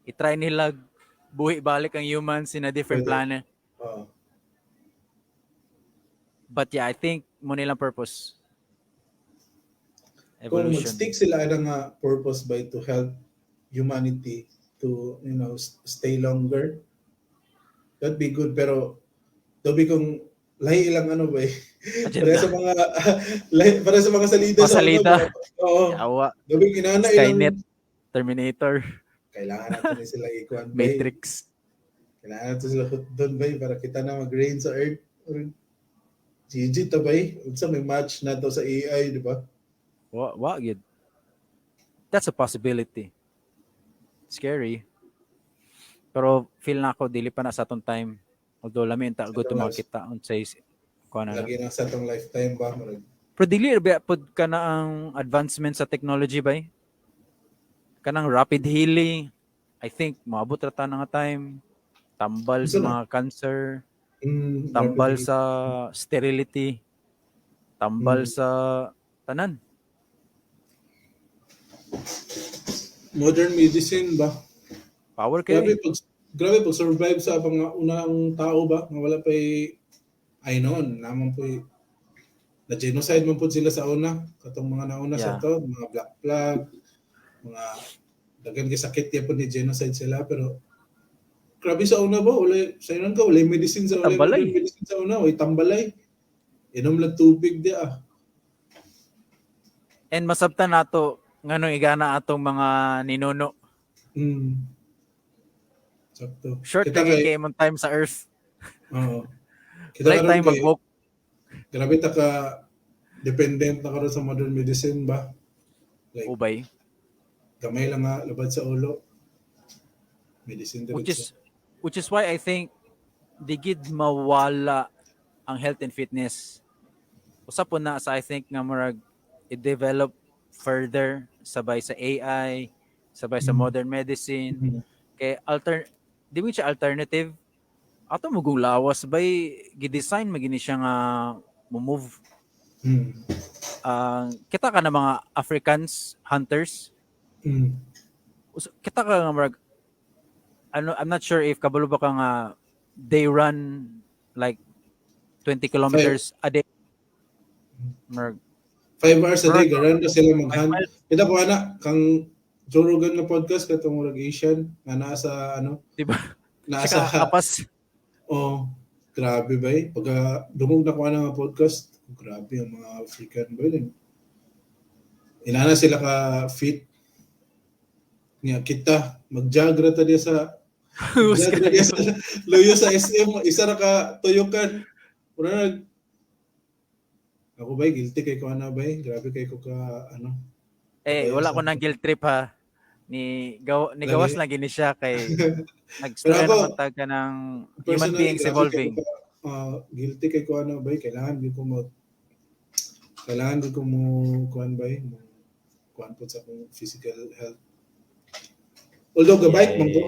I-try nila buhi balik ang humans in a different Pwede. Planet. But yeah, I think mo nilang purpose. Kung Evolution. mag-stick sila ana nga purpose by to help humanity to stay longer, that'd be good, pero dobi kung lahi ilang ano ba eh, para Agenda. sa mga lahi, para sa mga salida Mga sa ano salida. ba? Oo, Yawa. dobi kinana ilang Skynet. Terminator. Kailangan natin ni sila ikuan bay. Matrix. Kailangan natin sila doon bay para kita na mag-reign sa earth. Or, GG to bay, unsa may match na to sa AI, di ba? Wa gyud. That's a possibility. Scary. Pero feel na ako dili pa na sa atong time. Although lami ta Sa good to atong makita unsay kuan na. Lagi na sa atong lifetime ba murag Pero dili ba pud ka na ang advancement sa technology bay? Kanang rapid healing. I think moabot ra ta na nga time. Tambal sa Unsa na? Mga cancer, tambal rapid sa sterility, tambal sa tanan. Modern medicine ba? Power kay. Grabe pag survive sa mga unang tao ba nga wala pay, ay noon naman po, na genocide man pud sila sa una, katong mga nauna sa to, mga Black Plague, mga daghan kay sakit gyapon ni genocide sila. Pero grabe sa una ba, wala sa inon ka, wala medicine sa, wala Tambalay. Modern medicine sa una, wala, tambalay, inom lang tubig di ah. And masabtan nato nganong igana atong mga ninuno. Sakto. Short Kita na kay kay imong time sa earth. Oo. Kita Wala karon time kay mag-walk. Grabe ta ka dependent na karon sa modern medicine ba. Like Ubay. Gamay lang nga labad sa ulo. Medicine Which is why I think di gid mawala ang health and fitness. Usa po na sa I think nga murag i-develop further sabay sa AI, sabay sa modern medicine. Kay alter di mo siya alternative, ato mo kung lawas bay gi-design magini siya nga mo move. Kita ka na mga Africans hunters, kita ka nga murag ano, I'm not sure if kabalo ba ka nga they run like 20 kilometers a day. Murag 5 hours a day, garan na sila mag-hunt. 5 miles. Kita ko ana kang Joe Rogan na podcast, katong murag Asian nga naa sa ano, Diba? naa Saka sa kapas. Oh, grabe ba eh. Pagka dungog na ko ana nga podcast, grabe ang mga African ba yun. Inana sila ka fit. Nga kita mag-jog ra ta diya sa jog ra diya sa luyo sa SM, isa ra ka tuyukan. Mura nag ako ba, guilty kay ko ana ba, grabe kay ko ka ano. Eh, wala ko nang guilt trip ha. Ni Lagi. Gawas lang gini siya kay nag-story Pero ako, naman tag ka ng human personally, beings grabe evolving. kay ko guilty kay ko ano ba, kailangan di ko mo kuan ba, mo kuan po sa akong physical health. Although ga bike man ko,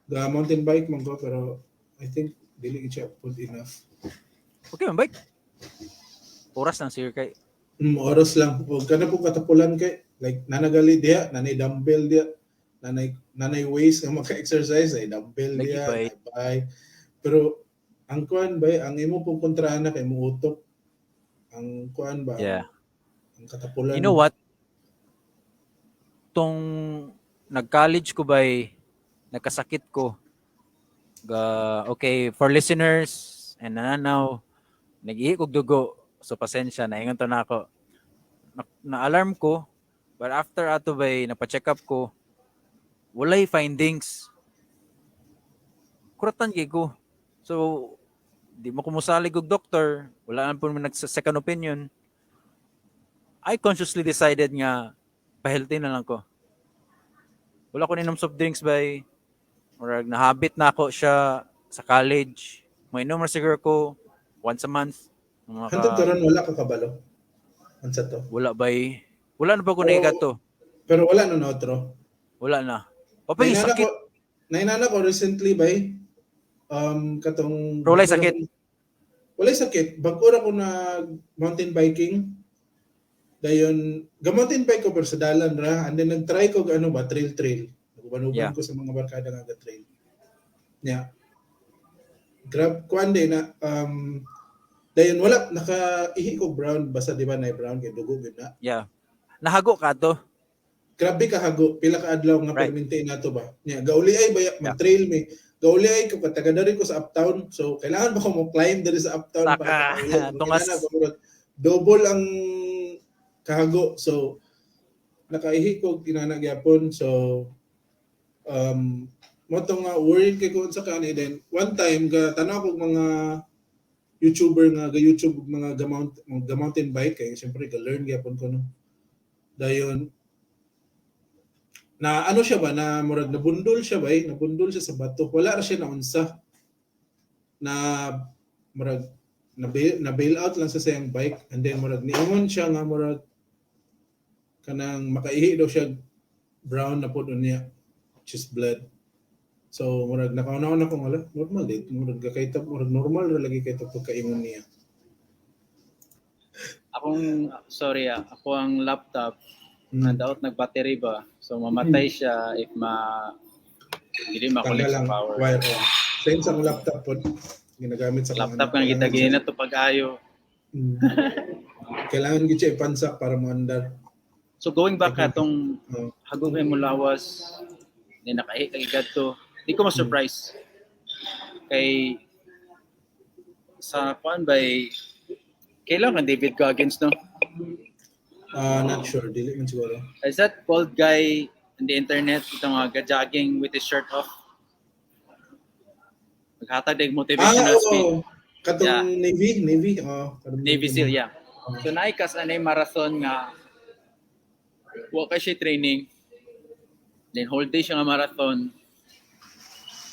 ga mountain bike man ko, pero I think dili gid siya pud enough. Okay man bike. Oras lang siguro kay Oras lang. O kana po katapulan kay like nanagali diha, nanay dumbbell diha, nanay ways nga maka-exercise ay dumbbell Lagi diha, ba eh? ay bike. Pero ang kuan ba, ang imo pong kontrahan na kay mo utok. Ang kuan ba? Ang katapulan. You know what? Tong nag-college ko bay, nagkasakit ko. Ga, okay, for listeners and nananaw, nag-ihi kog dugo. So pasensya, naingon to na ako. Na-alarm ko, but after ato bay, napa-check up ko, walay findings. Kuratan kay ko. So, di mo ko mosalig og doktor, wala na po nag second opinion. I consciously decided nga pa-healthy na lang ko. Wala ko ninom soft drinks bay. Murag nahabit na ako siya sa college. Mainom ra siguro ko once a month. Mga Hantod karon wala ka kabalo. Unsa to? Wala bay. Wala na ba ko Pero- naigato? Pero wala na otro. Wala na. Papay Nainana sakit. ko, nainana ko recently bay katong Pero walay sakit? Walay sakit. Bag-o ra ko nag mountain biking. Dayon, ga mountain bike ko pero sa dalan ra, and then nag-try ko ano ba, trail trail. Naguban-uban ko sa mga barkada nga ga trail. Nya. Grab kuan day na dayon wala naka ihi ko brown, basta di ba na brown kay dugo gyud na. Yeah. Nahago ka to. Grabe ka hago, pila ka adlaw nga permente nato ba. Nya gauli ay ba mag-trail mi. Gauli ay ko kataga diri ko sa uptown. So kailangan ba ko mo climb diri sa uptown Saka, para makauli. tungas. Kailangan ba murag double ang kahago. So nakaihi ko kinana gyapon. So mo to nga worried kay ko unsa kani. Then one time ga tanaw ko mga YouTuber nga ga YouTube og mga ga mountain bike kay syempre ga learn gyapon ko no. Dayon na ano siya ba, na murag nabundol siya ba eh, nabundol siya sa bato, wala ra siya naunsa, na murag na bail out lang sa sayang bike, and then murag niingon siya nga murag kanang makaihi daw siya brown na pod unya, which is blood. So murag nakauna-una ko nga normal dit, murag kay murag normal ra lagi kay pagkaingon niya. Akong, sorry ah, ako ang laptop. Daot nag-battery ba? So mamatay siya if ma dili ma-connect Tanggal sa ang power. wire, oh. Same sa akong laptop po. Ginagamit sa Laptop nga kita gina to pag-ayo. Kailangan gid siya ipansak para moandar. So going back katong Oh. hagog mo lawas, then nakahi kag to. Di ko ma-surprise. Kay sa kuan by kailan kan David Goggins, no? Ah, not sure, dili man siguro. Is that bald guy in the internet, itong mga jogging with his shirt off? Maghatag og motivational speech. Oo. Katong Navy, oh. Katong Navy SEAL, yeah. So naikas anay marathon nga wa kay siya training. Then whole day siya nga marathon.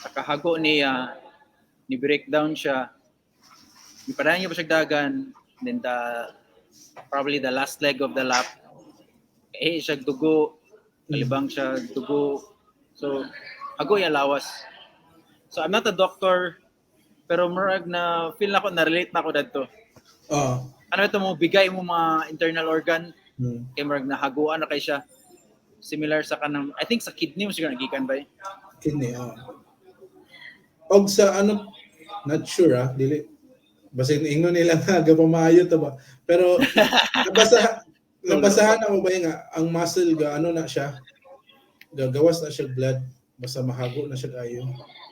Sa kahago niya, ni breakdown siya. Ipadayon niya pa siya dagan. Then probably the last leg of the lap, eh siya dugo, kalibang siya dugo. So hago ya lawas. So I'm not a doctor, pero murag na feel na ko na relate na ako dadto. Oh. Ano ito mo bigay mo mga internal organ kay murag nahaguan na kay siya. Similar sa kanang, I think sa kidney mo siguro nagikan ba eh? Kidney, oh. Og sa ano, not sure ah, dili. Basin ingon nila nga gapamaayo to ba. Pero nabasahan ako ba nga ang muscle ga ano na siya, gagawas na siya blood basta mahago na siya kayo.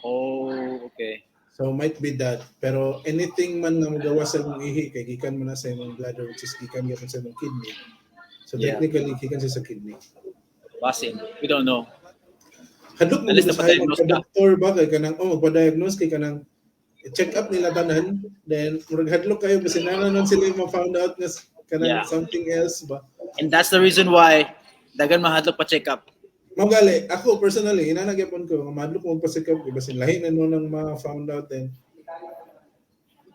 Oh, okay. So might be that. Pero anything man nga magawas sa imong ihi kay gikan mo na sa imong bladder, which is gikan gyapon sa imong kidney. So technically gikan siya sa kidney. Basin. We don't know. Hadlok mo Alis na sa pa-diagnose ka. Doktor ba kay kanang, oh, magpa-diagnose kay kanang check up nila tanan, then murag hadlok kayo basin na nun sila yung ma-found out nga kanang something else ba. And that's the reason why dagan mahadlok pa check up. Mao gali, ako personally, inana gyapon ko, nga mahadlok mo pa check up basin lahi na nun ang ma-found out then.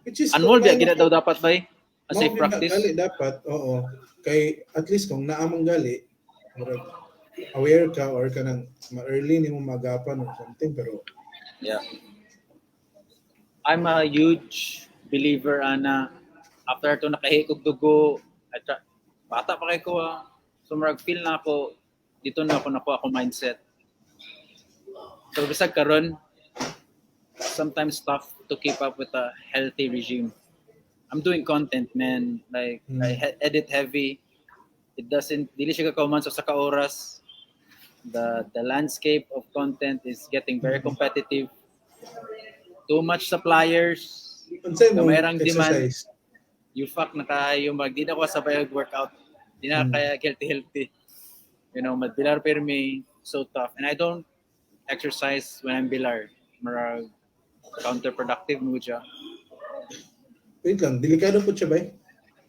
Which is Anmol kung biya gina daw dapat ba eh? A mao safe gyud na practice. Gali dapat, oo. Kay at least kung naamang gali, murag aware ka or kanang ma-early nimo magapan or something, pero Yeah. I'm a huge believer ana after to nakahi kog dugo at bata pa kay ko ah. So murag feel na ako dito na ako nakuha ako mindset. So bisag karon sometimes tough to keep up with a healthy regime. I'm doing content, man. Like I edit heavy. It doesn't dili siya kakauman sa ka oras. The landscape of content is getting very competitive. Too much suppliers. Unsay mo Gamay rang demand. exercise? You fuck na kayo mag di na ko sabay og workout. Di na kaya healthy healthy. Magbilar permi, so tough. And I don't exercise when I'm bilar. Murag counterproductive mo siya. Wait lang, delikado po siya ba?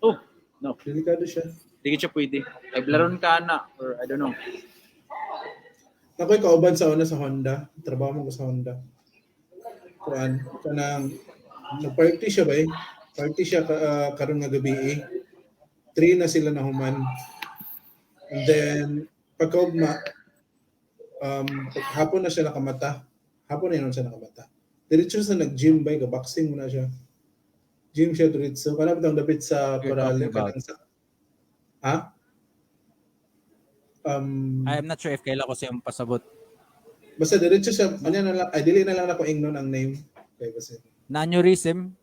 Oh, no. Delikado siya. Di siya pwede. Ay bilaron ka na or I don't know. Ako'y kauban sa una sa Honda. Trabaho mo ko sa Honda. Kuan, kanang nag-party siya ba eh? Party siya ka, karon nga gabi eh. 3 na sila na human. And then pagkaugma, hapon na siya nakamata. Hapon na yun siya nakamata. Diretso sa nag-gym ba, boxing mo na siya. Gym siya diretso. Kana bitang dapit sa You're Parale talking about- kanang sa. Ha? I'm not sure if kailan ko siyang pasabot. Basta diretso siya, ano na lang, ay dili na lang ako ingnon ang name. Kay basta Na aneurysm?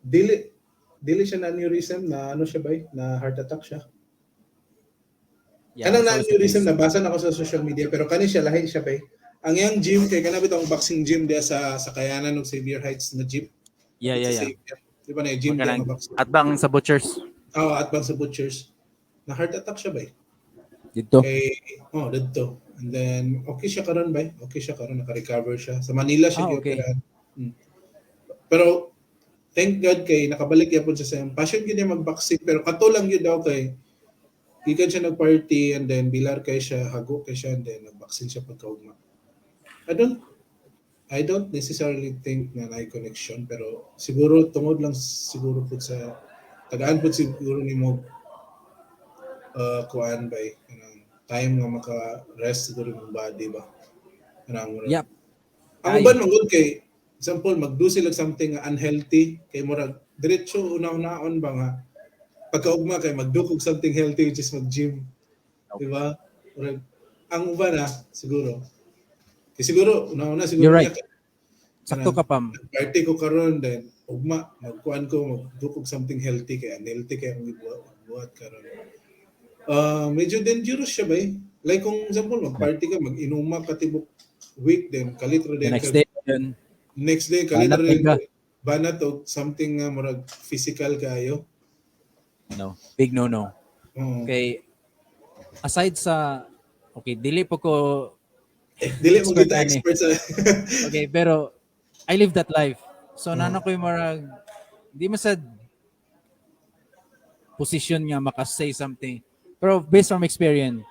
Dili dili siya na aneurysm, na ano siya bay, na heart attack siya. Yeah, Kanang na so aneurysm nabasa na ako sa social media, pero kani siya lahi siya bay. Ang iyang gym kay kana bitong boxing gym diya sa Kayanan ug Xavier Heights na gym. Yeah. Sa Xavier. Di ba na yung gym diya Magkanang- nga boxing? At bang sa Butchers. Oh, at bang sa Butchers. Na heart attack siya bay. Dito. Kay, oh, didto. And then okay siya karon bay. Okay siya karon, naka-recover siya. Sa Manila siya gioperahan. Pero thank God kay nakabalik gyapon siya sa iyang passion gyud niya mag-boxing, pero kato lang gyud daw kay gikan siya nag-party and then bilar kay siya, hago kay siya, and then nag-boxing siya pagkaugma. I don't necessarily think na naay connection, pero siguro tungod lang siguro pud sa tagaan pud siguro nimo kuan bay, kanang time nga maka-rest siguro imong body ba, kanang ang Ay. uban man gud kay example magdo sila something nga unhealthy kay murag diretso una-unaon ba nga pagkaugma kay magdo og something healthy, which is mag-gym. Di ba? Murag, ang uban na siguro. Kay siguro una-una siguro You're right. niya, Sakto ka, Pam. Party ko karon, then ugma magkuan ko, magdukog something healthy kay unhealthy kay akong gibuhat buhat karon. Ah, medyo dangerous siya ba eh. Like kung example mag-party ka, mag-inuma ka tibok week, then kalit ra The din next ka day, yun. Next day kalit Banat ra din ka. Banat og something nga murag physical kayo. No. Big no-no. Oo. Okay. Aside sa, okay, dili po ko Eh, dili mo expert kita ani. Expert sa Okay, pero I live that life. So nana ko yung marag di man sa position nga maka-say something. Pero based from experience,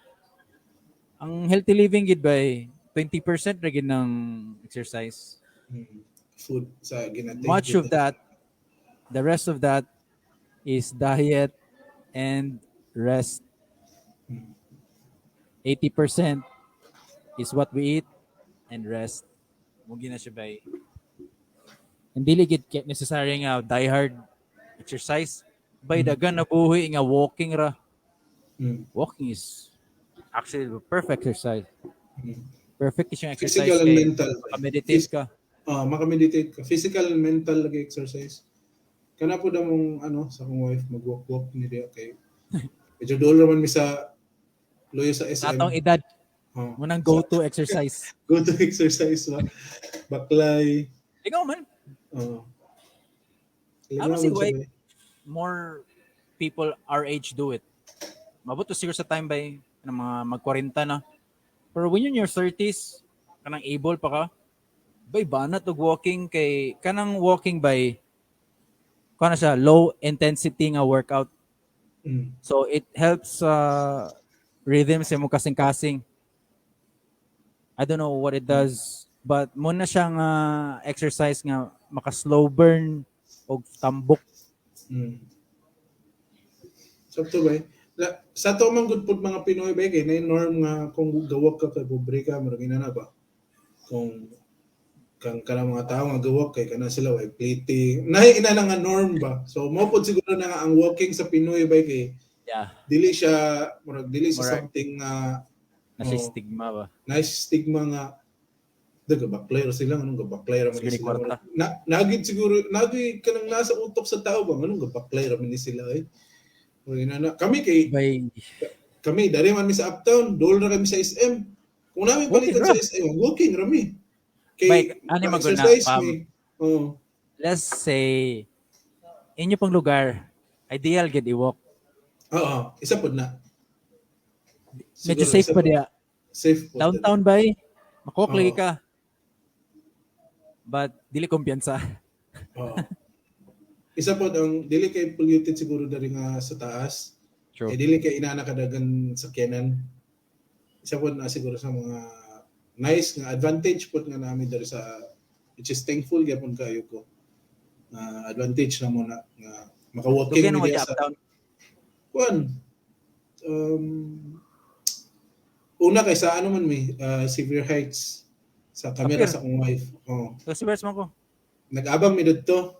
ang healthy living gid by 20% ra gid ng exercise. Food sa ginatake. Much of that, the rest of that is diet and rest. 80% is what we eat and rest. Mo na siya bay. Hindi gid necessary nga die hard exercise. Bay dagan na buhi nga walking ra. Walking is actually the perfect exercise. Perfect siyang exercise Physical and kay mental. Maka-meditate ka. Ah, maka-meditate ka. Physical and mental lagi exercise. Kana po na mong ano sa akong wife, mag-walk-walk ni diya kay medyo duol raman mi sa loyo sa SM. Sa atong edad, Oh. mo nang go-to exercise. Go to exercise ba? Baklay. Ikaw man, Oh. I don't see why more people our age do it. Mabuto siguro sa time by ng mga mag-40 na. Pero when you're in your 30s, kanang able pa ka, bay banat og walking kay kanang walking by kana siya low intensity nga workout. So it helps rhythm sa imong kasing-kasing. I don't know what it does, but mo na siya nga exercise nga maka slow burn og tambok. Sakto ba eh? Sa to man gud pud mga Pinoy ba kay na norm nga kung gawak ka kay pobre ka, murag ina na ba? Kung kang kana mga tao nga gawak kay kana sila way plating. Naay ina na nga norm ba. So mo pud siguro na nga ang walking sa Pinoy ba kay dili siya murag dili siya something nga Na siya Oo. Stigma ba? Nice stigma nga daga baklay ra sila, anong gabaklay ra man ni Siguro ni sila. kwarta. Na nagid siguro nagi kanang nasa utok sa tao ba anong gabaklay ra man ni sila eh. Murag ina na kami kay By kami dari man mi sa uptown, dol ra kami sa SM. Kung namin Walking palitan ra. sa SM, walking ra mi kay Bay, ani man gud na, exercise Pam. mi. Oh. Let's say inyo pang lugar, ideal gid i-walk. Oo, isa pod na. Medyo Siguro, safe isa pa pod. diya. Safe pod. Downtown bay, makawalk lagi Oo. ka. But dili kumpiyansa. Oo. Isa pod ang dili kay polluted siguro dari nga sa taas. True. Eh, dili kay inana kadagan sakyanan. Isa pod na siguro sa mga nice nga advantage pod nga nami diri sa, which is thankful gyapon kayo ko. Na advantage na mo na nga maka-walking Dugay na mi mo diya di sa uptown. Kuan. Una kay sa ano man mi, Xavier Heights sa camera Apir. sa akong wife. Oh. Kasi where's man ko? Nag-abang mi didto.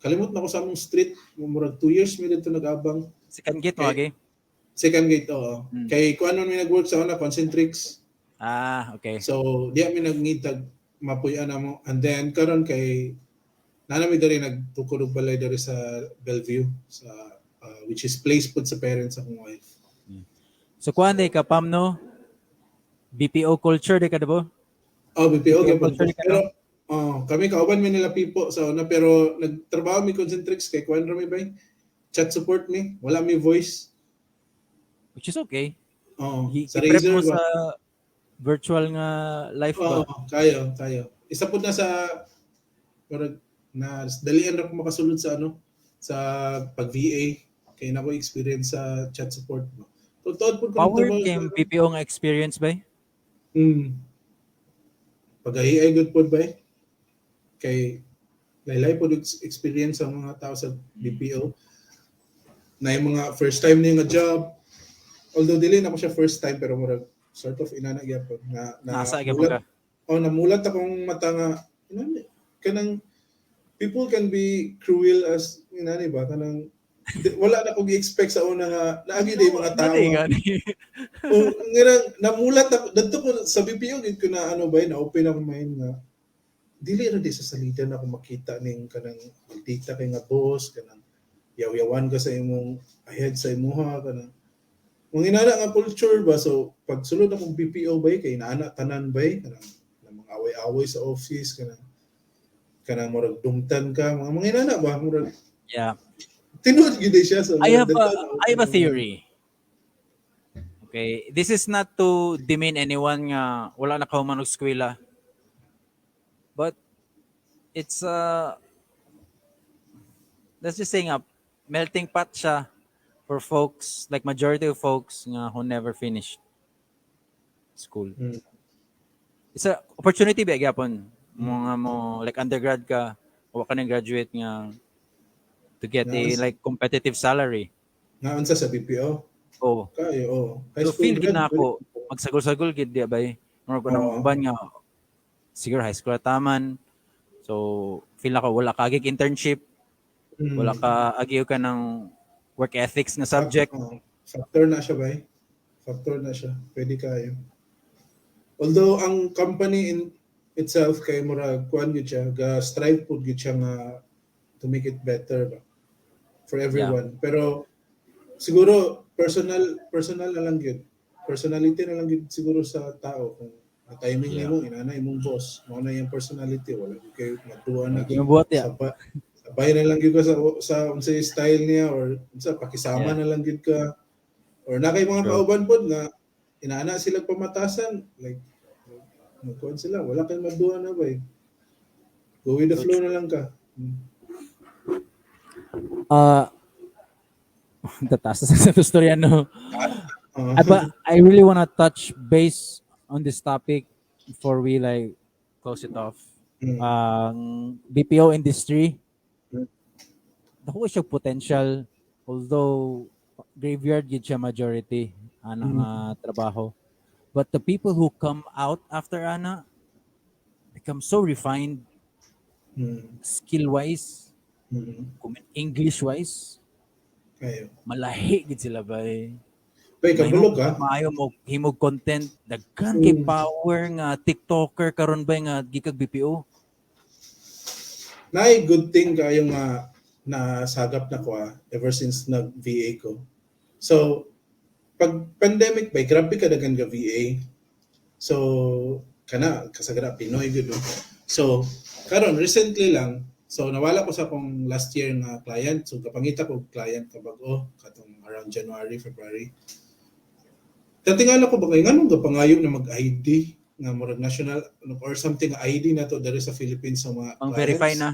Kalimot na ko sa among street, murag 2 years mi didto nag-abang. Second gate mo, Okay. okay? Second gate, oo. Kay kuan man mi nag-work sa una, Concentrix. Ah, okay. So, diya mi nagngitag mapuy-an na mo. And then karon kay nana mi diri nagtukod og balay diri sa Bellevue sa which is place pud sa parents akong wife. So kuan day ka, Pam, no? BPO culture day ka diba? Oh, BPO BPO gyud. culture ka, Pero oh, kami kauban mi nila Pipo sa una pero nagtrabaho mi Concentrix kay kuan ra mi bay. Chat support mi, wala mi voice. Which is okay. Oh, sa I-prep Razer mo ba? sa virtual nga life ba? Oo, kayo, kayo. Isa pud na sa murag na dalian ra ko makasulod sa ano sa pag VA kay na ko experience sa chat support ba. Tuod pud ko Power nagtrabaho kay BPO nga experience ba? Pag AI good pod ba eh? Kay laylay pod experience ang mga tao sa BPO na yung mga first time niya nga job. Although dili na ko siya first time pero murag sort of inana gyapon na Nasa gyapon mulat ka. Oh, namulat akong mata nga inani kanang people can be cruel as inani ba kanang Wala na ko gi-expect sa una nga naagi day mga tao. Nati gani. O nga namulat ako dadto ko sa BPO gid ko na ano ba, na open ako mind nga dili ra di sa salida na ako makita ning kanang maldita kay nga boss, kanang yaw-yawan ka sa imong ahead sa imuha, kanang mga inana nga culture ba. So pag sulod akong BPO bay, kay inaana tanan bay, kanang na mga away-away sa office, kanang kanang murag dumtan ka, mga inana ba, murag tinuod gyud siya. So I have a theory. Okay, this is not to demean anyone nga wala na kahuman og eskwela. But it's let's just say nga melting pot siya for folks, like majority of folks nga who never finished school. It's a opportunity ba gyapon mga mo like undergrad ka, wa ka nang graduate nga to get a Nice. Like competitive salary. Nga unsa sa BPO? Oh. Kayo, oh. High So school feel gid grad, na ako magsagol-sagol gid di bay. Murag ko Oo. nang uban nga siguro high school taman. So feel ako wala ka agig internship, wala ka agiw ka ng work ethics nga subject. Oo. Factor na siya bay. Factor na siya. Pwede kayo. Although ang company in itself kay murag kuan gyud siya, ga strive pud gyud siya nga to make it better ba for everyone. Pero siguro personal personal na lang gyud. Personality na lang gyud siguro sa tao kung ang timing nimo inana imong boss, mao na iyang personality, wala gyud kayo maduwa na. Gibuhat ya. Sabay na lang gyud ka sa unsay style niya or unsa pakisama na lang gyud ka or na kay mga kauban pod nga inaana sila pamatasan, like magkuan sila, wala kay maduwa na bay, go with the flow na lang ka. Tataas na sa istorya, no? Ah. But I really wanna touch base on this topic before we like close it off. Ang BPO industry, dako siya potential, although graveyard gid siya majority ana nga trabaho. But the people who come out after ana become so refined skill wise, English wise, Kayo. Malahi gid sila bay. Bay, kabalo ka. Maayo mo himog content, daghan kay power nga TikToker karon bay nga gikag BPO. Nay good thing kayo nga nasagap na ko ever since nag VA ko. So pag pandemic bay, grabe ka daghan ga VA. So kana kasagara Pinoy gud, no? So karon recently lang, so nawala ko sa akong last year nga client. So kapangita ko client kabag-o katong around January, February. Tatingala ko ba kay nganong gapangayo na mag-ID nga murag national or something ID na to diri sa Philippines sa mga Pang verify clients na.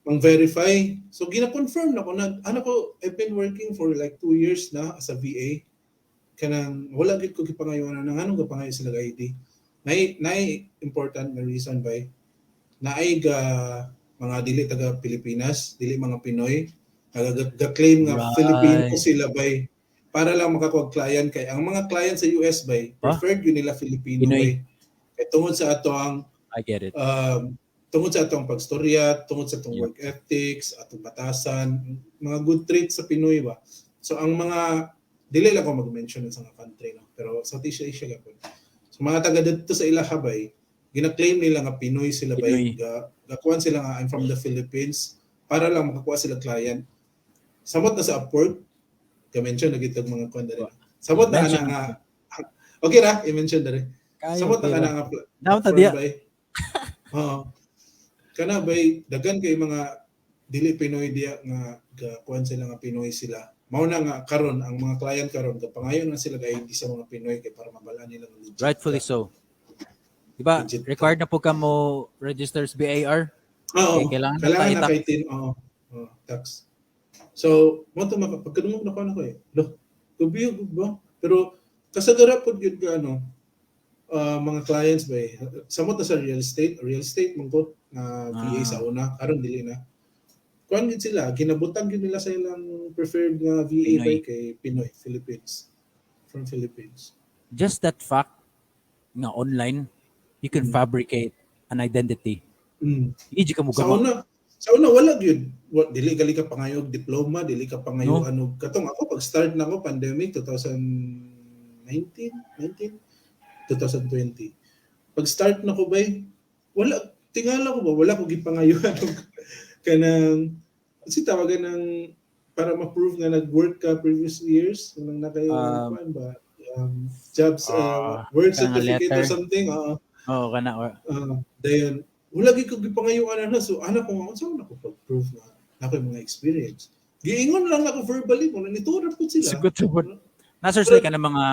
Pang verify. So gina-confirm na ko na ano ko, I've been working for like 2 years na as a VA. Kanang wala gid ko gipangayo na nganong gapangayo sila og ID. Nay important na reason by naay ga mga dili taga Pilipinas, dili mga Pinoy, ga claim nga Filipino sila bay para lang makakuha client, kay ang mga client sa US bay Ah? preferred yun nila Filipino Pinoy. bay. Kay tungod sa ato ang I get it. Tungod sa atong pagstorya, tungod sa atong work ethics, atong batasan, mga good traits sa Pinoy ba. So ang mga dili lang ko mag-mention sa mga country, no, pero Southeast Asia gapon. So mga taga didto sa ilaha bay, gina-claim nila nga Pinoy sila Pinoy. bay, gakuan sila nga "I'm from the Philippines" para lang makakuha sila client. Samot na sa Upwork, ga-mention na gitag mga kuan diri. Samot na Mention. ana nga okay ra, i-mention diri. Kayo, Samot na okay kana ra. nga Down ta platform diya. bay. Oo. Kana bay daghan kay mga dili Pinoy diya nga gakuan sila nga Pinoy sila. Mao na nga karon ang mga client karon gapangayo na sila og ID sa mga Pinoy kay para mabal-an nila nga legit. Rightfully so. Diba, Legit. Required na po ka mo register sa BIR? Oo. Okay, kailangan na Kailangan tayo na tax. kay tin, oo. Oo, tax. So, mo to maka pagkadungog na ko na ko eh. Lo, gabi ba? Pero kasagara pod gyud ka ano mga clients ba eh. Samot na sa real estate man ko na VA sa una, karon dili na. Kuan gyud sila, ginabutang gyud nila sa ilang preferred nga VA Pinoy. ba kay Pinoy, Philippines. From Philippines. Just that fact nga online, you can fabricate an identity. Hindi ka mo Sa gama. una, Sa una wala gyud. Dili gali ka pangayog diploma, dili ka pangayo No. ano katong ako pag start nako pandemic 2019, 19, 2020. Pag start nako bay, wala, tingala ko ba wala ko gipangayuan og kanang kasi tawagan ng para ma-prove nga nag-work ka previous years nang nakay kuan ba jobs work kanang certificate or letter. Something, oo. Oh, kana or Dayon wala gyud ko gipangayuan na, so ana ko nga unsa man ako pag-prove nga nako yung mga experience. Giingon lang ako verbally kung nanitura pud sila. Sugot sugod. Nasa sila ka ng mga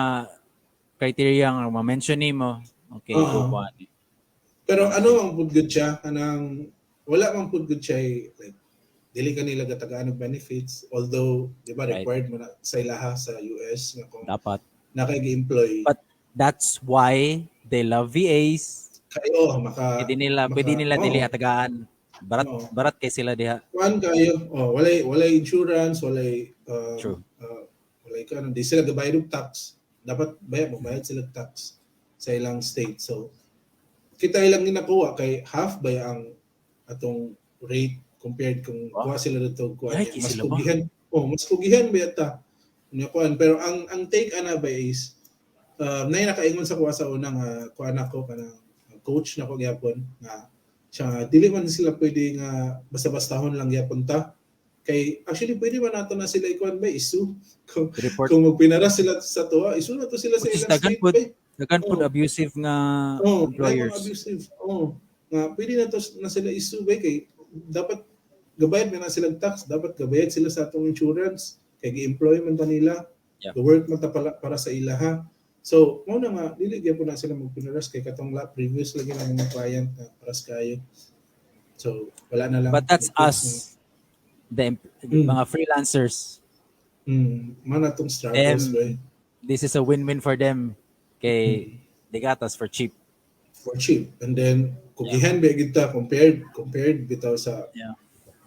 criteria nga ma-mention nimo. Okay, Oo. go kuan. Pero ano ang pud good siya, kanang wala man pud good siya eh, like dili ka nila gatagaan og benefits, although di ba required mo na sa ilaha sa US nga kung Dapat. Na kay gi-employ. But that's why they love VAs. Kayo maka Pwede nila dili atagaan. Barat Oo. Barat kay sila diha. Kuan kayo, oh, walay insurance, walay True. Walay ka ano, di sila gabayad og tax. Dapat bayad, magbayad sila og tax sa ilang state. So kita ilang ginakuha kay half ba ang atong rate compared kung kuha sila dito kuha Ay, niya. Mas sila ba? kugihan, oh, mas kugihan ba ta nya kuan, pero ang take ana ba is nay nakaingon sa kuha sa una nga kuan ako, kanang coach na ko gyapon nga siya, dili man sila pwede nga basta-bastahon lang gyapon ta kay actually pwede man nato na sila ikuan ba i-sue kung, Report. kung magpinara sila sa tuwa, i-sue na to sila sa Which is ilang daghan state pud. ba. Daghan pud Oo. abusive nga Oh, employers. mga abusive. Oh, nga pwede na to na sila i-sue ba kay dapat gabayad na sila tax, dapat gabayad sila sa atong insurance kay gi-employ man ta nila. The work man ta pala, para sa ilaha. So, mao na nga dili gyud na sila magpinaras kay katong la previous lagi na mga client na paras kayo. So, wala na lang. But that's us, the mga freelancers. Man atong struggles Them. boy. This is a win-win for them kay they got us for cheap. For cheap. And then kugihan ba gid ta compared bitaw sa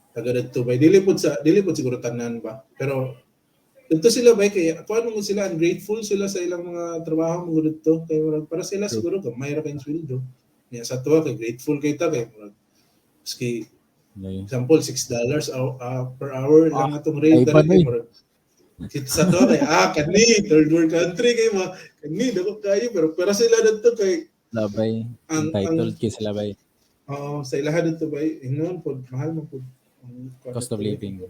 taga didto bay, dili pud siguro tanan ba, pero dito sila bay kay kuan mo sila, ungrateful sila sa ilang mga trabaho mo didto kay murag para sila siguro gamay ra kay sweldo niya. Sa tuwa kay grateful kay ta kay murag maski example $6 per hour lang atong rate Ay, dali pa kay eh. murag kita sa tuwa kay kani third world country kay ma kani dako kayo, pero para sila didto kay Labay. Ang Entitled kay sila bay. Oo, sa ilaha dito ba, ingnon po, mahal mo po. Ang Cost of living.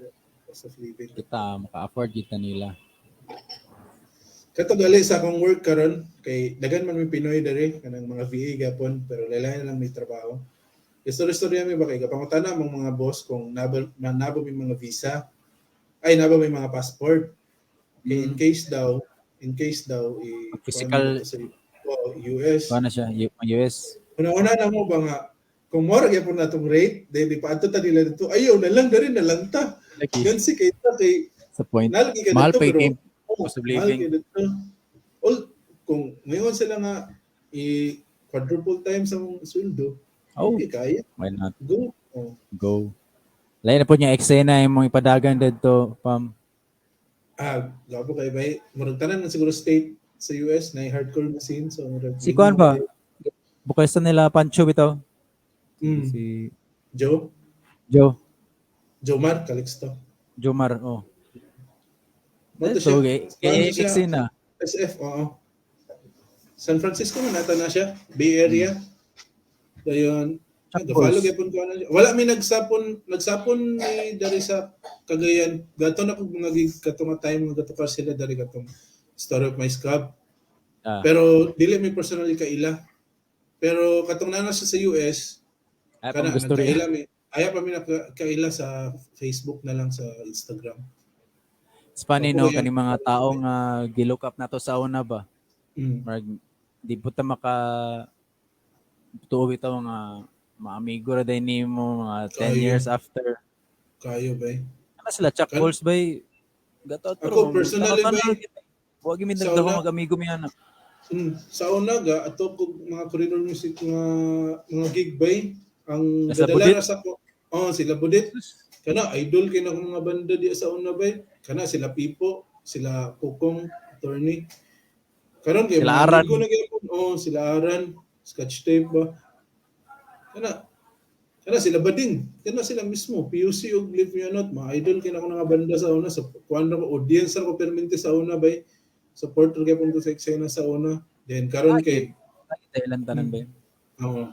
Cost of living. Kita maka-afford kita nila. Kato gali sa akong work karon kay dagan man may Pinoy diri kanang mga VA gapon, pero lain lang may trabaho. Istorya-istorya mi ba kay gapangutana among mga boss kung naba may mga visa, ay naba may mga passport. Kay in case daw i Physical- sa, oh, US. Kuha na siya, US. Una-una na mo ba nga kung mora gyapon na atong rate, dahil di pa adto ta nila dito, ayaw na lang dari na lang ta. Lagi. Gansi kay ta kay Sa point. nalagi ka Mahal dito pa pero yung oh, cost of mahal living. kay dito. All, kung ngayon sila nga i quadruple times ang sweldo, Oh, okay, kaya. Why not? Go. Oh. Go. Lain na po niya eksena yung mga ipadagan dito, Pam. Ah, gabo kay bay. Murag tanan man siguro state sa US na hardcore machine, so murag Si Kuan ba? Bukalista nila Pancho bitaw. Si Joe, Joe. Jomar Calixto. Jomar, oh. Mo to So, siya. okay. Kuan Kay siya. eksena. SF, oo. San Francisco man ata na siya, Bay Area. Dayon, Chuck follow Balls. gyapon ko ana siya. Wala mi nagsapon ni dari sa Cagayan. Gato na kog mga gig kato nga time nga gato ka sila dari katong Story of My Scab. Ah. Pero dili mi personally kaila. Pero katong nana siya sa US, Ay, kana pang gusto rin. nagkaila mi. Aya pa mi nakaila sa Facebook na lang, sa Instagram. It's funny, Opo, no, yan. kaning mga tao nga gilook up nato sa una ba. Marag, di po ta maka tuo bitaw nga maamigo ra day nimo mga 10 Kayo. years after. Kayo ba? Eh? Ano sila Chuck Balls bay? Gato Ako, personally, bay, wa gyud mi sa nagdawa una- mag-amigo mi ana. Sa una ga ato kog mga corridor music nga mga gig bay ang Sa gadala Budit? ra sa ko. Oh, sila Budit. Kana idol kay na akong mga banda di sa una bay. Kana sila Pipo, sila Kokong, attorney. Karon kay Sila mga Aran. amigo na gyapon. Oh, sila Aran, Scotch Tape ba. Kana Kana sila Bading, kana sila mismo, PUC ug Leave Me a Note, mga idol kina ko nga banda sa una, sa kuan ko, audience ra ko permente sa una bay. Supporter kay ko sa eksena sa una. Then karon kay Thailand tanan ba? Oo.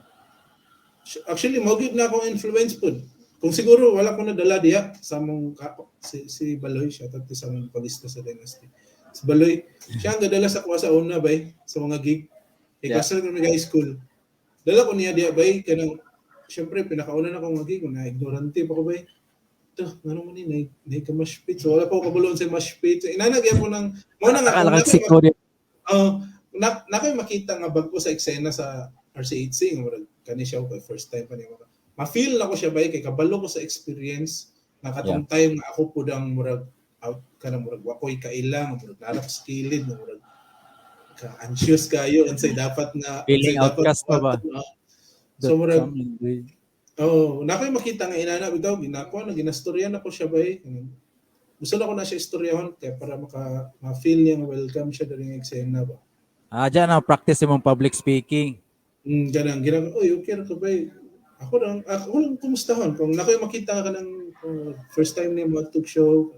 Actually, mao gyud na akong influence pud. Kung siguro wala ko nadala diha sa among si Baloy, siya tatlo sa among palista sa Dynasty. Si Baloy, siya ang gadala sa kuha sa una bay sa mga gig. Kay klase ko high school. Dala ko niya diha bay kanang syempre pinakauna na akong mga gig na ignorante pa ko bay. Ito, ngano man ni na ka mosh pit. So wala pa ko kabalo sa mosh pit. So, inana gyud ko ng mao na nga Akala kag siko di. Oh, na kayo makita nga bag-o sa eksena sa RCHC nga murag kani siya kay first time pa niya. Ma-feel na ko siya bay kay kabalo ko sa experience nga katong time nga ako pud ang murag out kana murag wa koy kaila nga murag narap sa kilid nga murag ka anxious kayo unsay dapat nga feeling unsay dapat outcast pa ba? So murag oh, na koy makita nga inana bitaw ginakuha na ginastorya na ko siya bay. Gusto na ko na siya istoryahon kay para maka ma-feel niya nga welcome siya diri nga eksena ba. Ah, diyan na practice imong public speaking. Ganang ginag oy okay ra ka bay. Ako lang kumustahon kung nakoy makita ka ng first time niya mo show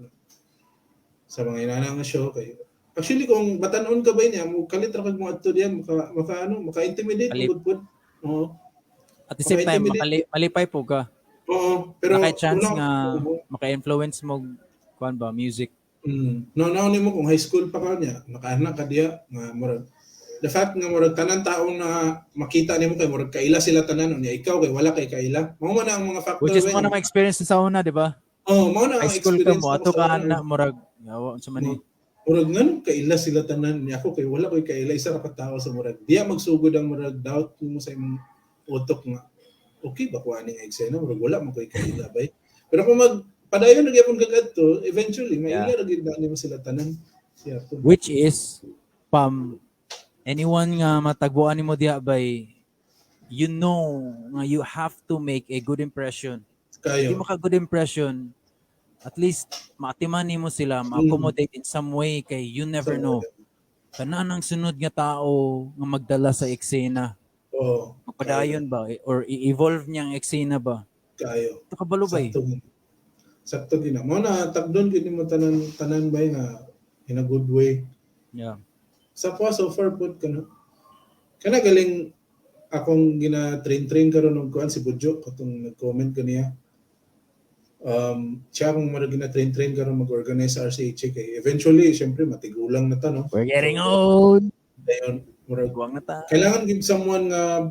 sa mga inana nga show kay actually kung batan-on ka ba niya mo kalit ra kag mo adto diya maka maka ano maka-intimidate pud pud. Oo. At the same time malipay po ka. Oo, pero nakay chance nga maka-influence mo kuan ba music. No no nimo kung high school pa ka niya nakaanak ka diya nga murag the fact nga murag tanan taong na makita nimo kay murag kaila sila tanan unya ikaw kay wala kay kaila. Mao man ang mga factor. Which is mo na ma-experience sa una, di ba? Oh, mao na ang high school ka mo ato ka na murag yawa unsa man ni. Murag nganong kaila sila tanan niya ako kay wala koy kaila isa ra ka tawo sa murag. Diya magsugod ang murag doubt nimo sa imong utok nga okay ba ko ani nga eksena murag wala man koy kaila bay. Pero kung magpadayon na gyapon kag adto, eventually maila ra gyud na nimo sila tanan. Yeah, which is pam anyone nga matagbuan nimo diha bay, you know nga you have to make a good impression. Kayo. Di maka good impression, at least maatiman nimo sila, ma-accommodate in some way kay you never so, know. Kanan ang sunod nga tao nga magdala sa eksena. Oh, magpadayon ba or i-evolve niya ang eksena ba? Kayo. Ito kabalo bay. Sakto gina. Mo na takdon gid nimo tanan tanan bay nga in a good way. Yeah. Sa kwa so far pud kana. Kana galing akong gina train karon og kuan si Budjo katong nag-comment kaniya. Siya akong murag gina train karon mag-organize sa RCH kay eventually syempre matigulang na ta no. We're getting old. Dayon murag guwang na ta. Kailangan give someone nga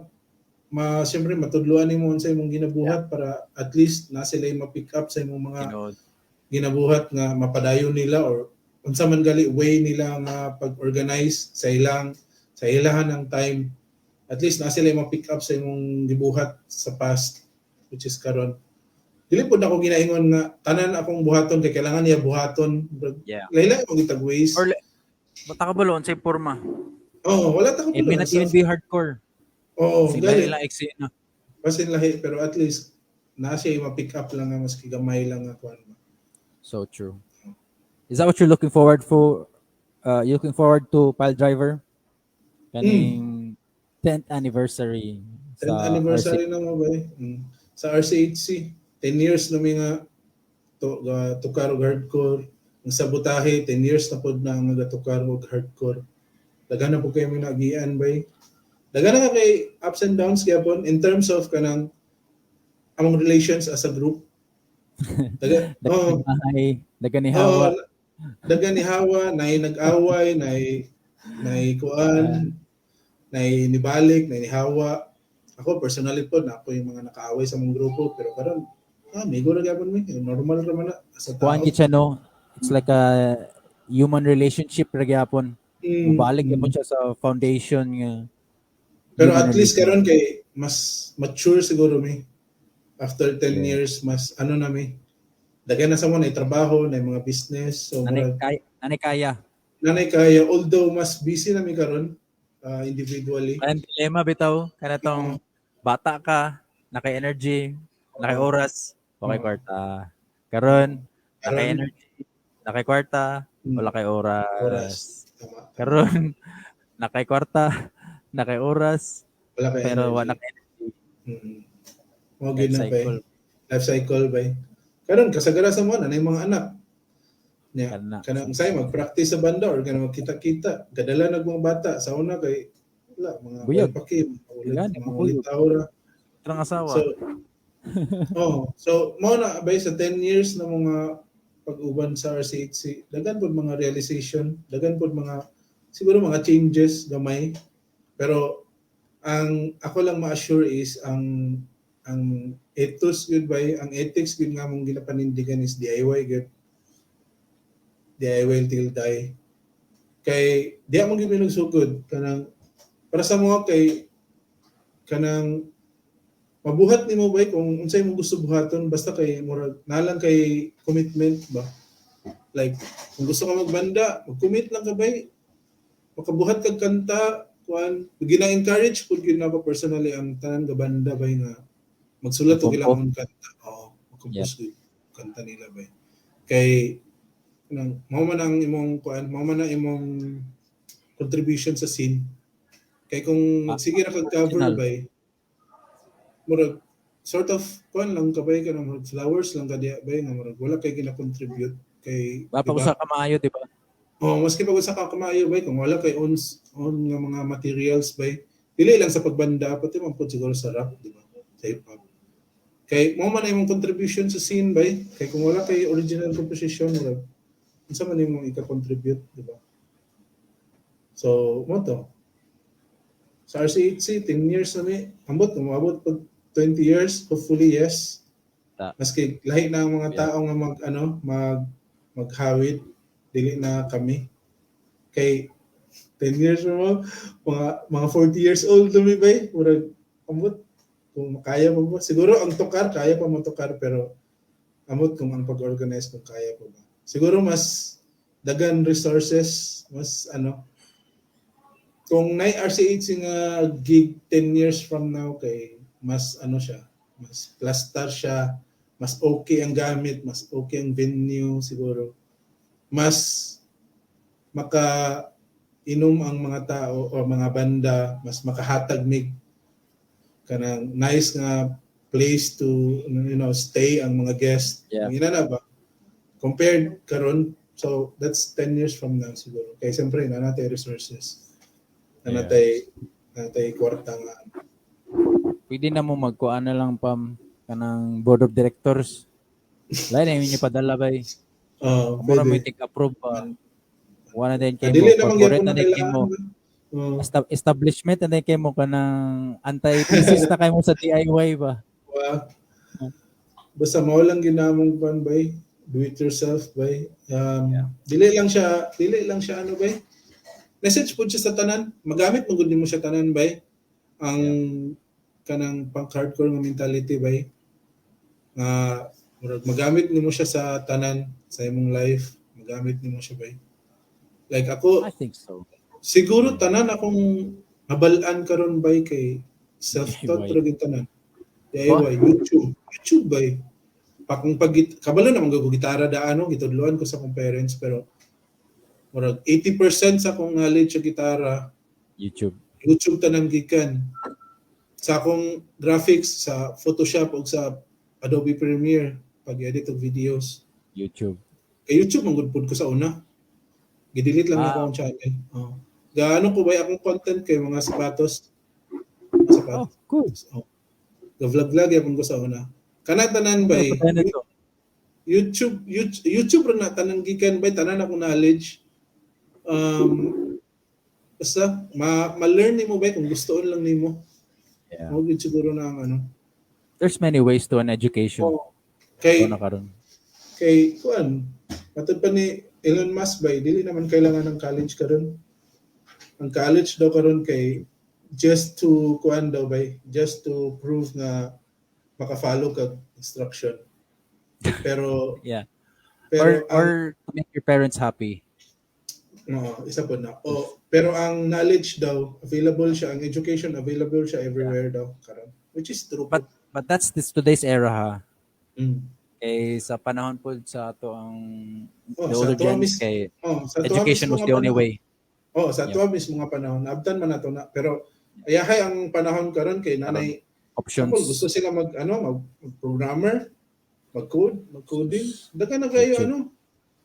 ma syempre matudloan nimo unsa imong ginabuhat para at least na sila ma-pick up sa imong mga ginabuhat nga mapadayon nila or unsa man gali way nila nga pag-organize sa ilang sa ilahan ang time, at least na sila ma-pick up sa imong gibuhat sa past which is karon. Dili pud ako ginaingon nga tanan akong buhaton kay kailangan niya buhaton. Yeah. Laila mo gitag ways. Or bata ka balon sa porma. Oh, wala ta ka It may not even be hardcore. Oo, sila ila eksena. Basin lahi pero at least na siya ma-pick up lang nga maski gamay lang nga kuan. So true. Is that what you're looking forward for? You're looking forward to Pile Driver? Kaning 10th anniversary. 10th anniversary na mo ba eh? Sa RCHC, 10 years na may nga tukar og hardcore. Ang sabotahe, 10 years na pod na ang nagatukar og hardcore. Daghan na po kayo may nagian ba eh? Daghan na kay ups and downs gyapon in terms of kanang among relations as a group. Daga, oh, daga ni Hawa. Oh, daga ni Hawa, nay nag-away, nay nay kuan, nay nibalik, nay ni Hawa. Ako personally po na ako yung mga nakaaway sa mong grupo pero karon amigo ra gyapon mi, normal ra man na sa tao. Kuan gid siya no. It's like a human relationship ra gyapon. Mubalik gyapon siya sa foundation nga. Pero at least karon kay mas mature siguro mi. After 10 years mas ano na mi. Daghan na sa mo na trabaho, na mga business. So nanay kaya. Nanay kaya although mas busy na mi karon individually. Ang dilema bitaw kanatong bata ka, naka-energy, naka-oras, wala kay kwarta. Karon, naka-energy, naka-kwarta, wala kay oras. Tama. Karon, naka-kwarta, naka-oras, wala kay pero energy. Wala kay energy. Mao Life gyud na bay. Cycle. Life cycle bay. Karon kasagara sa mo na mga anak. Nya Kana. Kanang unsay mag-practice sa banda or kanang magkita-kita, gadala nag mga bata sa una kay wala mga Buyag. paki, mga ulit, Gani, mga buyag. ulit tao ra. Trang asawa. So oh, so mao na bay sa 10 years na mga pag-uban sa RCHC, daghan pud mga realization, daghan pud mga siguro mga changes gamay. Pero ang ako lang ma-assure is ang ethos gyud bay, ang ethics gyud nga among ginapanindigan is DIY gyud. DIY till die. Kay di among gyud nagsugod kanang para sa mga kay kanang mabuhat nimo bay kung unsay mo gusto buhaton, basta kay murag nalang kay commitment ba. Like kung gusto ka magbanda, mag-commit lang ka bay, makabuhat kag kanta kuan. Gina-encourage pud gyud nako personally ang tanan ga banda bay nga magsulat og ilang own kanta. Oo, mag-compose gyud kanta nila bay, kay nang mao man ang imong kuan, mao man ang imong contribution sa scene. Kay kung magsige ra kag cover Original. Bay murag sort of kuan lang ka bay, kanang murag flowers lang ka diya bay, nga murag wala kay gina-contribute kay Ba pag diba? usa ka maayo, di ba? Oh, maski pag usa ka kamaayo bay, kung wala kay own nga mga materials bay, dili lang sa pagbanda, pati man pud siguro sa rap, di ba? Sa hip hop. Kay mo man imong contribution sa scene bay, kay kung wala kay original composition, murag unsa man imong ika-contribute, di ba? So, mao to. Sa RCHC, 10 years na mi. Ambot, umabot pag 20 years, hopefully yes. Maski lahi na ang mga tao nga mag ano, maghawid, dili na kami. Kay 10 years mo, mga 40 years old na mi bay, murag ambot kung kaya pa ba. Siguro ang tukar kaya pa mo tukar, pero ambot kung ang pag-organize kung kaya pa ba. Siguro mas dagan resources, mas ano, kung nay RCH nga gig 10 years from now kay mas ano siya, mas plaster siya, mas okay ang gamit, mas okay ang venue siguro. Mas maka inom ang mga tao o mga banda, mas makahatag mig kanang nice nga place to stay ang mga guest. Ang ina na ba? Compared karon, so that's 10 years from now siguro. Kay siyempre na natay resources. Na natay kwarta nga. Pwede na mo magkuan na lang pam kanang board of directors. Lain na inyo padala bay. Oh, Mura mo pwede. take approve pa. Wala na din kay Ah, mo. dili naman Corporate gyapon na na din kay mo. kailangan. Oh, Establishment na din kay mo kanang anti-thesis na kay mo sa DIY ba. Wa. Basta mao lang ginamong kuan bay, do it yourself bay. Dili lang siya ano bay. Message pud siya sa tanan, magamit mo gud nimo siya tanan bay. Ang kanang punk hardcore nga mentality bay. Nga murag magamit nimo siya sa tanan sa imong life, magamit nimo siya bay. Like ako, I think so. Siguro tanan akong nabal-an karon bay kay self-taught DIY. ra gyud tanan. DIY, YouTube. YouTube bay. Pa kung pag kabalo naman ko gitara da ano, gitudloan ko sa akong parents, pero murag 80% sa akong knowledge sa gitara YouTube. YouTube tanan gikan. Sa akong graphics sa Photoshop o sa Adobe Premiere pag-edit og videos. YouTube. Kay YouTube man gud pud ko sa una. Gidelete lang nako ang channel. Oh. Gaano ko ba akong content kay mga sapatos. Mga sapatos. Oh, cool. Oh. Ga-vlog-vlog yapon ko sa una. Kana tanan bay. Ano pa to? YouTube YouTube, YouTube ra na tanan gikan bay, tanan akong knowledge. Basta ma-learn nimo bay kung gustoon lang nimo. Mao gyud siguro na ang ano. There's many ways to an education. Oh. Kay Kay na karon. Kay kuan, matod pa ni Elon Musk bay, dili naman kailangan ng college karon. Ang college daw karon kay just to kuan daw bay, just to prove nga maka-follow kag instruction. Pero pero Or to make your parents happy. Oo, isa po na. O, pero ang knowledge daw, available siya, ang education available siya everywhere daw karon. Which is true. But that's this today's era ha. Kay sa panahon po sa ato ang Oh, the sa older ato gens kay oh, sa ato education mismo was nga the only panahon. way. Oh, sa ato mismo nga panahon, naabtan man nato na. Pero ayahay ang panahon karon kay nanay Options. Example, gusto sila mag ano, mag programmer, mag-code, mag-coding. Daghan na kayo YouTube. Ano,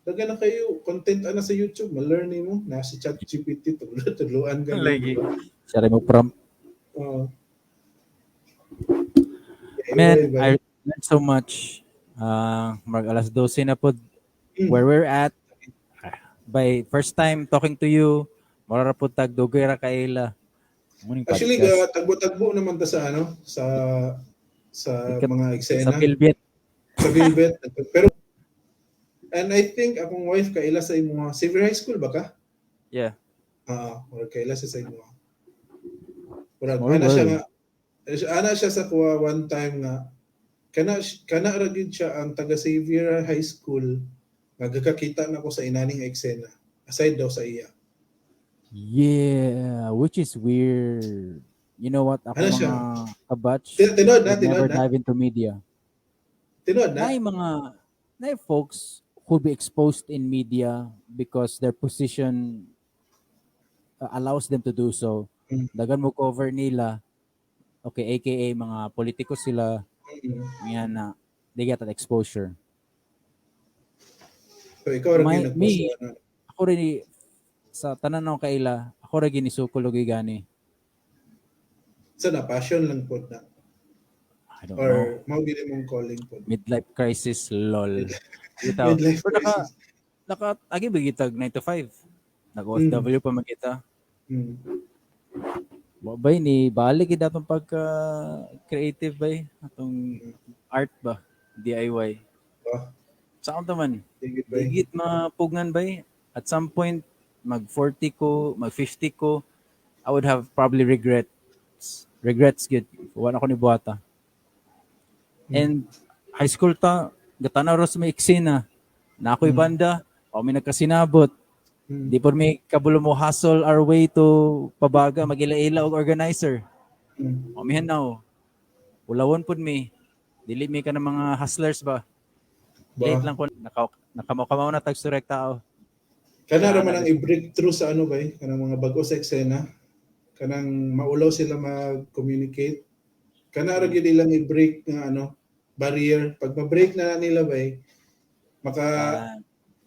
daghan na kayo content ana sa YouTube, ma-learn nimo na si ChatGPT tudloan ka. Lagi. Siya rin mo prompt. Oo. Man, Anyway, I learned so much. Mag alas 12 na po where we're at. By first time talking to you, mura ra pud tag dugay ra kaila. Morning Actually, podcast. Tagbo-tagbo naman ta sa ano, sa mga eksena. Sa Philbit. Sa Philbit. Pero and I think akong wife kaila sa imo, Xavier High School ba ka? Yeah. Ah, or kaila sa imo. Murag Small ana siya world. nga ana siya sa kuha one time nga kana kana ra gyud siya ang taga Xavier High School nga gakakita na ko sa inaning eksena aside daw sa iya. Yeah, which is weird. You know what? Ako Ano siya? mga kabatch, Tinod na, would tinod never na. dive into media. Tinod na. Naay folks who be exposed in media because their position allows them to do so. Dagan mo cover nila. Okay, aka mga politiko sila, yan na they get that exposure. So ikaw ra gyud Me, nagpost ana. Ako rin sa tanan ng kaila, ako ra ginisukol og gani. Sa na passion lang pod na I don't know. Or mao gyud imong calling pod? Midlife crisis, lol. Bitaw. Midlife Pero crisis. Naka agi ba gitag 9 to 5. Nag OFW pa man kita. Wa bay ni balik gid atong pagka creative bay, atong art ba, DIY. Ba? Sa akong man, Digit bay. digit mapugngan bay. At some point mag 40 ko, mag 50 ko, I would have probably regrets. Regrets gid. Wala ko ni buhata. And high school ta, gatanaw ra sa may eksena. Na ako'y banda, o may nagkasinabot. Di po may kabulo mo hustle our way to pabaga, magila-ila og organizer. O mihan now. Ulawon pud mi. Dili mi ka ng mga hustlers ba? Ba? Late lang ko nakamao na tag surek tao. Kana ra man ang i-breakthrough sa ano bay, kanang mga bag-o sa eksena, kanang maulaw sila mag-communicate. Kana ra gyud ilang i-break nga ano, barrier. Pag ma-break na nila bay, maka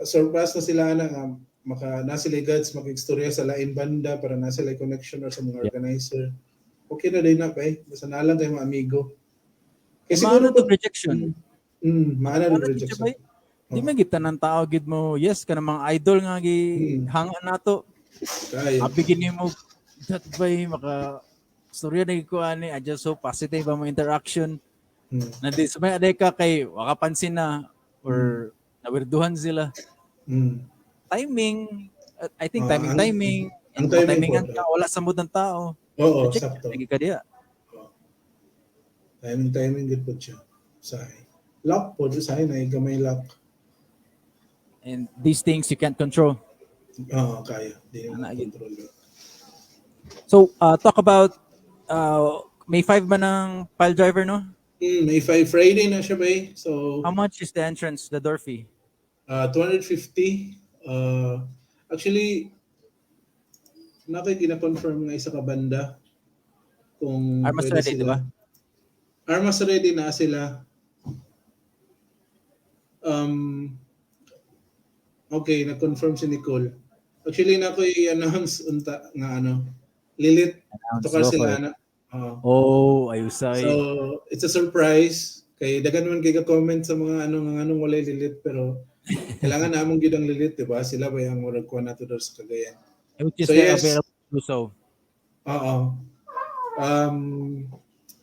surpass na sila ana nga maka na sila guts makigstorya sa lain banda para na sila connection or sa mga organizer. Okay na din na bay, basta na lang kay mga amigo. Kay siguro Maano to rejection. Maana Maano to to rejection. bay? Di man gid tanan tao gid mo yes kana mga idol nga gi hanga nato. Kaya. Abi gini mo that bay maka storya na ko ani, I just so positive ang mga interaction. Na di sa may aday ka kay waka pansin na or nawirduhan sila. Timing, I think Ah, timing timing ang and timing timingan po. ka wala sa mood ng tao. Oo, Check, sakto. lagi ka diya. Timing timing good po siya. Sahay. Luck po, sahay na gamay luck. And these things you can't control. Oo, kaya. Di na Ana, yun. control. So, talk about May 5 ba ng pile driver, no? May 5 Friday na siya ba eh. So, How much is the entrance, the door fee? 250. Actually, na kay gina-confirm nga isa ka banda kung Armas pwede ready, sila. di ba? Armas ready na sila. Okay, na-confirm si Nicole. Actually, na ko i-announce unta nga ano, Lilith, Announce, tukar go for sila it. na. Oo. Oh, ayusay. So, it's a surprise. Kay daghan man kay ka-comment sa mga ano nga anong walay Lilith, pero kailangan namong gid ang Lilith, di ba? Sila ba yung murag kuha nato daw sa Cagayan. Which is So, they're yes. available to do so. Oo.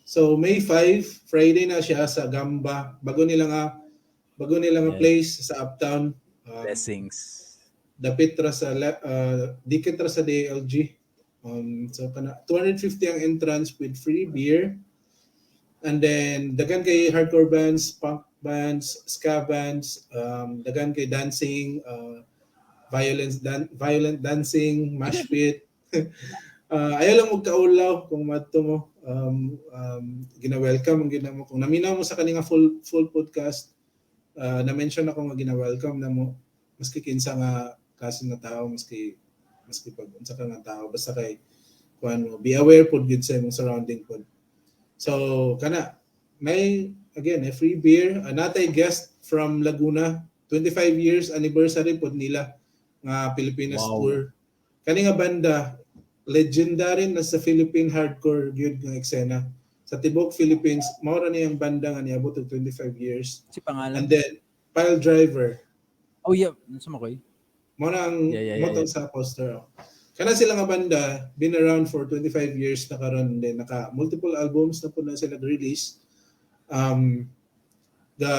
So May 5, Friday na siya sa Gamba. Bago nila nga place sa Uptown. Blessings. Dapit ra sa dikit ra sa DLG. So kana 250 ang entrance with free beer. And then daghan kay hardcore bands, punk bands, ska bands, daghan kay dancing, violent dancing, mosh pit. Ayaw lang magkaulaw kung madto mo. Gina-welcome ang gina mo. Kung naminaw mo sa kaninga full podcast, na-mention ako nga gina-welcome na mo maski kinsa nga klase nga tao, maski maski pag unsa ka nga tao, basta kay kuan mo, be aware pod gid sa imong surrounding pod. So kana may, again, a free beer, natay guest from Laguna, 25 years anniversary pod nila nga Pilipinas tour. Kani nga banda legendary na sa Philippine hardcore gyud nga eksena. Sa tibok Philippines, mao ra niyang banda nga niabot og 25 years. Si pangalan? And then Pile Driver. Oh yeah, unsa man koy? Mao na ang mo to sa poster. Oh. Kana sila nga banda, been around for 25 years na karon, then naka multiple albums na po na sila release. The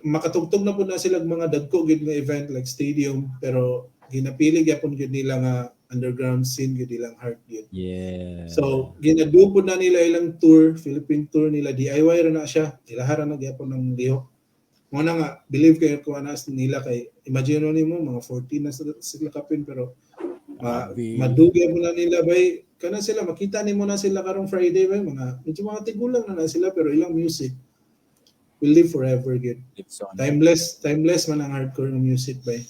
makatugtog na po na sila mga dagko gid nga event like stadium, pero ginapili gyapon gyud nila nga underground scene gyud ilang heart gyud. So ginadu po na nila ilang tour, Philippine tour nila, DIY ra na siya. Ilaha ra na gyapon ng lihok. Mo na nga believe kayo ko ana nila kay imagine nimo mga 14 na sila kapin, pero Grabe. Madugay mo na nila bay kana sila, makita nimo na sila karong Friday bay, mga medyo mga tigulang na sila, pero ilang music will live forever gyud. Lives on. Timeless, timeless man ang hardcore ng music bay.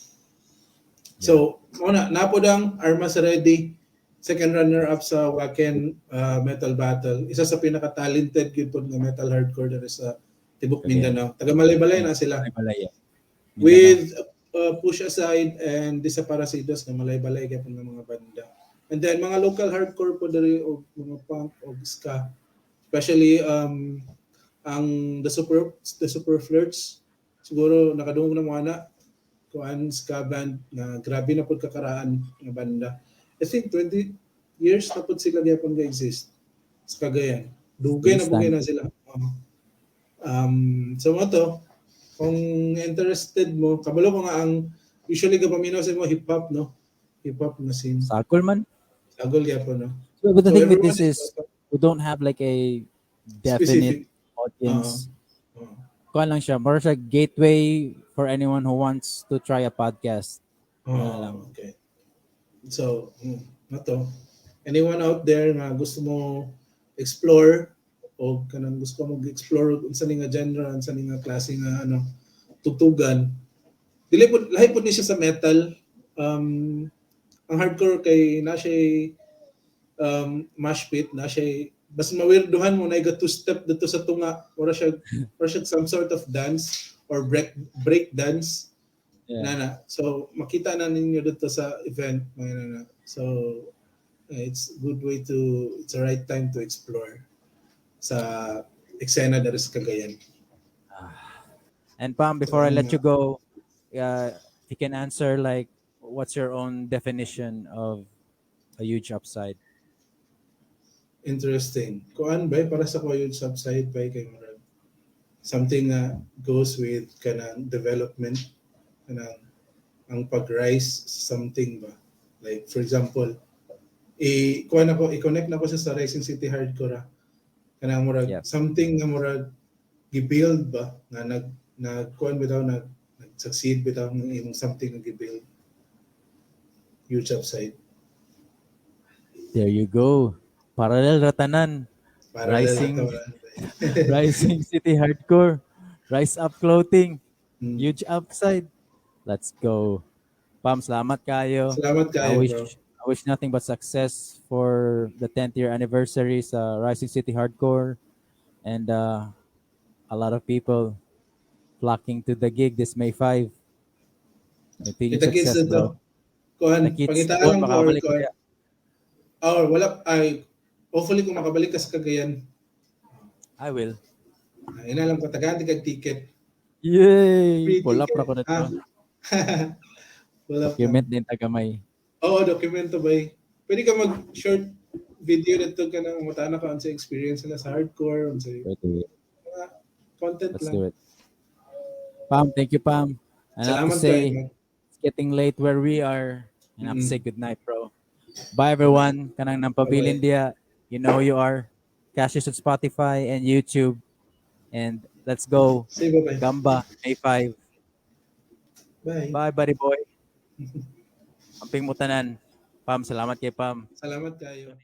So mo na napod ang Armas Ready, second runner up sa Wacken Metal Battle, isa sa pinaka-talented gyud pod nga metal hardcore diri sa tibok Mindanao. Taga Malaybalay na sila. Malay-Malaya. With Push Aside and Desaparecidos nga Malaybalay gyapon nga mga banda. And then mga local hardcore po diri og mga punk og ska. Especially ang the Super Flirts, siguro nakadungog na mo ana, kuan, ska band na grabe na pud kakaraan nga banda. I think 20 years na pud sila gyapon ga exist sa Cagayan. Dugay na pud na sila. Oo. So mo to, kung interested mo, kabalo ko nga ang usually gapaminaw sa mo hip hop, no? Hip hop na scene. Sagol man. Sagol gyapon, no? So, but the So thing with everyone this is we don't have like a definite specific audience. Oo. Kuan lang siya, more siya gateway for anyone who wants to try a podcast. Oh, Wala lang. Okay. So, na to. Anyone out there nga gusto mo explore o kanang gusto mo explore unsa ni nga genre, unsa ni nga klase nga ano tugtugan. Dili po lahi po ni siya sa metal. Ang hardcore kay na siya mosh pit, na siya basta mawirduhan mo na two step dito sa tunga, ora siya some sort of dance or break dance. Nana. So makita na ninyo dito sa event mga nana. So it's good way to it's a right time to explore sa eksena diri sa Cagayan. And Pam, before I let you go, if you can answer, like, what's your own definition of a huge upside? Interesting. Kuan ba para sa ko yung upside ba kay murag something nga goes with kanang development, kanang ang pag-rise sa something ba. Like for example, i kuan ako, i-connect na ko siya sa Rising City Hardcore ah. Kanang murag something nga murag gi-build ba nga nag nag kuan bitaw, nag nag-succeed bitaw ng imong something nga gi-build. Huge upside. There you go. Parallel ratanan. Parallel Rising. ito. Rising City Hardcore. Rise Up Clothing. Huge upside. Let's go. Pam, salamat kayo. Salamat I kayo, wish bro. I wish nothing but success for the 10th year anniversary sa Rising City Hardcore and a lot of people flocking to the gig this May 5. Continued Kita-kits success, dito. bro. Kuan, Kita-kits. pangitaan Kuan, lang ko or makabalik kuan. kaya. Oh, wala ay hopefully kung makabalik ka sa Cagayan. I will. Ay, ina lang ko tagaan kag ticket. Yay! Free Pull up ticket. ra ko na to. Ah. Wala pa. Document din tagamay. Oo, dokumento ba. Pwede ka mag short video dito ka nang mutana ka sa experience nila sa hardcore, unsa Pwede. mga content Let's lang. do it. Pam, thank you, Pam. And I have to Salamat say, kayo. it's getting late where we are. And I have to say good night, bro. Bye, everyone. Kanang nampabilin diya. You know who you are. Catch us on Spotify and YouTube. And let's go. Say bye-bye. Gamba, May 5. Bye. Bye, buddy boy. Amping mo tanan. Pam, salamat kay Pam. Salamat kayo.